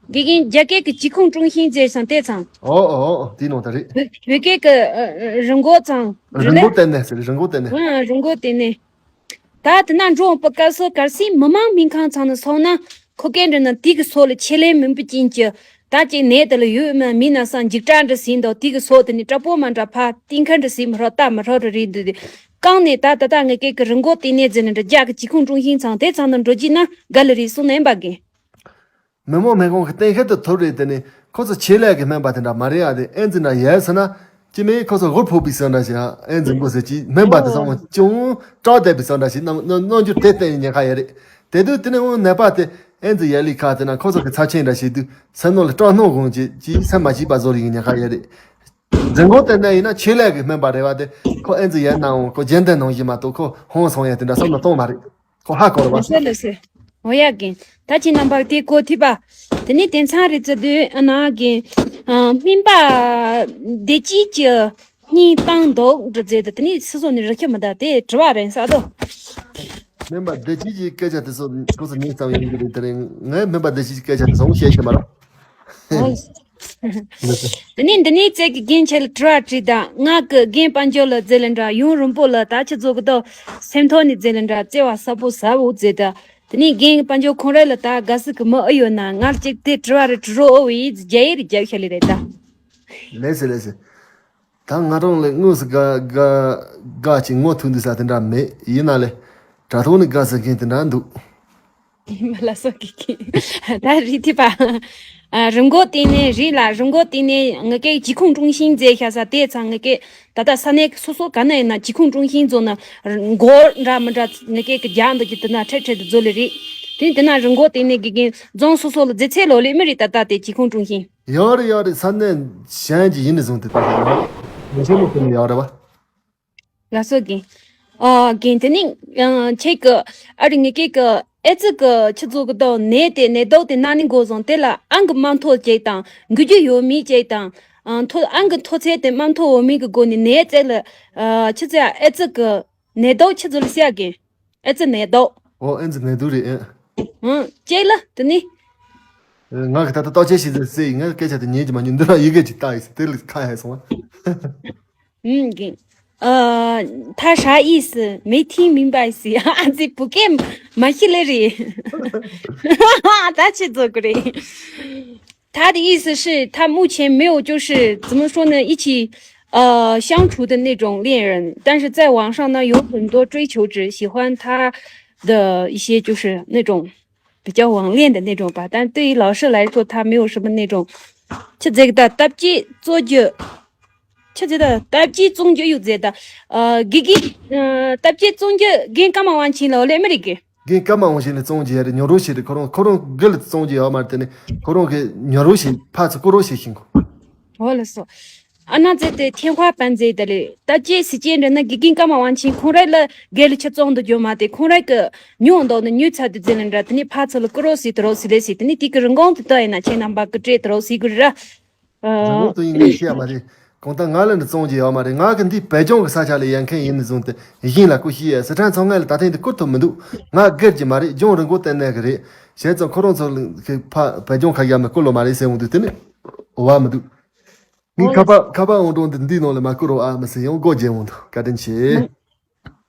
དགེ་རྒན་རྒྱ་སྐད་ཀྱི་ཅི་ཁུང་ཀྲུང་ཤིང་ཟེར་ཙང་དེ་ཚང་། ཨོ་ཨོ་ཨོ། དེའི་ནང་ད་རེད། བོད་བོད་སྐད་ཀྱི་ཨ་ཨ་རི་མགོ་ཚང་རི་རེད་ལེ། མགོ་བསྟན་ནས་ཟེར། རི་མགོ་བསྟན་ནས། ཨ་རི་མགོ་བསྟན་ནས། ད་དེ་ན་འགྲོ་འོང་པ་སྐལ་སོ་གལ་སྲིད་མི་མང་སྨན་ཁང་ཚང་ནས་སོང་ན་ཁོ་སྐད་འདྲི་ན་དེ་གི་སོགས་ལ་ཆེད་ལས་མིན་པ་ཅན་གྱི་ད་ཅིག་ནད་དེ་ལ་ཡོད་མ་མི་ན་སང་འཇིགས་སྐྲག་འདྲ་ཟིན་དོ་དེ་གི་སོགས་དེ་ནི་སྐྲག་པོ་མ་འདྲ་ཕ་གཏིང་ཁ་འདྲ་ཟིན་མི་རོ་ལྟ་མི་རོ་ར་རེད་འདུག་དེ་གང་ནས་ད་ད་ད་ངེད་སྐད་ཀྱི་རི་མགོ་བསྟན་ནས་ཟེར་ནས་འདྲ་རྒྱ་གི་ཅི་ཁུང་ཀྲུང་ཤིང་ཚང་དེ་ཚང་ནས་འགྲོ་རྒྱུ་ན་ག་ལ་རེད་གསུངས་ནས་ཡིན་པ་གི། མི་མང་སྨན་ཁང་གི་གཏན་འཁེལ་དུ་ཐོབ་རེད། དེ་ནི་ཁོ་ཚོ་ཆེད་ལས་ཀྱི་སྨན་པ་དེ་འདྲ་མ་རེད་ཨ། དེ་ཨེ་ཙི་འདྲ་ཡལ་ཟེར་ན་ཅི་མིན་ཁོ་ཚོ་དབུ་ཕོག་པའི་བཟོ་འདྲ་ཞིག་ཨ། ཨེ་ཙི་མགོ་ཟེར་གྱི་སྨན་པ་དེ་ཚང་མ་ཅུང་སྐྲག་བསྡད་པའི་བཟོ་འདྲ་ཞིག་གནང་གནང་གནང་རྒྱུ་དེ་གཏན་ནས་ཉེན་ཁ་ཡོད་རེད། དེ་དུས་དེ་ནི་འོ་ནད་པ་དེ་ཨེ་ཙི་ཡལ་ལི་ཁ་དེ་ན་ཁོ་ཚོ་གི་ཚབས་ཆེན་འདྲ་ཞིག་དུས་སེམས་ནང་ལ་སྐྲག་སྣང་གང་ཅི་ཅི་སེམས་མ་སྐྱིད་པ་བཟོ་རིགས་ཉེན་ཁ་ཡོད་རེད། རི་མགོ་བསྟན་ནས་ཡིན་ན་ཆེད་ལས་ཀྱི་སྨན་པ་རེད་བ། དེ་ཁོ་ཨེ་ཙི་ཡལ་ནའང་ཁོ་རྒྱུན་ལྡན་ནང་བཞིན་མ་གཏོགས་ཁོ་ཧོན་སོང་ཡ་དེ་འདྲ་བསམ་བློ་གཏོང་མ་རེད། ཁོ་ཧ་གོ་རེད་བ། ལགས་སོ་ལགས་སོ། འོ་ཡ་རྒན། ད་ཁྱེད་རྣམ་པ་དེ་གོ་ཐུབ་པ། དེ་ནས་དེང་སང་རེད་ཚེ་དུས་ཨ་ན་རྒན། ཨ་སྨན་པ་བདེ་སྐྱིད་ཀྱི་སྙིང་བཏང་འདུག་འདྲ་ཟེར་དུས་དེ་ནས་སོ་སོ་ནས་རི་ཁྱི་མི་ད་དེ་དྲི་བ་རེད་ས་དོ། སྨན་པ་བདེ་སྐྱིད་ཀྱི་སྐད་ཆ་དེ་ཚོ་ཁོ་ཚོ་ཉིན་ཙམ་ཡིན་གྱི་རེད། དེ་རིང་ངས་སྨན་པ་བདེ་སྐྱིད་ཀྱི་སྐད་ཆ་དེ་ཚོ་བཤད་ཤེས་མ་རེད། འོ། དེ་ནས་འདི་ནས་བཙལ་གི་རྒན་ཁྱེད་ལ་དྲི་བ་དྲིས་དང་། ང་གི་རྒན་དཔལ་འབྱོར་ལ་རྫས་ལ་འདྲ་ཡུན་རིང་པོ་ལ་ད་ཁྱེད་ཚོ་གི་དོ་སེམས་ཐོག་ནས་རྫས་ལ་འདྲ་བརྩེ་བ་ཟབ་པོ་ཟབ་བོ་མཛད་ད། དེ་ནས་རྒན་དཔལ་འབྱོར་ཁོང་རེ་ལ་ད་དགའ་སི་གི་མི་ཨེ་ཡོད་ན་ང་ལ་ཅིག་དེ་དྲི་བ་རེ་དྲི་རོགས་ཨོ་བི་རྒྱ་ཡིག་རེ་རྒྱབ་ཤ་ལི་རེད་ད། ལེ་སི་ལེ་སི། ད་ང་རང་ལ་དངོས་སུ་དགའ་དགའ་དགའ་ཅིག་ངོ་ཐུག་འདུག་ས་དེ་འདྲ་མེད། ཡིན་ན་ལེ་དྲ་ཐོག་ནས་དགའ་ས་མཁན་དེ་འདྲ་འདུག་མ་ལ་སོགས་ཀྱི་ཀྱི། ད་རི་ཐི་པ། ཨ་རི་མགོ་བསྟན་ནས་རི་ལ་རི་མགོ་བསྟན་ནས་ངི་ཀའི་ཅི་ཁུང་ཀྲུང་ཤིང་མཛེས་ཤ་ས་དེ་ཚང་ངི་ཀའི་ད་ལྟ་ས་གནས་སོ་སོ་ག་ན་ཡིན་ན་ཅི་ཁུང་ཀྲུང་ཤིང་རྫོང་ན་མགོ་འདྲ་མི་འདྲ་ངི་ཀའི་གི་རྒྱ་འདི་གི་དེ་ན་ཁྲེ་ཁྲེ་དུ་རྫོ་ལེ་རེད། དེ་དེ་ན་རི་མགོ་བསྟན་ནས་དགེ་རྒན་རྫོང་སོ་སོ་ལ་རྫི་ཚེ་ལོ་ལེ་མི་རེད། ད་ལྟ་དེ་ཅི་ཁུང་ཀྲུང་ཤིང་། ཡོད་རེད་ཡོད་རེད། ས་གནས་གཞན་གྱི་ཡིན་ནས་བཟུང་དེ་ལྟ་བུ་ཡོད་རེད། མི་ཤེས་མི་ཤེས་ནི་ཡོད་རེད་བ། ལགས་སོ་རྒན། ཨ་རྒན་དེ་ནི་ཁྱེད་ཀྱི་ཨ་རི་ངེད་ཀྱི་ཨེ་ཙི་གི་ཆུ་ཚོད་ཀྱི་དང་ནད་དེ་ནད་དོགས་དེ་ན་ནི་འགོ་བཟུང་དེ་ལ་ཨང་གི་དམའ་མཐོ་ཅིག་དང་འགུལ་རྒྱུ་ཡོད་མེད་ཅིག་དང་། ཨང་མཐོ་ཨང་གི་མཐོ་ཚད་དེ་དམའ་མཐོ་འོ་མེད་ཀྱི་སྒོ་ནས་ནད་ཚད་ལ་ཨ་ཆུ་ཚོད་ཨེ་ཙི་གི་ནད་དོགས་ཆུ་ཚོད་ལ་བཤད་རྒན། ཨེ་ཙི་ནད་དོགས། ཨོ་ཨེ་ཙི་ནད་དུག་རེད་ཨེ། ཨང་ཅིག་ལ་དེ་ནི། ང་གི་ད་ལྟ་ལྟོ་ཆས་ཤིག་ཟེར་ཟེར་ཡིན། ང་སྐད་ཆ་དེ་ཉན་གྱི་མ་མྱོང་འདི་ལ་ཡི་གེ་ཅིག་ལྟ་ཡིན་ཟེར་དེ་ལ་ཁ་ཧད་སོང་བ། 嗯，给，呃，他啥意思？没听明白是俺这不给马西勒里，他去做过的。他的意思是，他目前没有，就是怎么说呢，一起呃相处的那种恋人，但是在网上呢有很多追求者喜欢他的一些就是那种比较网恋的那种吧，但对于老师来说，他没有什么那种，ཆི་ཟེར་གི་ད་སྟབས་ཀྱིས་བཙོང་རྒྱུ། ཆི་ཟེར་ད་སྟབས་ཀྱིས་བཙོང་རྒྱུ་ཡོད་ཟེར་ད། ཨ་དགེ་རྒན། ཨ་སྟབས་ཀྱིས་བཙོང་རྒྱུ་རྒན་ཀརྨ་དབང་ཆེན་ལ་ལས་མི་རིགས་ཀྱི། རྒན་ཀརྨ་དབང་ཆེན་ལ་བཙོང་རྒྱུ་ཡ་རེད། ཉོ་རོགས་བྱེད་རེད། ཁོ་རང་ཁོ་རང་དགེ་ལ་བཙོང་རྒྱུ་ཡོད་མ་རེད། དེ་ནི་ཁོ་རང་གི་ཉོ་རོགས་བྱེད་ཕར་ཚུར་བསྐུར་རོགས་བྱེད་ཤིང་གོ། འོ་ལགས་སོ། ཨ་ན་ཙེ་དེ་天花板ཟེར་ད་ལས་སྟབས་ཀྱིས་སི་ཀྱེ་འདྲ་ན་དགེ་རྒན་ཀརྨ་དབང་ཆེན་ཁོང་རང་ལ་དགེ་ལ་ཆུ་བཙོང་དུ་འགྱོ་མ་དེ་ཁོང་རང་གི་ཉོ་འདོག་ནི་ཉོ་ཚར་དུ་ཟེར་ལ་འདྲ། དེ་ནི་ཕར་ཚུར་ལ་བསྐུར་རོགས་ཟེར་དུ་རོགས་ཟེར་ལས་ཟེར། དེ་ནི་དེ་གི་རིན་གོང་དུ་ལྟ་ཡིན་ན་ཁྱེད་རྣམ་པ་སྐུ་དྲེད་དུ་རོགས་ཟེར་དགོས་རེད་ར། རི་མོ་དུ་ཡིན་ངས་ཤེས་ཡ་མ་རེད། གང་ལྟར་ང་ལ་ནི་བཙོང་རྒྱུ་ཡོད་མ་རེད། ང་གི་འདི་བོད་ལྗོངས་ཀྱི་ས་ཆ་ལ་ཡོད་མཁན་ཡིན་ནི་བཟུང་སྟེ་གཞན་ལ་བསྐུར་ཤེས་ཡ། སི་ཁྲོན་ཚང་ང་ལ་ད་ཐེངས་འདི་བསྐུར་ཐུབ་མི་འདུག་ང་སྒེར་གྱི་མ་རེད། ལྗོངས་རི་མགོ་བསྟན་ནས་གི་རེད། བྱས་ཙང་ཁོ་རང་ཚོ་ལ་གི་ཕ་བོད་ལྗོངས་ཁ་ཡ་མི་བསྐུར་ལོ་མ་རེད་ཟེར་འོང་དུས་དེ་ནི་འོ་བ་མི་འདུག་ངས་ཁ་པར་ཁ་པར་འོང་གྲོང་འདི་འདིའི་ནང་ལ་མ་བསྐུར་རོགས་ཨ་མི་ཟེར་ཡང་སྒོ་རྒྱབ་འོང་དུས་བཀའ་དྲིན་ཆེ།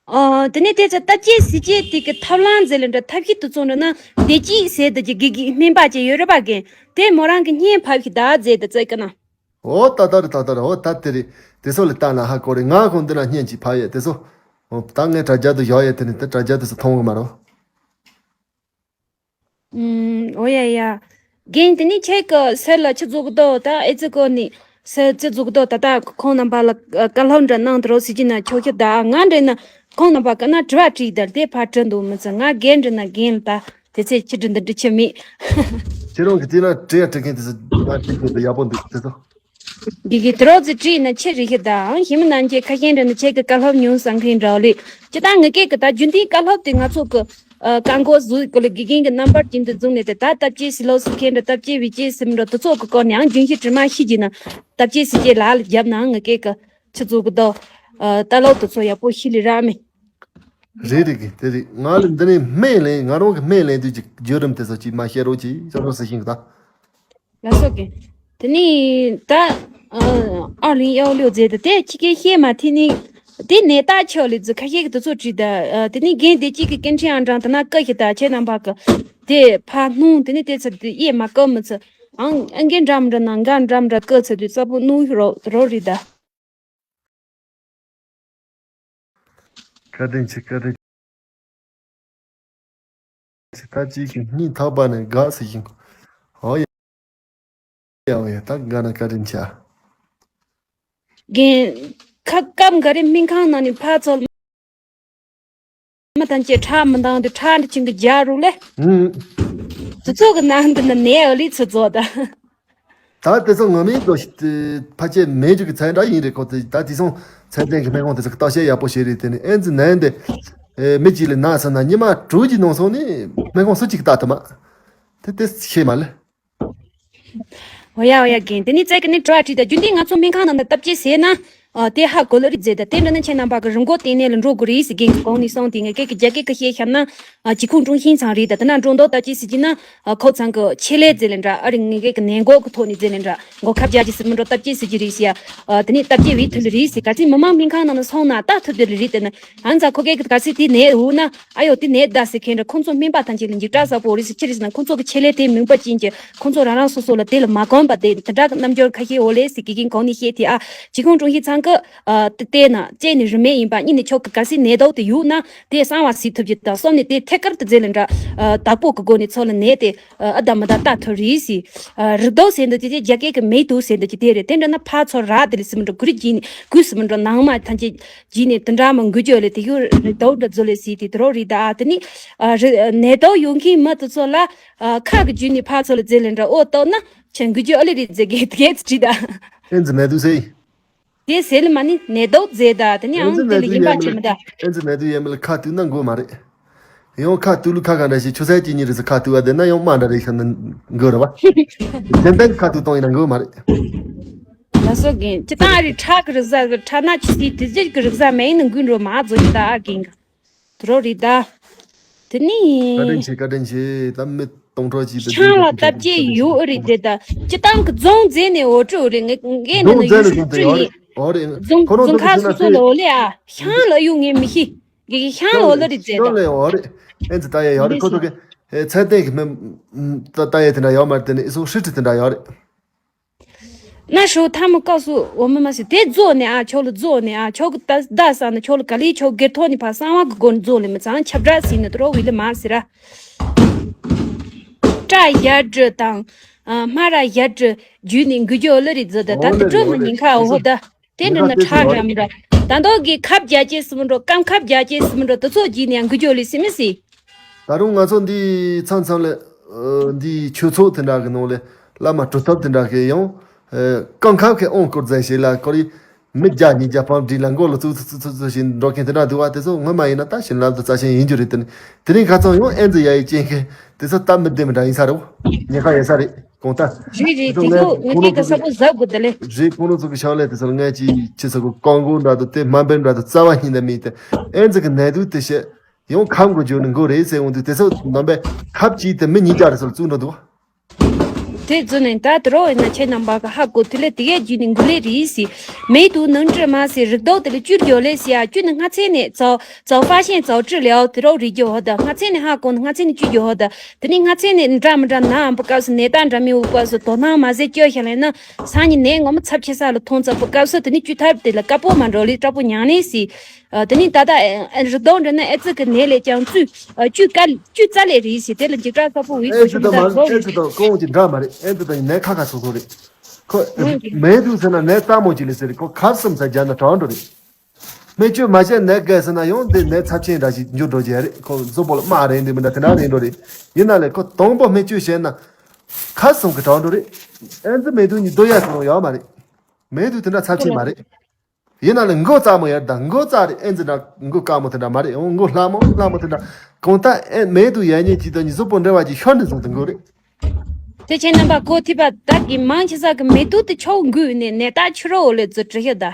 ཨོ། དེ་ནས་དེ་ཚོ་སྟབས་ཀྱིས་སི་ཀྱེ་དེ་གི་ཐབས་ལམ་ཟེར་ལ་འདྲ། ཐབས་ཤེས་དུ་བཙོང་འདྲ་ན་བདེ་སྐྱིད་ཟེར་དུ་གི་དགེ་རྒན་སྨན་པ་ཅིག་ཡོད་རེད་པ་རྒན། དེ་མོ་རང་གི་བརྙན་ཕབ་ཤིག་ད་ཟེར་དུ་བཙལ་གི་ན། ཨོ་ད་ད་རེད་ད་ད་རེད། ཨོ་ད་དེ་རེད། དེ་ཚོ་ལ་ལྟ་ན་ཧ་གོ་རེད། ང་ཁོང་འདི་ན་བརྙན་ཅིག་ཕབ་ཡས་དེ་ཚོ། ཨོ་ད་ངས་དྲ་རྒྱ་དུ་བཞག་ཡས་དེ་ནི་དེ་དྲ་རྒྱ་དེ་ཚོ་མཐོང་གི་མ་རེད། ཨུམ། འོ་ཡ་ཡ། རྒན་དེ་ནི་ཁྱེད་ཀྱི་སེར་ལ་ཆུ་འཛུགས་དོ་ད་ཨེ་ཙི་ཀོ་ནི་སེར་ཆུ་འཛུགས་དོ་ད་ད་ཁོང་རྣམ་པ་ལ་བཀའ་སློབ་འདྲ་གནང་དུ་རོགས་ཟེར་གྱི་ན་ཆོག་ཤི་ད། ང་འདྲེ་ན་ཁོང་རྣམ་པ་ཀ་ན་དྲི་བ་དྲིས་དར་དེ་ཕར་དྲི་འདུག་མི་ཚེ་ང་རྒན་འདྲེ་ན་རྒན་ལ་ད་དེ་ཚེ་ཁྱི་དྲི་འདི་འདྲི་ཆི་མེད། ཁྱེད་རང་གི་དེ་ན་དྲི་ཡ་དྲི་མཁན་དེ་ཚོ་ང་དྲི་རྒྱུ་དེ་ཡག་པོ་འདུག་དེ་ཚོ། འདི་གི་དུ་རོགས་ཚོས་བྲིས་ན་ཆེ་རེ་ཞིག་དང་ཞི་མི་རྣམས་ཀྱིས་ཁ་ཤས་འདྲ་ནི་ཁྱེད་ཀྱི་བཀའ་སློབ་ཉུང་བསམ་མཁན་འདྲ་བ་ལས་ཅི་ལྟར་ངེད་ཀྱི་ད་རྒྱུན་ལྡན་བཀའ་སློབ་དེ་ང་ཚོ་གི་ཨ་བཀའ་འགོ་བཟོས་གོ་ལ་དགེ་རྒན་གྱི་རྣམ་པར་ཅན་དུ་བཟུང་ནས་དེ་ད་སྟབས་ཀྱིས་སི་ལོ་སི་ཁེན་འདྲ་སྟབས་ཀྱིས་བི་ཀྱིས་སིམ་འདྲ་དུ་ཚོགས་ཀྱི་སྐོར་ནས་ཡང་རྒྱུན་ཤེས་དྲི་མ་ཤེས་ཀྱི་ན་སྟབས་ཀྱིས་སི་ཀྱིས་ལ་ལ་རྒྱབ་ནའང་ངེད་ཀྱི་གི་ཆུ་ཚོད་གི་ད་ཨ་ལྟ་ལོག་དུ་ཚོ་ཡག་པོ་ཤེས་ལི་ར་མེད། རེད་རེད་གི་དེ་རེད། ང་ལ་འདི་ནས་སྨན་ལེན་ང་རང་གི་སྨན་ལེན་དུས་ཀྱི་བརྒྱུད་རིམ་དེ་ཚོ་ཅིག་མ་བཤད་རོགས་གྱིས་ཅོག་རོགས་སི་ཤིང་གི་ད། ལགས་སོ་རྒན། དེ་ནས་ད་ཨ་ཨར་ལིང་ཡའོ་ལིའོ་ཟེར་དེ་དེ་ཁྱི་སྐད་བཤད་མ་ཐེ་ནི། དེ་ནས་ད་ཆོག་ལེ་ཟུ་ཁ་ཤས་ཀྱི་དུ་ཚོ་བྲིས་ད། དེ་ནས་རྒན་དེ་གཅིག་གི་སྐད་འཕྲིན་ཨང་གྲངས་དེ་ན་བཀའ་ཞིག་ད་ཁྱེད་རྣམ་པ་གི་དེ་ཕ་སྣུང་དེ་ནས་དེ་ཚོ་དེ་དབྱེ་མ་བཀོད་མི་ཚོ། ཨང་ཨང་རྒན་འདྲ་མི་འདྲ་ན་འགའ་འདྲ་མི་འདྲ་བཀོད་ཚོ་དེ་གཙོ་བོ་སྣུང་རོ་རོ་རེད་ད། བཀའ་དྲིན་ཆེ། བཀའ་དྲིན་ཆེ། ད་གཅིག་གིས་སྙིང་ཐག་པ་ནས་དགའ་ཟེར་བཞིན། ཨོ་ཡ། ཨོ་ཡ། ད་དགའ་ན་བཀའ་དྲིན་ཆེ། རྒན། ཁ་སྐབས་འགའ་རེ་སྨན་ཁང་ནང་ནས་ཕར་ཚུར་མི་དང་བཅས་ཁྲག་མི་འདང་དུ་ཁྲག་འདི་ཆིན་གི་རྒྱ་རུ་ལེ། ཧུམ། དུ་ཚོགས་ཀྱི་ནང་དུ་ནི་ནད་ཨ་ལི་ཚུ་རྫོགས་ད། ད་དེ་ཚོ་ངོ་མའི་དོ་ཕལ་ཆེར་མེ་འཇུག་གི་ཚན་འདྲ་ཡིན་རེད། ཁོ་ཚོ་ད་དེ་སོང་ཚན་ལྡན་གྱི་སྨན་ཁང་དེ་ཚོ་གི་བརྟག་དཔྱད་ཡག་པོ་བྱས་རེད། དེ་ནི་ཨེན་ཙི་ནད་འདི་མི་གཅིག་ལ་ན་ཟེར་ན་ཉི་མ་དྲུག་གི་ནང་སོང་ནི་སྨན་ཁང་སུ་གཅིག་བལྟ་ཐུབ་མ། དེ་དེ་ཤེས་མ་ལེ། འོ་ཡ་འོ་ཡ་རྒན། དེ་ནི་རྩལ་གི་ནི་དྲི་བ་དྲིས་ད་རྒྱུན་དེ་ང་ཚོ་སྨན་ཁང་ནང་ད་སྟབས་ཅེ་ཟེར་ན། ཨ་དེ་ཧ་གོ་ལ་རི་རྫས་ད་དེ་འདྲ་ན་ཁྱེད་རྣམ་པ་གི་རི་མགོ་བསྟན་ནས་ལ་འགྲོ་དགོས་རེད་ཟེར་རྒན་གི་གོང་ནས་སོང་དེ་ངས་སྐད་ཀྱི་རྒྱ་སྐད་ཀྱི་བཤད་ཤར་ན། ཨ་ཅི་ཁུངས་ཀྲུང་ཤིན་ཚང་རེད་ད་དེ་ན་འགྲོ་མདོག་ད་ཅི་ཟེར་གྱི་ན། ཨ་ཁོ་ཚང་གི་ཆེད་ལས་རྫས་ལ་འདྲ་ཨ་རི་ངས་སྐད་ཀྱི་ནན་གོག་གི་ཐོག་ནས་རྫས་ལ་འདྲ་མགོ་ཁབ་རྒྱག་གི་ཟེར་མི་འགྲོ་སྟབས་ཅེ་ཟེར་གྱི་རེད་ཟེར་ཡ། ཨ་དེ་ནས་སྟབས་ཅེ་བའི་ཐུལ་རེད་ཟེར་ག་ཚིག་མི་མང་སྨན་ཁང་ནང་ན་སོང་ན་ད་ཐུབ་དེ་རེད་དེ་ན། ཨ་ནི་ཙ་ཁོ་སྐད་ཀྱི་ག་ཚིག་དེ་ནས་འུ་ན། ཨ་ཡོ་དེ་ནས་ད་ཟེར་མཁན་འདྲ་ཁོང་ཚོ་སྨན་པ་ཐམས་ཅད་ལ་འཇིགས་སྐྲག་ཟབ་པོ་རེད་ཟེར་ཅི་རེད་ཟེར་ན་ཁོང་ཚོ་གི་ཆེད་ལས་དེ་མིན་པ་ཅན་གྱི་ཁོང་ཚོ་རང་རང་སོ་སོ་ལ་དེ་ལ་མ་གོམས་པ་དེ་དེ་འདྲ་གི་རྣམ་འགྱུར་ཁ་ཤས་འོ་ལེ་ཟེར་དགེ་རྒན་གོང་ནས་བཤད་དེ་ཨ་ཅི་ཁུངས་ཀྲུང་ཤིན་ཚང་གི་ཨ་དེ་བལྟས་ན་ལྕེ་ནས་རི་མེད་ཡིན་པ་གཉིས་ནས་ཆོག་གི་ག་སྲིད་ནད་དོགས་དེ་ཡོད་ན་དེ་གསང་བ་སྲིད་ཐུབ་ཀྱི་དང་གསུམ་ནས་དེ་ཐད་ཀར་དུ་རྫས་ལ་འདྲ་ཨ་བདག་པོ་གི་སྒོ་ནས་ཚོ་ལ་ནད་དེ་ཨ་ཨ་ད་མི་ད་ལྟ་ཐུབ་རེད་ཟེར། ཨ་རི་དོགས་ཟེར་འདི་དེ་རྒྱ་སྐད་ཀྱི་མེ་དུག་ཟེར་འདི་ཅི་དེ་རེད། དེ་འདྲ་ན་ཕར་ཚུར་ར་དེ་ལ་སྲིད་མི་འགྲོ་གུ་རི་གྱིས་ནས་གུས་སྲིད་མི་འགྲོ་ནང་མ་ཐམས་ཅད། བྱས་ནས་དེ་འདྲ་མ་འགུལ་རྒྱུ་ལས་དེ་ཡུ་རི་དོགས་འདྲ་བཟོ་ལས་སྲིད་དེ་དེ་རོ་རི་ད་ཨ་དེ་ནི་ཨ་རི་ནད་དོགས་ཡོང་མཁན་མི་དེ་ཚོ་ལ་ཨ་ཁ་གི་བརྒྱུད་ནས་ཕར་ཚུར་ལ་རྫས་ལ་འདྲ་ཨོ་བཏོག་ན་ཆེན་འགུལ་རྒྱུ་ཨ་ལི་རི་རྫས་གེ་གེ་ཚི་ད། ཨེ་ཙི་ནད་དུག་ཟེར། དེ་ཟེར་ལ་མ་ནི་ནད་དོགས་རྫས་ད་དེ་ནི་ཨེ་ཨང་ཙི་དེ་ནད་ལ་དུག་ཡིན་ཡས་པ་མི་ཆེ་ལ་མི་ད། ཨེ་ཙི་ནད་དུག་ཡས་མི་ལ་ཁ་གཏུག་ན་འགོ་མ་རེད། ཡང་ཁ་གཏུག་ལུགས་ཁ་ག་འདྲ་ཞིག་ཆུ་ཚོད་གཅིག་གཉིས་རེ་ཟེར་ཁ་གཏུག་བ་དེ་ན་ཡང་དམའ་འདྲ་རེ་ཤར་ན་འགོ་རེད་བ། རྒྱུན་ལྡན་ཁ་གཏུག་གཏོང་ཡིན་ན་འགོ་མ་རེད། ལ་སོ་རྒན་སྤྱི་བཏང་ཨ་རི་ཁྲག་གི་རིགས་ཟ་གི་ཁྲག་ན་ཆུ་སྲིད་དེ་རྫས་ཀྱི་རིགས་ཟ་མེད་ན་འགུལ་འགྲོ་མ་བཟོ་ཡི་ད་ཨ་རྒན་གི་དུ་རོ་རི་ད། དེ་ནི་བཀའ་དྲིན་ཆེ། བཀའ་དྲིན་ཆེ། ད་མི་སྟོང་ཕྲག་གཅིག་ད་ཆང་ལ་སྟབས་བཅས་ཡོད་ཨ་རི་དེ་ད། སྤྱི་བཏང་གི་རྫོང་རྫས་ནས་འོ་སྤྲོ་རེད་ངས་ངས་ནས་ན་ཡུ་ཤུ་སྤྲོ་ཡི། རྫོང་རྫོང་ཁ་སོ་སོ་ལ་འོ་ལེ་ཨ་ཤང་ལ་གཡུག་ངས་མི་ཤི། དགེ་རྒན་ཤང་ལ་འོ་ལ་རི་རྫས་ད། ཤང་ལ་འོ་རེད། ཨེན་ཙི་ད་ཡ་ཡོད་རེད་ཁོ་ཚོ་གི། ཚད་ལྡན་གྱི་སྨན་ད་ད་ཡ་དེ་འདྲ་ཡོད་མ་རེད། དེ་ནི་ཨི་སོ་ཧྲི་ཁྲི་དེ་འདྲ་ཡོད་རེད། ན་ཧྲོ་ཐ་མ་སྐབས་སུ་འོ་མི་མ་སི་དེ་རྫོགས་ནས་ཨ་ཆོག་ལ་རྫོགས་ནས་ཨ་ཆོག་གི་ད་ད་ས་ན་ཆོག་ལ་ག་ལི་ཆོག་སྒེར་ཐོག་ནས་ཕ་གསང་བ་གི་སྒོ་ནས་རྫོགས་ལེ་མི་ཚང་ཁྱབ་བསྒྲགས་ཟིན་ནི་དུ་རོ་བི་ལི་མ་སི་ར། སྐྲ་ཡར་འབྲི་དང་། སྨ་ར་ཡར་འབྲི་རྒྱུད་ནས་འགུལ་རྒྱུ་ལ་རི་རྫོགས་ད་ད་དུ་སྤྲོད་མི་ཉིན་ཁ་འོ་ད། དེ་འདྲ་ན་ཁྲག་རམ་འདྲ། ད་མདོ་གི་ཁབ་རྒྱ་ཅེས་སུ་མི་འགྲོ་སྐམ་ཁབ་རྒྱ་ཅེས་སུ་མི་འགྲོ་དུ་ཚོགས་ཀྱིས་ནས་འགུལ་རྒྱུ་ལས་སི་མི་སི། ད་རུང་ང་ཚོ་འདི་མཚམས་མཚམས་ལ་འདི་ཆོས་ཚོགས་དེ་འདྲ་གི་ནང་ལ་བླ་མ་གྲུབ་ཐོབ་དེ་འདྲ་གི་ཡང་སྐམ་ཁབ་ཁའི་ཨོང་སྐོར་ཙམ་ཞིག་ལ་ཁོ་རི་མི་བརྒྱ་ཉིས་བརྒྱ་ཕམ་བསྒྲིགས་ལ་མགོ་ལ་བཙུགས་བཙུགས་བཙུགས་བཙུགས་ཞིག་འགྲོ་མཁན་དེ་འདྲ་འདུག་བ། དེ་ཚོ་སྔོན་མ་ཡིན་ན་ད་བྱིན་རླབས་དང་རྩ་ཆེན་ཡིན་རྒྱུ་རེད། དེ་ནི་དེ་རིང་ཁ་ཚང་ཡང་ཨེན་ཙི་ཡ་ཡི་ཅན་མཁན་དེ་ཚོ་སྟབས་མི་བདེ་མི་འདྲ་ཡིན་ས་རེད། ཉེན་ཁ་ཡོད་ས་རེད། གང་ལྟར། རེད་རེད་དེ་ཚོ་ངས་ཁྱེད་ཀྱི་ས་པོ་ཟབ་དགོས་དེ་ལས། རེད། ཁོང་ཚོ་གི་ཕྱག་ལས་དེ་ཚོར་ངས་ཅིག་ཁྱེད་ཚོ་གི་ཀོང་གོ་འདྲ་དུ་དེ་དམའ་འབེབས་འདྲ་དུ་རྩ་བ་ཉིད་ནས་མེད་དེ། ཨེ་ཙི་གི་ནད་དུག་དེ་བཤད་ཡང་ཁམས་གི་འཇོག་ནི་འགོ་རེད་ཟེར་འོང་དུས་དེ་ཚོ་ནང་པའི་ཁབ་ཅིག་དེ་མི་ཉིས་བརྒྱ་རེ་ཚོར་བཙུགས་འགྲོ་འདུག་དེ་བཙུགས་ནས་ད་དེ་རོ་ཡིན་ན་ཁྱེད་རྣམ་པ་གི་ཧ་གོ་དེ་ལས་དེ་གས་བརྒྱུད་ནས་འགུལ་ལེ་རེད་ཟེར། མེད་དུ་ནང་འདྲི་མ་ཟེར་རི་དོག་དེ་ལས་བཅུ་རྒྱོ་ལེ་ཟེར་ཡ་བཅུ་ནི་སྔ་ཚེ་ནས་ཚོ། ཙའོ་ཧྥ་ཤན་ཙའོ་ཀྲི་ལེའོ་དེ་རོགས་རིག་རྒྱུ་ཧོ་ད་སྔ་ཚེ་ནས་ཧ་གོ་ནི་སྔ་ཚེ་ནས་བཅུ་རྒྱུ་ཧོ་ད། དེ་ནས་སྔ་ཚེ་ནས་འདྲ་མི་འདྲ་ན་འམ་པ་སྐབས་སུ་ནད་རྟགས་འདྲ་མི་འུ་སྐབས་སུ་དོ་སྣང་མ་ཟད་སྐྱོ་ཤ་ལེ་ན། སང་ཉིན་ནད་ངོ་མ་ཚབས་ཆེ་ས་ལ་མཐོང་ཚ་པོ་སྐབས་སུ་དེ་ནས་བཅུ་ཐབས་དེ་ལ་དཀར་པོ་མ་འགྲོ་ལེ་སྐྲག་པོ་མྱང་ནས་སི། དེ་ནས་ད་ལྟ་རི་དོག་འདྲ་ན་ཨེ་ཙི་གི་ནད་ལས་ཀྱང་བཅུ་བཅུ་ཀ་བཅུ་རྩ་ལས་རེད་སི་དེ་ལ་འཇིགས་སྐྲག་དཀར་པོ་འུ་ཨེ་ཙི་ད་མ་ཨེ་ཙི་ད་ཀོང་གི་འདྲ་མ་རེད། ཨེ་ཙི་ད་ནད་ཁ་ཁ་སོ་སོ་རེད། ཁོ་མེད་དུ་ཟེར་ན་ནད་གཙང་མོ་ཅིག་ལས་ཟེར་རེད། ཁོ་ཁབ་གསུམ་ཚ་རྒྱ་ན་གྲང་འགྲོ་རེད། སྨན་བཅོས་མ་བྱས་ནད་རྒས་ཟིན་ན་ཡང་འདི་ནད་ཚབས་ཆེན་འདྲ་ཞིག་འགྱུར་འགྲོ་གི་རེད། ཁོ་གཟུགས་པོ་ལ་རྨ་རེད་འདི་མི་འདྲ་དེ་འདྲ་རེད་འགྲོ་རེད། ཡིན་ན་ལས་ཁོ་དང་པོ་སྨན་བཅོས་བྱས་ན་ཁ་སང་གི་དྲག་འགྲོ་རེད། ཨེ་ཙི་མེད་དུས་ནི་སྡོད་ཡ་ཟེར་ཡོང་ཡོད་མ་རེད། མེད་དུས་དེ་འདྲ་ཚབས་ཆེན་མ་རེད། ཡིན་ན་ལས་མགོ་གཙང་མོ་ཡར་དང་མགོ་གཙང་རེད། ཨེ་ཙི་འདྲ་མགོ་དཀར་མོ་དེ་འདྲ་མ་རེད། འོ་མགོ་ལྷ་མོ་ལྷ་མོ་དེ་འདྲ་གང་ལྟར་ཨེ་མེད་དུས་ཡ་ཉེ་ཅིག་དང་ཉི་གཟུགས་པོ་འབྲེལ་བ་ཅིག་ཤོར་ནས་བཟུང་དུ་མགོ་རེད། དེ་ཁྱེད་རྣམ་པ་གོ་ཐིག་པ་བདག་གི་མང་ཆེ་ས་གི་མེད་དུས་དེ་ཆོག་འགུལ་ནས་ནད་རྟགས་ཆུ་རོ་འོ་ལེ་ཙི་དྲི་ཤེས་ད།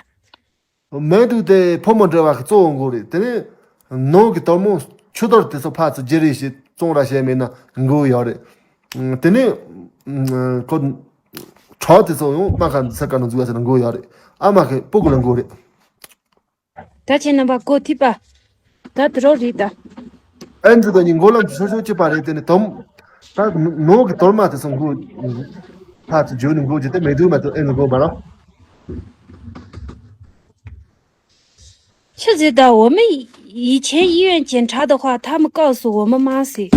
མེད་དུས་དེ་ཕོ་མོ་འབྲེལ་བ་གི་གཙོ་བོ་མགོ་རེད། དེ་ནས་ནང་གི་དོར་མོ་ཆུ་དོར་དེ་ཚོ་ཕར་ཚུར་བརྗེ་རེས་བྱེད་བཙོང་ར་བྱས་མེད་ན་མགོ་ཡོད་རེད། དེ་ནས་ཁོ་ གྲོགས་དེ་ཚོ་ཡང་དམག་ཁ་ས་ཁ་ནང་འཛུལ་ཡ་ཟེར་ན་མགོ་ཡོད་རེད། ཨ་མ་ཁའི་སྤུ་གུ་ལ་མགོ་རེད། ད་ཁྱེད་རྣམ་པ་གོ་ཐིག་པ། ད་དུ་རོགས་རེད་ད། ཨན་ཛི་དང་ཉིན་མགོ་ལམ་དུ་སོ་སོ་གཅིག་པ་རེད། དེ་ནི་དོམ། ད་ནོ་གི་དོར་མ་དེ་ཚོ་མགོ། ཕ་ཚོ་བརྗོད་ནི་མགོ་བརྗོད་དེ་མེད་དུས་མ་གཏོགས་ཨན་ཛི་མགོ་བ་ར། ཆི་ཟེར་ད་འོ་མི། ཡིད་ཆེན་ཡིད་ཡོན་ཅན་དྲག་ད་ཁ་ཐ་མི་ཀའོ་སུ་འོ་མི་མ་སི།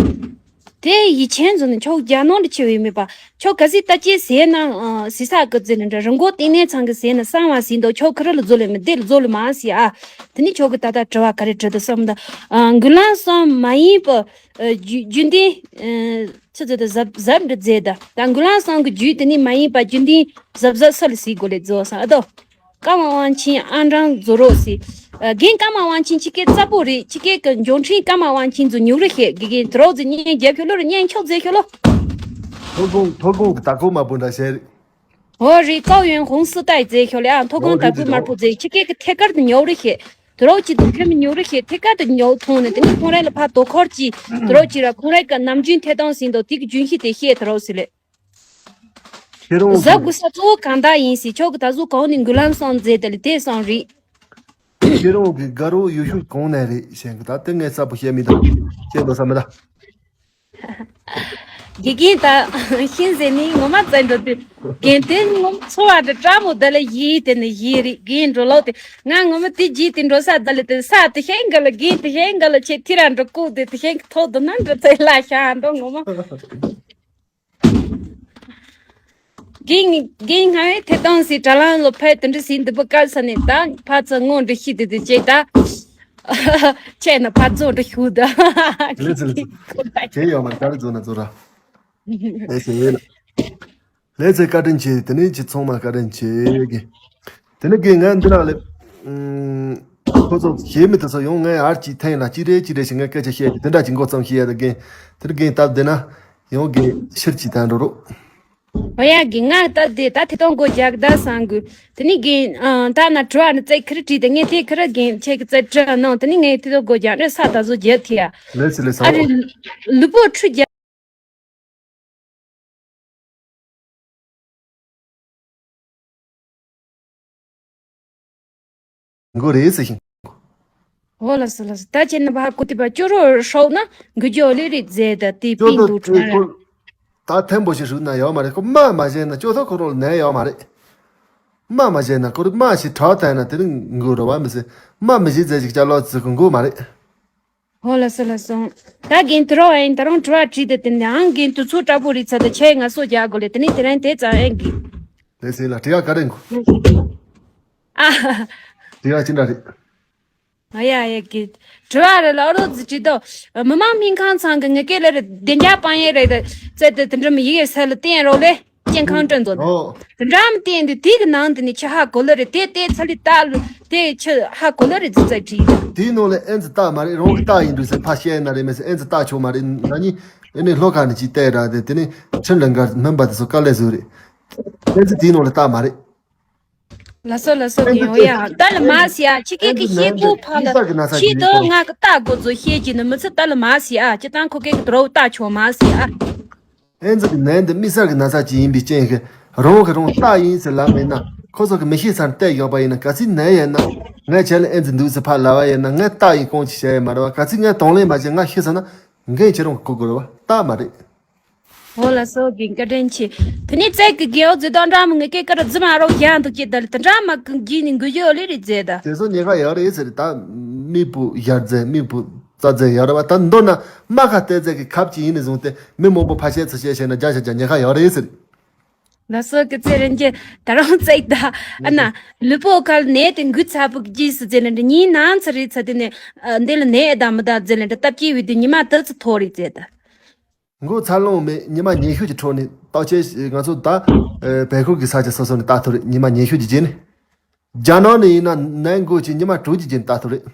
དེ་ཡིད་ཆེན་ཟོ་ནི་ཆོག་རྒྱ་ནང་དུ་ཆི་བའི་མེད་པ། ཆོག་ག་སི་ལྟ་ཅེ་ཟེར་ན། ཨ་སི་ས་ཀི་ཟེར་ནི་འདྲ་རི་མགོ་ཏིང་ནེ་ཚང་གི་ཟེར་ན་གསང་བ་ཟིན་དོ་ཆོག་ཁི་རི་ལ་ཛོ་ལེ་མི་དེ་ལ་ཛོ་ལེ་མ་སི་ཨ། དེ་ནི་ཆོག་གི་ད་ད་དྲི་བ་ག་རེ་དྲི་ད་བསམ་ད། ཨ་འགུལ་ལམ་གསུམ་མ་ཡིན་པ། ཨ་རྒྱུ་རྒྱུ་འདི། ཨ་ཆི་ཟེར་ད་གཟབ་གཟབ་འདྲ་ཟེར་ད། ད་འགུལ་ལམ་གསུམ་གི་རྒྱུ་དེ་ནི་མ་ཡིན་པ་རྒྱུ་འདི་གཟབ་གཟབ་ས་ལ་སི་གོ་ལེ་ཛོ་ས་ཨ་དོ། ཀརྨ་དབང་ཆེན་ཨང་གྲངས་རྫོགས་རོགས་སི། ཨ་རྒན་ཀརྨ་དབང་ཆེན་ཁྱི་སྐད་རྩ་པོ་རེད། ཁྱི་སྐད་ཀྱི་འབྱོར་འཕྲིན་ཀརྨ་དབང་ཆེན་ཚོ་ཉུག་རེ་བཤད་དགེ་རྒན་དུ་རོགས་ཚོ་བརྙན་རྒྱབ་ཤོ་ལོ་རེ་བརྙན་ཆོག་མཛད་ཤོ་ལོ། ཐོ་གོང་ཐོ་གོང་གི་ད་ཁོ་མ་བུ་འདྲ་བཤད་རེད། འོ་རེད། ཀའོ་ཡོན་ཧོང་སི་ཏའི་མཛད་ཤོ་ལེ་ཨ་ཐོ་གོང་ད་བུ་དམར་པོ་མཛད་ཁྱི་སྐད་ཀྱི་ཐད་ཀར་དུ་ཉོག་རེ་བཤད། དུ་རོགས་ཀྱི་དུ་ཁྱོད་མི་ཉོག་རེ་བཤད་ཐད་ཀར་དུ་ཉོག་མཐོང་ནས་དེ་ནི་ཁོང་རང་ལ་ཕ་དོ་ཁོར་གྱི་དུ་རོགས་ཀྱི་ར་ཁོང་རང་གི་ནམ་རྒྱུན་ཐད་གཏོང་ཟིན་དོ་དེ་གི་རྒྱུན་ཤེས་དེ་བཤད་དུ་རོགས་སི་ལེ། ཁྱེད་རང་གཟབ་དགོས་ས་གཙོ་བོ་གང་དག་ཡིན་ཟེར། ཁྱོད་ཀྱི་ད་གཟོད་གོང་ནས་འགུལ་ལམ་གསུམ་མཛད་དེ་ལ་དེ་གསུམ་རེད། ཁྱེད་རང་གི་དགའ་རོགས་ཡོད་ཤུགས་གང་ནས་རེད་ཞེས་ད་དེ་ངས་གསལ་པོ་བཤད་མི་ཐུབ། བཤད་དགོས་ས་མི་ད། དགེ་རྒན་ད་ཤིང་ཟེར་ནི་ངོ་མ་བཙན་འགྲོ་དུས་རྒན་དེ་ངོ་མ་འཚོ་བ་འདྲ་བཀྲ་མོ་ད་ལ་ཡིད་དེ་ནི་ཡིད་རེད། རྒན་འགྲོ་ལོག་དེ་ང་ངོ་མ་དེ་རྗེས་དེ་འགྲོ་ས་ད་ལ་དེ་ས་དེ་ཤེང་ག་ལ་རྒན་དེ་ཤེང་ག་ལ་ཆེ་ཐི་ར་འགྲོ་ཀུ་དེ་དེ་ཤེང་ཐོག་དུ་ན་འགྲོ་ཚེ་ལ་ཤ་འགྲོ་ངོ་མ། རྒན་རྒན་སྔ་བའི་ཐད་གཏོང་སའི་དྲ་ལམ་ལ་ཕེབས་དེ་འདྲ་ཟིན་འདི་པོ་བཀལ་ས་ནས་ད་ཕར་ཚུར་དངོས་འདྲི་ཤི་དེ་དེ་བྱས་ད། ཆེ་ན་ཕར་ཚུར་འདྲི་ཤུ་ད། ལས་ཚུལ་ལས་ཚུལ་དེ་ཡོད་མ་རེད། ག་རེ་བཟོ་ན་བཟོ་ར། ལས་ཚུལ་ལས་ལ། ལས་ཚུལ་བཀའ་དྲིན་ཆེ། དེ་ནས་ཁྱེད་ཚང་མ་བཀའ་དྲིན་ཆེ་གི། དེ་ནས་རྒན་ང་འདི་ན་ལས། ཁོ་ཚོ་ཞེ་མི་དེ་ཚོ་ཡོང་ངས་ཨར་གྱིས་ཐེངས་ལ་གཅིག་རེ་གཅིག་རེ་ཞིག་ངས་སྐད་ཆ་བཤད་ཀྱི་དེ་འདྲ་གྱི་མགོ་རྩོམ་ཤེས་ཡ་དེ་རྒན། དེ་རྒན་སྟབས་བདེ་ན་ཡོང་རྒན་ཕྱིར་གྱིས་ད་འགྲོ་རོགས། ཨོ་ཡ་རྒན་ང་སྟབས་བདེ་ད་ཐེ་གཏོང་སྒོ་རྒྱག་ད་སང་གུ། དེ་ནས་རྒན་ཨང་ད་ན་དྲི་བ་ནི་བཙལ་ཁི་རི་བྲིས་ཏེ་ངས་དེ་ཁི་རི་རྒན་ཁྱེད་ཀྱི་བཙལ་དྲི་གནང་དེ་ནས་ངས་ཐེ་གཏོང་སྒོ་རྒྱག་རེ་ས་ད་བཟོ་རྒྱབ་ཐེ་ཡ། ལས་ཚེ་ལས་ཨ་རེ། སང་། ལུས་པོ་འཁྲུ་རྒྱག་མགོ་རེད་ཟེར་ཞིང་། འོ་ལགས་སོ་ལགས་སོ། ད་ཁྱེད་རྣམ་པ་ཧ་གོ་ཐུབ་པ་ཅོ་རོ་ཧྲོག་ན་འགུལ་རྒྱུ་ལས་རེད་ཟེར་ད་དེ་ཅོ་པིན་ཏོ་འདུག་དེ་ཁྲ་ཁོ། ད་ཐེམ་པོ་ཞིག་ཧྲུག་ན་ཡོད་མ་རེད། ཁོ་རྨ་མ་བྱས་ན་ཅོ་ཐོ་ཁོ་རོ་ལ་ནད་ཡོད་མ་རེད། རྨ་མ་བྱས་ན་ཁོ་རྨ་ཞིག་དྲག་ཐལ་ན་དེ་རིང་འགུལ་རོ་བ་མི་སྲིད། རྨ་མི་བྱེད་ཚད་ཅིག་ཅ་ལོ་ཚིག་གི་འགུལ་མ་རེད། ཧོ་ལ་སོ་ལ་སོང་། ད་རྒན་དུ་རོ་ཨེན་ད་རུང་དྲི་བ་དྲིས་ཏེ་དེ་ནས་ཨང་རྒན་དུ་ཚོ་དྲག་པོ་རིག་ཚ་དེ་ཆེ་ང་སོ་རྒྱག་དགོས་ལེ་དེ་ནས་དེ་རན་དེ་ཙང་ཨེ་གི། ལེ་སེ་ལ་དྲི་བ་ག་རེ་འགོ། ཨ། དྲི་བ་ཅི་འདྲ་རེད། ཨ་ཡ་ཨ་ཡ་གི། དྲི་བ་རེ་ལ་རོ་ཛི་དྲི་དོ། མི་མང་སྨན་ཁང་ཚང་གི་ངེད་ཀའི་ལ་རེ་བདེ་འཇགས་དཔང་ཡས་རེ་རེ་བཙལ་ཏེ་དེ་འདྲ་མི་ཡི་གེ་ས་ལ་བསྟན་རོགས་ལེ། 健康证 ཟོ་ནི། ཨོ། དེ་འདྲ་མི་བསྟན་དུས་དེ་གི་ནང་དེ་ནི་ཆི་ཧ་གོ་ལོ་རེད་དེ་དེ་ཚ་ལི་ཏ་ལུ་དེ་ཆི་ཧ་གོ་ལོ་རེད་ཙི་ཙི་དྲིས་ད། དེའི་ནང་ལ་ཨེན་ཙི་རྟགས་མ་རེད། རང་གི་རྟགས་ཡིན་འདུག་ཟེར་ཕ་བཤད་ན་རེད་མེད་ཟེར། ཨེན་ཙི་རྟགས་ཆོག་མ་རེད། ང་གཉིས་ཨེ་ནི་ལྷོ་ཁ་ནས་ཅིག་བལྟས་ར་དེ་དེ་ནི་ཁྲིན་ལིང་གར་སྨན་པ་དེ་ཚོ་དཀའ་ལས་བཟོས་རེད། ཨེན་ཙི་དེའི་ནང་ལ་རྟགས་མ་རེད། ལ་སོ་ལ་སོ་ཨེན་གི་ཙི་ཨོ་ཡ་ད་ལ་མ་སི་ཨ་ཁྱི་སྐད་ཀྱི་ཤེས་པོ་ཕ་ལ་ཁྱི་དོ་ང་གི་རྟགས་དགོས་ཚོ་ཤེས་ཀྱི་ནི་མི་ཚེ་ད་ལ་མ་སི་ཨ་ཁྱི་དང་ཁོ་སྐད་ཀྱི་དོ་རོགས་རྟགས་ཆོག་མ་སི་ཨ། ཨེ་ཙི་གི་ནད་འདི་དམིགས་བསལ་གྱི་ན་ཚ་ཅིག་ཡིན་པའི་རྐྱེན་གྱིས་རང་གིས་རང་རྟགས་ཡིན་ཟེར་ལབ་མེད་ན། ཁོ་ཚོ་གི་མི་ཤེས་ཚར་བལྟས་ཡོད་པ་ཡིན་ན་ག་ཚོད་ནད་ཡིན་ན། ངས་ཁྱེད་ལ་ཨེ་ཙི་འདུག་ཟེར་ཕར་ལབ་པ་ཡིན་ན་ངས་རྟགས་ཡིན་གང་ཅི་བྱས་ཡོད་མ་རེད་བ། ག་ཚོད་ངས་དང་ལེན་མ་བྱས་ང་ཤི་སོང་ན་འགན་ཁྱེད་རང་གིས་འཁུར་དགོས་རེད་བ། རྟགས་མ་རེད། འོ་ལ་སོ་གི་བཀའ་དྲིན་ཆེ། དེ་ནས་བཙལ་གི་རྒན་འོ་ཛི་དང་འདྲ་མི་ངེད་ཀའི་ཀ་ར་རྫི་མ་རོགས་གཞན་དུ་སྐྱེས་ད་ལི་དེ་འདྲ་མ་གི་གི་ནི་འགུལ་རྒྱུ་ལི་རེད་ཟེར་ད། དེ་ཚོ་ཉེན་ཁ་ཡོད་རེད་ཟེར་ད། མིག་སྤུ་ཡར་འཛེགས་མིག་སྤུ་རྩ་འཛེགས་ཡོད་རེད་བ། ད་མདོར་ན་རྨ་ཁ་བལྟས་ཚད་ཀྱི་ཁབ་ཅིག་ཡིན་ནས་བཟུང་སྟེ་མི་མང་པོ་ཕར་བཤད་ཚུར་བཤད་བྱས་ན་བརྒྱ་ཆ་བརྒྱ་ཉེན་ཁ་ཡོད་རེད་ཟེར། ལ་སོ་གི་ཚེ་རིན་གྱི་ད་རུང་བཙལ་ད། ཨ་ན་ལུས་པོ་ཁ་ལ་ནད་དེ་འགུལ་ཚ་པོ་གི་རྗེས་སུ་ཟེར་ན་འདྲ་ཉིན་ནང་ཚ་རེད་ཚ་དེ་ནས་འདི་ལ་ནད་ཨེ་ད་མི་ད་ཟེར་ན་འདྲ་སྟབས་སྐྱེ་བའི་དུས་ཉི་མ་དུ་ཚ་ཐོ་རེད་ཟེར་ད། མགོ་ཚ་ལོང་མེད། ཉི་མ་ཉི་ཤུ་གྱི་འཕྲོ་ནས་བརྟག་དཔྱད་ང་ཚོ་ད་བལ་ཁུལ་གྱི་ས་ཆ་སོ་སོ་ནས་ལྟ་ཐུབ་རེད། ཉི་མ་ཉི་ཤུ་གྱི་རྗེས་ནས། རྒྱ་ནག་ནས་ཡིན་ན་ནད་འགོས་ཀྱི་ཉི་མ་དྲུག་གི་རྗེས་ནས་ལྟ་ཐུབ་རེད།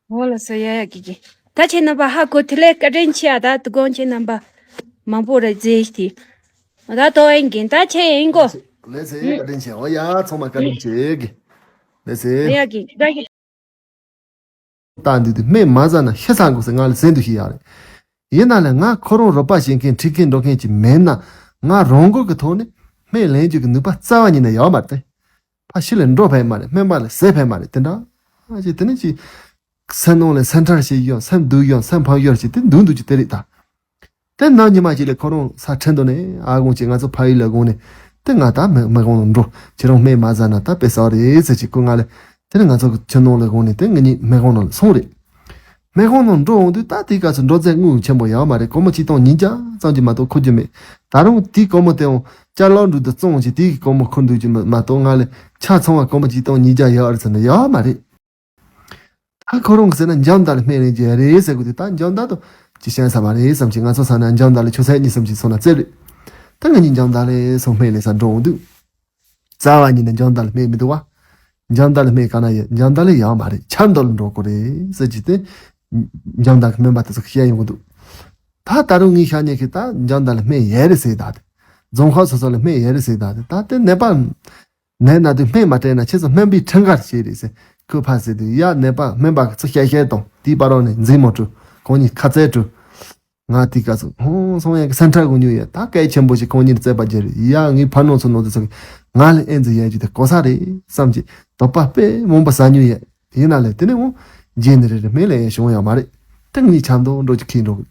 འོ་ལ་སོ་ཡ་ཡ་གི་གི། ད་ཁྱེད་རྣམ་པ་ཧ་གོ་དེ་ལས་བཀའ་དྲིན་ཆེ་ཨ། ད་དུ་དགོང་ཁྱེད་རྣམ་པ་མང་པོ་རེ་མཛེས་ཏེ། ད་དོ་ཨེན་གི་ད་ཁྱེད་ཨེན་གོ། ལེ་ཚེ་བཀའ་དྲིན་ཆེ། འོ་ཡ་ཚང་མ་བཀའ་དྲིན་ཆེ་གི། ལེ་ཚེ། ཡ་གི་ད་གི། རྟགས་འདི་དུས་སྨན་མ་ཟ་ན་ཤི་ཚར་དགོས་ཟེར་ང་ལ་ཟེར་འདུག་ཤི་ཡག་རེད། ཡིན་ན་ལས་ང་ཁོ་རང་རོགས་པ་བྱེད་མཁན་ཁྲིད་མཁན་འགྲོ་མཁན་ཅིག་མེད་ན་ང་རང་འགུལ་གྱི་ཐོག་ནས་ སྨན་ལེན་རྒྱུ་གི་ནུས་པ་རྩ་བ་ཉིད་ནས་ཡོད་མ་རེད་དེ། ཕར་ཕྱི་ལ་འགྲོ་ཕན་མ་རེད། སྨན་པ་ལ་ཟས་ཕན་མ་རེད། དེ་འདྲ་ཅིག་དེ་ནི་ཅིག་སེམས་ནང་ལ་སེམས་ཁྲལ་ཞིག་ཡོད། སེམས་སྡུག་ཡོད། སེམས་ཕམ་ཡོད་ཅིག་དེ་འདུག་འདུག་ཅིག་དེ་རེད་ད། དེ་ནམ་ཉི་མ་ཅིག་ལ་ཁོ་རང་ས་ཁྲིད་འདུག་ནས་ཨ་དགོང་ཅིག་ང་ཚོ་ཕ་ཡུལ་ལ་དགོང་ནས་དེ་ང་ད་མི་མི་དགོང་ལ་འགྲོ། ཁྱེད་རང་སྨན་མ་ཟ་ན་ད་དཔེ་ཟ་རེད་ཟེར་ཅིག་ཁོ་ང་ལ་དེ་ནས་ང་ཚོ་གི་ཁྱིམ་ནང་ལ་དགོང་ནས་དེ་ང་གཉིས་སྨན་ཁང་ནང་ལ་སོང་རེད། སྨན་ཁང་ནང་འགྲོ་འོང་དུས་ད་དེའི་སྐབས་སུ་འགྲོ་རྫས་དངུལ་ཆེན་པོ་ཡོད་མ་རེད། སྒོར་མོ་ཆིག་སྟོང་ཉིས་བརྒྱ་ཙམ་གྱིས་མ་གཏོགས་འཁོར་རྒྱུ་མེད། ད་རུང་དེའི་སྒོར་མོ་དེའང་ཅ་ལག་འགྲུལ་དུ་བཙོང་ཞིག་དེའི་སྒོར་མོ་འཁོར་འདུག་རྒྱུ་མ་གཏོགས་ང་ལ་ཆ་ཚང་བ་སྒོར་མོ་ཆིག་སྟོང་ཉིས་བརྒྱ་ཡོད་རེད་ཟེར་ན་ཡོད་མ་རེད། ད་ཁོ་རང་གིས་ཟེར་ན་འཇམ་དང་ལ་སྨན་ལེན་གྱི་རེད་ཟེར་གི་འདུག་ད་འཇམ་དང་དང་ཅི་བཤད་ས་མ་རེད་བསམ་གྱི། ང་ཚོ་ས་ན་འཇམ་དང་ལ་ཆུ་ཚོད་གཉིས་གསུམ་ཅིག་སོང་ན་རྩེ་རེད། ད་ང་གཉིས་འཇམ་དང་ལ་སོང་སྨན་ལེན་ས་འགྲོ་འོང་དུས། རྩ་བ་ཉིད་ནས་འཇམ་དང་ལ་སྨན་མི་འདུག་བ། འཇམ་དང་ལ་སྨན་ག་ན་ཡོད། འཇམ་དང་ལ་ཡོད་མ་རེད། ཆབ་མདོ་ལ་འགྲོ་དགོས་རེད་ཟེར་གྱི་དེ། འཇམ་དང་གི་སྨན་པ་དེ་ཚོ་བཤད་ཡོང་གི་འདུག་ད་ད་རུང་ངས་ཤ་ཉེ་གི་ད་འཇམ་དང་ལ་སྨན་ཡོད་རེད་ཟེར་ད་དེ། རྫོང་ཁག་སོ་སོ་ལ་སྨན་ཡོད་རེད་ཟེར་ད་དེ། ད་དེ་ནད་པ་ནད་ན་དུས་སྨན་མ་སྤྲད་ན་ཁྱེད་ཚོ་སྨན་པའི་ཁྲིམས་འགལ་བྱས་རེད་ཟེར། ཁོས་ཕར་ཟེར་དུས་ཡ་ནད་པ་སྨན་པ་གི་ཚོ་བཤད་བཤད་དང་དེའི་བར་རོགས་ནས་འཛིང་མོ་བྲུ། ཁོང་གཉིས་ཁ་རྩལ་བྲུ། ང་དེའི་སྐབས་སུ་ཧོང་སོང་ཡ་གི་སེམས་ཁྲལ་གོ་མྱོང་ཡ། ད་སྐད་ཆེན་པོ་ཞིག་ཁོང་གཉིས་རྩད་པ་རྒྱལ་རེད་ཡ། ངའི་ཕ་ནོ་ཚོ་ནོ་དེ་ཚོ་གི་ང་ལ་ཨེ་འཛི་ཡ་རྒྱུ་དེ་གོ་ས་རེད་བསམ་གྱི་དོགས་པ་དཔེ་མང་པོ་ཟ་མྱོང་ཡ། ཡིན་ན་ལས་དེ་ནས་འོང་རྗེས་ནས་རེ་རེ་སྨན་ལེན་ཡ་བྱུང་ཡོད་མ་རེད། དེ་ངས་ཆབ་མདོ་འགྲོ་རྒྱུ་ཁས་འགྲོ་གི།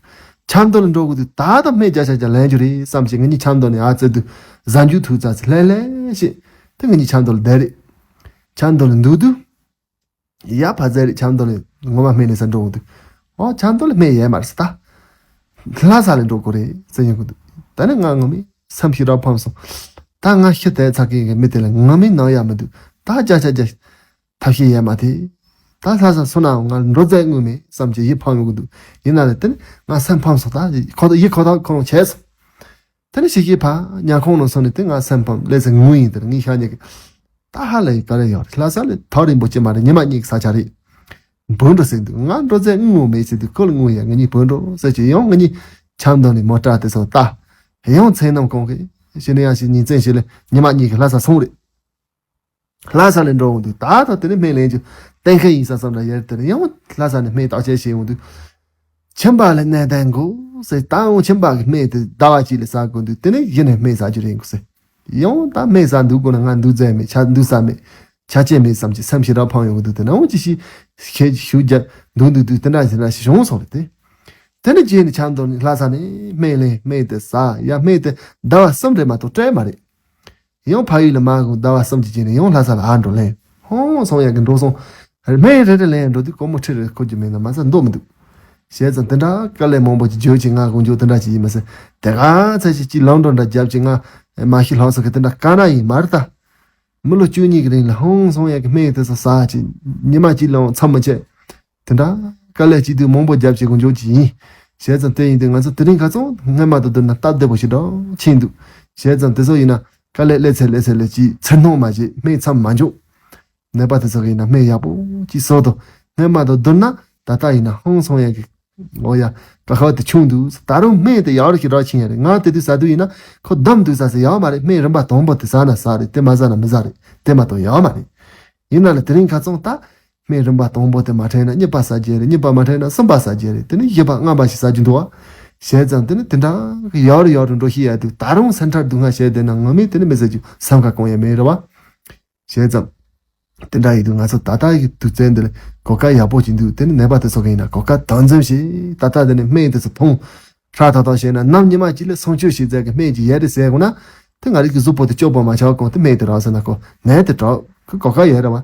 ཆབ་མདོ་ལ་འགྲོ་དགོས་དུས་ད་ལྟ་སྨན་བརྒྱ་ཆ་བརྒྱ་ལེན་རྒྱུ་རེད་བསམ་གྱི་ངེད་གཉིས་ཆབ་མདོ་ནས་ཨ་ཙི་དུ་གཟའ་མཇུག་ཐུག་ཙ་ཙི་ལྷན་ལྷན་བྱས་དེ་ངེད་གཉིས་ཆབ་མདོ་ལ་བསྡད་རེད། ཆབ་མདོ་ལ་འདུག་དུས། ཡ་ཕ་ཙེ་རེད། ཆབ་མདོ་ལ་ངོ་མ་སྨན་ལེན་ས་འགྲོ་འོང་དུས། ཨོ་ཆབ་མདོ་ལ་སྨན་ཡོད་མ་རེད་ཟེར་ད། ལྷ་ས་ལ་འགྲོ་དགོས་རེད་ཟེར་ཡོང་གི་འདུག་ད་ནི་ང་ངོ་མའི་སེམས་ཤི་རག་ཕམ་སོང་། ད་ང་ཤི་དེ་ཚ་གི་གི་མི་དེ་ལ་ངོ་མའི་ནང་ཡ་མི་འདུག་ད་བརྒྱ་ཆ་བརྒྱ་ཐབས་ཤེས་ཡོད་མ་དེ། ད་ལྷ་ས་སོང་ནའང་ང་འགྲོ་རྫས་དངུལ་མེད་བསམ་གྱི་ཡིད་ཕམ་ཡོང་གི་འདུག་ཡིན་ན་ལས་དེ་ནི་ང་སེམས་ཕམ་སོང་། ད་ཁོ་ཡིད་ཁོ་ཐག་ཁོ་རང་བྱས་སོང་། དེ་ནས་ཤི་ཤི་ཕ་ཉལ་ཁང་ནང་སོང་ནས་དེ་ང་སེམས་ཕམ་ལས་ཟེར་ངུ་ཡིན། དེར་ངའི་ཤ་ཉེ་གི་ད་ཧ་ལས་ཡི་ག་རེ་ཡོད་རེད། ལྷ་ས་ལས་ཐག་རིང་པོ་ཅི་མ་རེད། ཉི་མ་གཉིས་ཀྱི་ས་ཆ་རེད། འབོད་འགྲོ་ཟེར་འདུག་ང་འགྲོ་ཚད་ངུ་མེད་ཟེར་དུས་ཁོ་ལ་ངུ་ཡ། ངེད་གཉིས་འབོད་འགྲོ་ཟེར་གྱི་ཡང་ངེད་གཉིས་ཆབ་མདོ་ནས་མོ་ཊ་དེ་ཚོ་ལྟ། ཡང་མཚན་ནམ་གང་གི་ཤི་ནས་ཡང་ཞིག་ཉིན་མཚན་ཞིག་ལ་ཉི་མ་གཉིས་ཀྱི་ལྷ་ས་སོང་རེད། ལྷ་ས་ལ་འགྲོ་འོང་དུས་ད་ལྟ་དེ་ནས་སྨན་ལེན་རྒྱུ་གཏན་འཁེལ་ཡིན་ས་བསམ་ལ་ཡར་དེར་ཡང་ལྷ་ས་ནས་སྨན་བརྟག་དཔྱད་བྱེད་འོང་དུས། མཆིན་པ་ལ་ནད་ལྡན་དགོས་ཟེར། ད་འོང་མཆིན་པ་གི་སྨན་དེ་ཟླ་བ་གཅིག་ལ་ཟ་དགོས་འདུག་དེ་ནས་གཞི་ནས་སྨན་ཟ་རྒྱུ་རེད་འགོ་ཟེར། ཡང་ད་སྨན་ཟ་འདུག་དགོས་ན་ང་འདུག་རྫས་མེད། ཆ་འདུག་ས་མེད། ཆ་རྐྱེན་མེད་བསམ་གྱི་སེམས་ཤི་རག་ཕམ་ཡོང་གི་འདུག་དེ་ནས་འོང་ཅི་ཞིག་ཁྱེད་ཞུ་རྒྱ་འདུག་འདུག་འདུག་དེ་འདྲ་ཞིག་འདྲ་ཞིག་བྱུང་སོང་རེད་དེ། དེ་ནས་རྗེས་ནས་ཆབ་མདོ་ནས་ལྷ་ས་ནས་སྨན་ལེན། སྨན་དེ་ཟ་ཡ། སྨན་དེ་ཟླ་བ་གསུམ་རེ་མ་གཏོགས་སྤྲད་མ་རེད། ཡང་ཕ་ཡུལ་ལ་མ་དགོས་ཟླ་བ་གསུམ་གྱི་རྗེས་ནས་ཡང་ལྷ་ས་ལ་ཨ་འགྲོ་ལེན། ཧོང་སོང་ཡ་གི་འགྲོ་སོང་། སྨན་རེ་རེ་ལེན་འགྲོ་དུས་སྒོར་མོ་ཁྲི་རེ་འཁོར་རྒྱུ་མེད་ན་མ་ཟ་འདོད་མི་འདུག་བྱས་ཙང་དེ་འདྲ་དཀའ་ལས་མང་པོ་ཅིག་བརྒྱབ་ཅིག་ང་དགོངས་འཇོག་དེ་འདྲ་ཅིག་ཡིན་མ་ཟད། དེ་ག་ཚད་ཅིག་ཅིག་ལམ་འགྲོ་འདྲ་བརྒྱབ་ཅིག་ང་མ་ཤི་ལྷག་སོང་གི་དེ་འདྲ་ག་ན་ཡིན་མ་རེད་ད། མི་ལོ་བཅུ་གཉིས་ཀྱི་རིང་ལ་ཧང་སང་ཡག་གི་སྨན་དེ་ཚོ་ཟ་ཅིག་ཉི་མ་གཅིག་ལའང་མཚམས་མི་ཆད། དེ་འདྲ་དཀའ་ལས་གཅིག་སྡུག་མང་པོ་རྒྱབ་བྱེད་དགོས་འཇོག་ཅིག་ཡིན། བྱས་ཙང་དེ་ཡིན་དུས་ང་ཚོ་དེ་རིང་ཁ་སང་སྔོན་མ་དང་བསྡུར་ན་སྟབས་བདེ་པོ་ཞིག་འདྲ་ཕྱིན་འདུག་བྱས་ཙང་དེ་ཚོ་ཡིན་ན་དཀའ་ལས་སླེབས་ཚེ་སླེབས་ཚེ་ལ་ཅིག་ཚུར་སྣང་མ་བྱེད། སྨན་མཚམས་མ་འཇོག་ནད་པ་དེ་ཚོ་གི་ཡིན་ན་སྨན་ཡག་པོ་ཅིག་ཟོ་དང་སྔོན་མ་དང་བསྡུར་ན་ད་ལྟ་ཡིན་ན་ཧང་སང་ཡག་གི། འོ་ཡ། དཀའ་ཁག་དེ་ཆུང་འདུག་ད་རུང་སྨན་དེ་ཡག་རུ་ཞིག་རག་ཕྱིན་ཡ་རེད། ང་དེ་དུས་ཟ་དུས་ཡིན་ན་ཁོ་བསྡམས་འདུག་ཟ་ཟེར་ཡག་མ་རེད། སྨན་རིམ་པ་དང་པོ་དེ་ཟ་ན་ཟ་རེད། དེ་མ་ཟ་ན་མི་ཟ་རེད། དེ་མ་གཏོགས་ཡག་མ་རེད། ཡིན་ན་ལ་དེ་རིང་ཁ་སང་ད་སྨན་རིམ་པ་དང་པོ་དེ་མ་འཕྲད་ན་གཉིས་པ་ཟ་རྒྱུ་རེད། གཉིས་པ་མ་འཕྲད་ན་གསུམ་པ་ཟ་རྒྱུ་རེད། དེ་ནས་བཞི་པ་ལྔ་པ་ཞིག་ཟ་རྒྱུ་འདུག་བ། བྱས་ཙང་དེ་ནི་དེ་འདྲ་གི་ཡག་རུ་ཡག་རུ་འགྲོ་ཤི་ཡ་དུས་ད་རུང་སེམས་ཁྲལ་སྡུག་བསྔལ་བྱས་བསྡད་ན་ངོ་མས་དེ་ནི་མི་ཟ་རྒྱུ་སེམས་ཁ་སྐོང་ཡ་མེད་རེད་བ། བྱས་ཙང་། དེ་འདྲ་ཡིན་དུས་ང་ཚོ་ད་ལྟ་ཡི་དུས་ཚོད་འདི་ལ་གོ་སྐབས་ཡག་པོ་ཅིག་འདུག་དེ་ནི་ནད་པ་དེ་ཚོ་གི་ཡིན་ན་གོ་སྐབས་དམ་འཛིན་བྱེད། ད་ལྟ་དེ་ནི་སྨན་དེ་ཚོ་འཐུང་། ཧྲག་ཐག་ཐག་བྱས་ན་ནམ་ཉི་མ་གཅིག་ལ་སྲུང་སྐྱོབ་བྱེད་རྩལ་གི་སྨན་ཅིག་ཡོད་རེད་ཟེར་དགོས་ན། དེ་ང་རིགས་ཀྱི་གཟུགས་པོ་དེ་སྐྱོ་པོ་མ་ཆགས་གོང་དུ་སྨན་དེ་རག་སོང་ན་ཁོ་ནད་དེ་དྲག་གི་གོ་སྐབས་ཡོད་རེད་བ།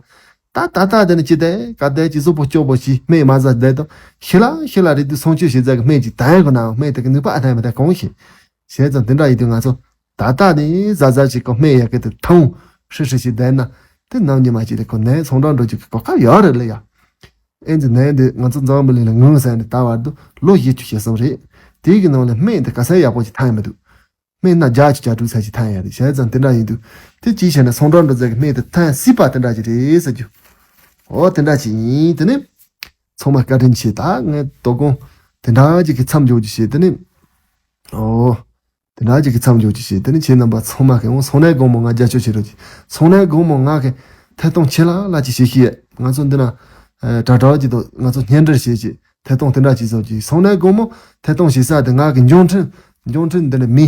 ད་ད་ལྟ་དེ་ནི་ཅི་སྟེ་ག་དེ་ཅི་གཟུགས་པོ་སྐྱོ་པོ་ཞིག་སྨན་མ་ཟ་བསྡད་དང་ཤི་ལ་ཤི་ལ་རེད་དུས་སྲུང་སྐྱོབ་བྱེད་རྩལ་གི་སྨན་ཅིག་དང་ཡོད་དགོས་ནའང་སྨན་དེ་གི་ནུས་པ་ཨ་ཐང་མི་ཐང་གང་ཤེས། བྱས་ཙང་དེ་འདྲ་ཡིན་དུས་ང་ཚོ་ད་ལྟ་ནས་གཟབ་གཟབ་བྱེད་དགོས། སྨན་ཡག་གི་དེ་འཐུང་ཧྲི་ཧྲི་བྱེད་བསྡད་ན་དེ་ནམ་ཉི་མ་གཅིག་ལ་ཁོ་ནད་ཚོང་འགྲོ་འགྲོ་རྒྱུ་གི་གོ་སྐབས་ཡོད་རེད་ལ་ཡ། ཨེ་ཙི་ནད་འདི་ང་ཚོ་འཛམ་བུ་གླིང་ལ་ངོས་ཟིན་ནས་ད་བར་དུ་ལོ་བཞི་བཅུ་ཞེ་གསུམ་རེད། དེའི་གི་ནང་ལ་སྨན་འདི་ག་ས་ཡག་པོ་ཅིག་ཐོན་མི་འདུག་སྨན་སྣ་བརྒྱ་ཅིག་བརྒྱ་དྲུག་ཙམ་ཞིག་ཐོན་ཡོད་རེད། བྱས་ཙང་དེ་འདྲ་ཡིན་དུས་དེ་ཅིའི་ཕྱིར་ན་ཚོང་འགྲོ་འགྲོ་རྩལ་གི་སྨན་དེ་ཐོན་སྲིད་པ་དེ་འདྲ་ཅིག་རེད་ཟེར་རྒྱུ། འོ་དེ་འདྲ་ཅིག་ཡིན། དེ་ནི་ཚང་མ་བཀའ་དྲིན་ཆེ། ད་ངས་དོ་དགོང་དེ་འདྲ་ཅིག་གི་མཚམས་འཇོག་རྒྱུ་བྱས། དེ་ནི་འོ། དེ་འདྲ་ཅིག་གི་མཚམས་འཇོག་ཅིག་བྱས། དེ་ནི་ཁྱེད་རྣམ་པ་ཚང་མ་གི་འོང་སོང་ནས་དགོང་མོ་ང་རྒྱབ་སྐྱོར་བྱེད་རོགས་གྱིས། སོང་ནས་དགོང་མོ་ང་གི་ཐད་གཏོང་ཆེ་ལ་ལ་ཅིག་བྱེད་ཤེས་ཡས། ང་ཚོ་འདི་ན་དྲ་གྲགས་ཀྱི་དང་ང་ཚོ་བརྙན་འཕྲིན་བྱེད་ཀྱི་ཐད་གཏོང་དེ་འདྲ་ཅིག་བཟོ་གྱིས། སོང་ནས་དགོང་མོ་ཐད་གཏོང་བྱེད་ས་དེ་ང་གི་འབྱུང་འཕྲིན་འབྱུང་འཕྲིན་འདི་ནི་མི་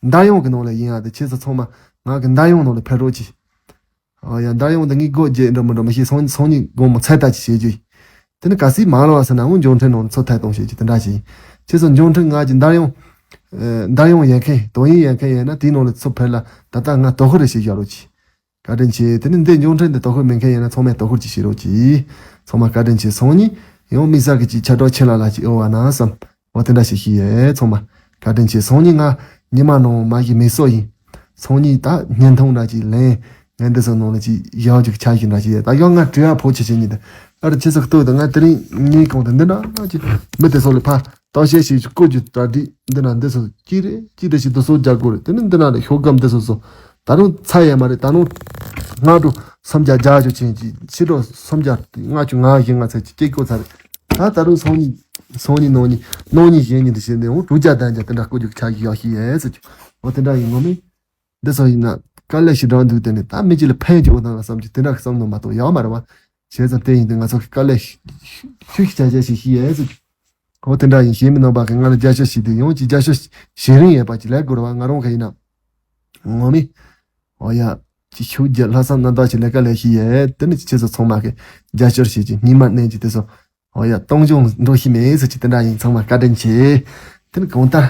འདར་ཡོང་གི་ནང་ལ་ཡིན་ཡ། དེ་ཁྱེད་ཚོ་ཚང་མ་ ང་གི་འདར་ཡོང་ནང་ལ་ཕེབས་རོགས་གྱིས། ཨོ་ཡ། འདར་ཡོང་དེ་ངས་སྒོ་རྒྱག་འགྲོ་མི་འགྲོ་མི་ཤེས། སང་སང་ཉིན་དགོང་མོ་ཚོད་ལྟ་ཅིག་བྱེད་རྒྱུ་ཡིན། དེ་ནི་གལ་སྲིད་མ་ལོག་པ་ཟེར་ན་འོ་འབྱོར་འཕྲིན་ནང་ཚོད་ལྟ་གཏོང་བྱེད་རྒྱུ་དེ་འདྲ་ཞིག་ཡིན། ཁྱེད་ཚོ་འབྱོར་འཕྲིན་ང་གི་འདར་ཡོང་། ཨ། འདར་ཡོང་ཡོད་མཁན། དོན་ཡིག་ཡོད་མཁན་ཡིན་ན་དེའི་ནང་ལ་ཚུར་ཕེབས་ལ། ད་ལྟ་ང་དོ་ཁུར་རེ་བྱེད་བཞག་རོགས་གྱིས། བཀའ་དྲིན་ཆེ། དེ་ནི་འདི་འབྱོར་འཕྲིན་འདི་དོ་ཁུར་མེད་མཁན་ཡིན་ན་ཚང་མས་དོ་ཁུར་ཅིག་བྱེད་རོགས་གྱིས། ཚང་མ་བཀའ་དྲིན་ཆེ། སང་ཉིན་ཡང་དམིགས་བསལ་གྱི་ཅིག་ཁྱེད་དྲག་ཁྱེད་ལ་ལ་ཅིག་ཨེ་ཡོང་བ་ན་བསམ། འོ་དེ་འདྲ་ཞིག་ཞིག་ཡོད། ཚང་མ་བཀའ་དྲིན་ཆེ། སང་ཉིན་ང་ཉི་མ་ནང་མ་གི་མེ་སོ་ཡིན། སང་ཉིན་ད་བརྙན་ཐུང་འདྲ་ཅིག་ལེན། ངས་འདི་ཚོ་ནང་ལ་ཅིག་ཡག་ཅིག་ཆ་ཞིག་འདྲ་ཞིག་ཡོད། ད་ཡང་ང་བྲེལ་བ་ཕོག་ཆེ་ཆེ་ཉིད་དུ། ཨ་ར་ཁྱེད་ཚོ་ལྟོས་དང་། ང་དེ་རིང་ཉིན་གང་དུ་འདི་འདྲ་ཅིག་མི་དེ་ཚོ་ལ་ཕར་བརྟག་དཔྱད་བྱེད་ཀྱི་བཀོད་ཀྱི་གྲ་སྒྲིག་འདི་ན་འདི་ཚོ་གཅིག་རེ་གཅིག་རེ་ཞིག་འདི་ཚོ་རྒྱག་དགོས་རེད། དེ་ནི་འདི་ན་ལ་ཤོག་སྒམ་འདི་ཚོ་ཚོ་ད་རུང་ཚར་ཡས་མ་རེད། ད་རུང་སྔ་དྲོ་སུམ་བརྒྱ་བརྒྱ་ཞོ་ཆེན་གྱི། ཕྱི་དྲོ་སུམ་བརྒྱ་ལྔ་བཅུ་ང་བཞི་ང་ཚོ་ཅིག་སྐྱེལ་དགོས་ཚར་རེད། ད་ད་རུང་སང་ཉིན་སང་ཉིན་གནངས་ཉིན་གནངས་ཉིན་གཞེས་ཉིན་དུ་བྱས་ནས་འོ་དྲུག་བརྒྱ་བདུན་བརྒྱ་དེ་འདྲ་བཀོད་རྒྱུ་ཆ་ཞིག་ཡག་ཞིག་ཡས་ཟེར་གྱི། འོ་དེ་འདྲ་ཡིན་ངོ་མས། འདི་ཚོ་ཡིན་ན་དཀའ་ལས་ཞེ་དྲག་འདུག་དེ་ནི་ད་མི་གཅིག་ལ་ཕན་གྱི་འོ་ཐང་ལ་བསམ་གྱི་དེ་འདྲ་གི་བསམ་བློ་མ་གཏོགས་ཡག་མ་རེད་བ། བྱས་ཙང་དེ་ཡིན་དུས་ང་ཚོ་གི་དཀའ་ལས་ཤུགས་ཤིག་བྱ་བྱ་ཞིག་ཤི་ཡས་ཟེར་གྱི། འོ་དེ་འདྲ་ཡིན། གཞན་མི་རྣམ་པ་གི་ང་ལ་རྒྱབ་སྐྱོར་ཞིག་དེ་ཡོང་གི། རྒྱབ་སྐྱོར་བྱེད་རིན་ཡོད་པ་ཅིག་ལས་དགོས་རེད་བ། ང་རང་གི་ཡིན་ན་ངོ་མས། འོ་ཡ། ཅིག་ཤུགས་རྒྱབ་ལྷག་བསམ་རྣམ་དག་ཅིག་ལས་ཀ་ལས་ཤིག་ཡས། དེ་ནི་ཁྱེད་ཚོ་ཚང་མ་གི་རྒྱབ་སྐྱོར་བྱེད་ཀྱི་སྙིང་མ་མནན་གྱི་དེ་ཚོ། འོ་ཡ། གཏོང་སྦྱོང་འགྲོ་ཤེས་མེད་ཟེར་གྱི་དེ་འདྲ་ཡིན། ཚང་མ་བཀའ་དྲིན་ཆེ། དེ་ནི་གང་ལྟར་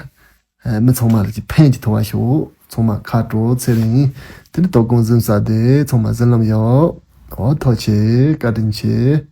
མི་ཚང་མ་ལ་ཅིག་ཕན་གྱི་ཐོགས་པ་ཤོག་ཚང་མ་ཁ་དྲོ་ཚེ་རིང་། དེ་ནི་དོ་དགོང་གཟིམ་ས་དེ་ཚང་མ་གཟིམ་ལམ་ཡོད། འོ་ཐུགས་རྗེ་ཆེ། བཀའ་དྲིན་ཆེ།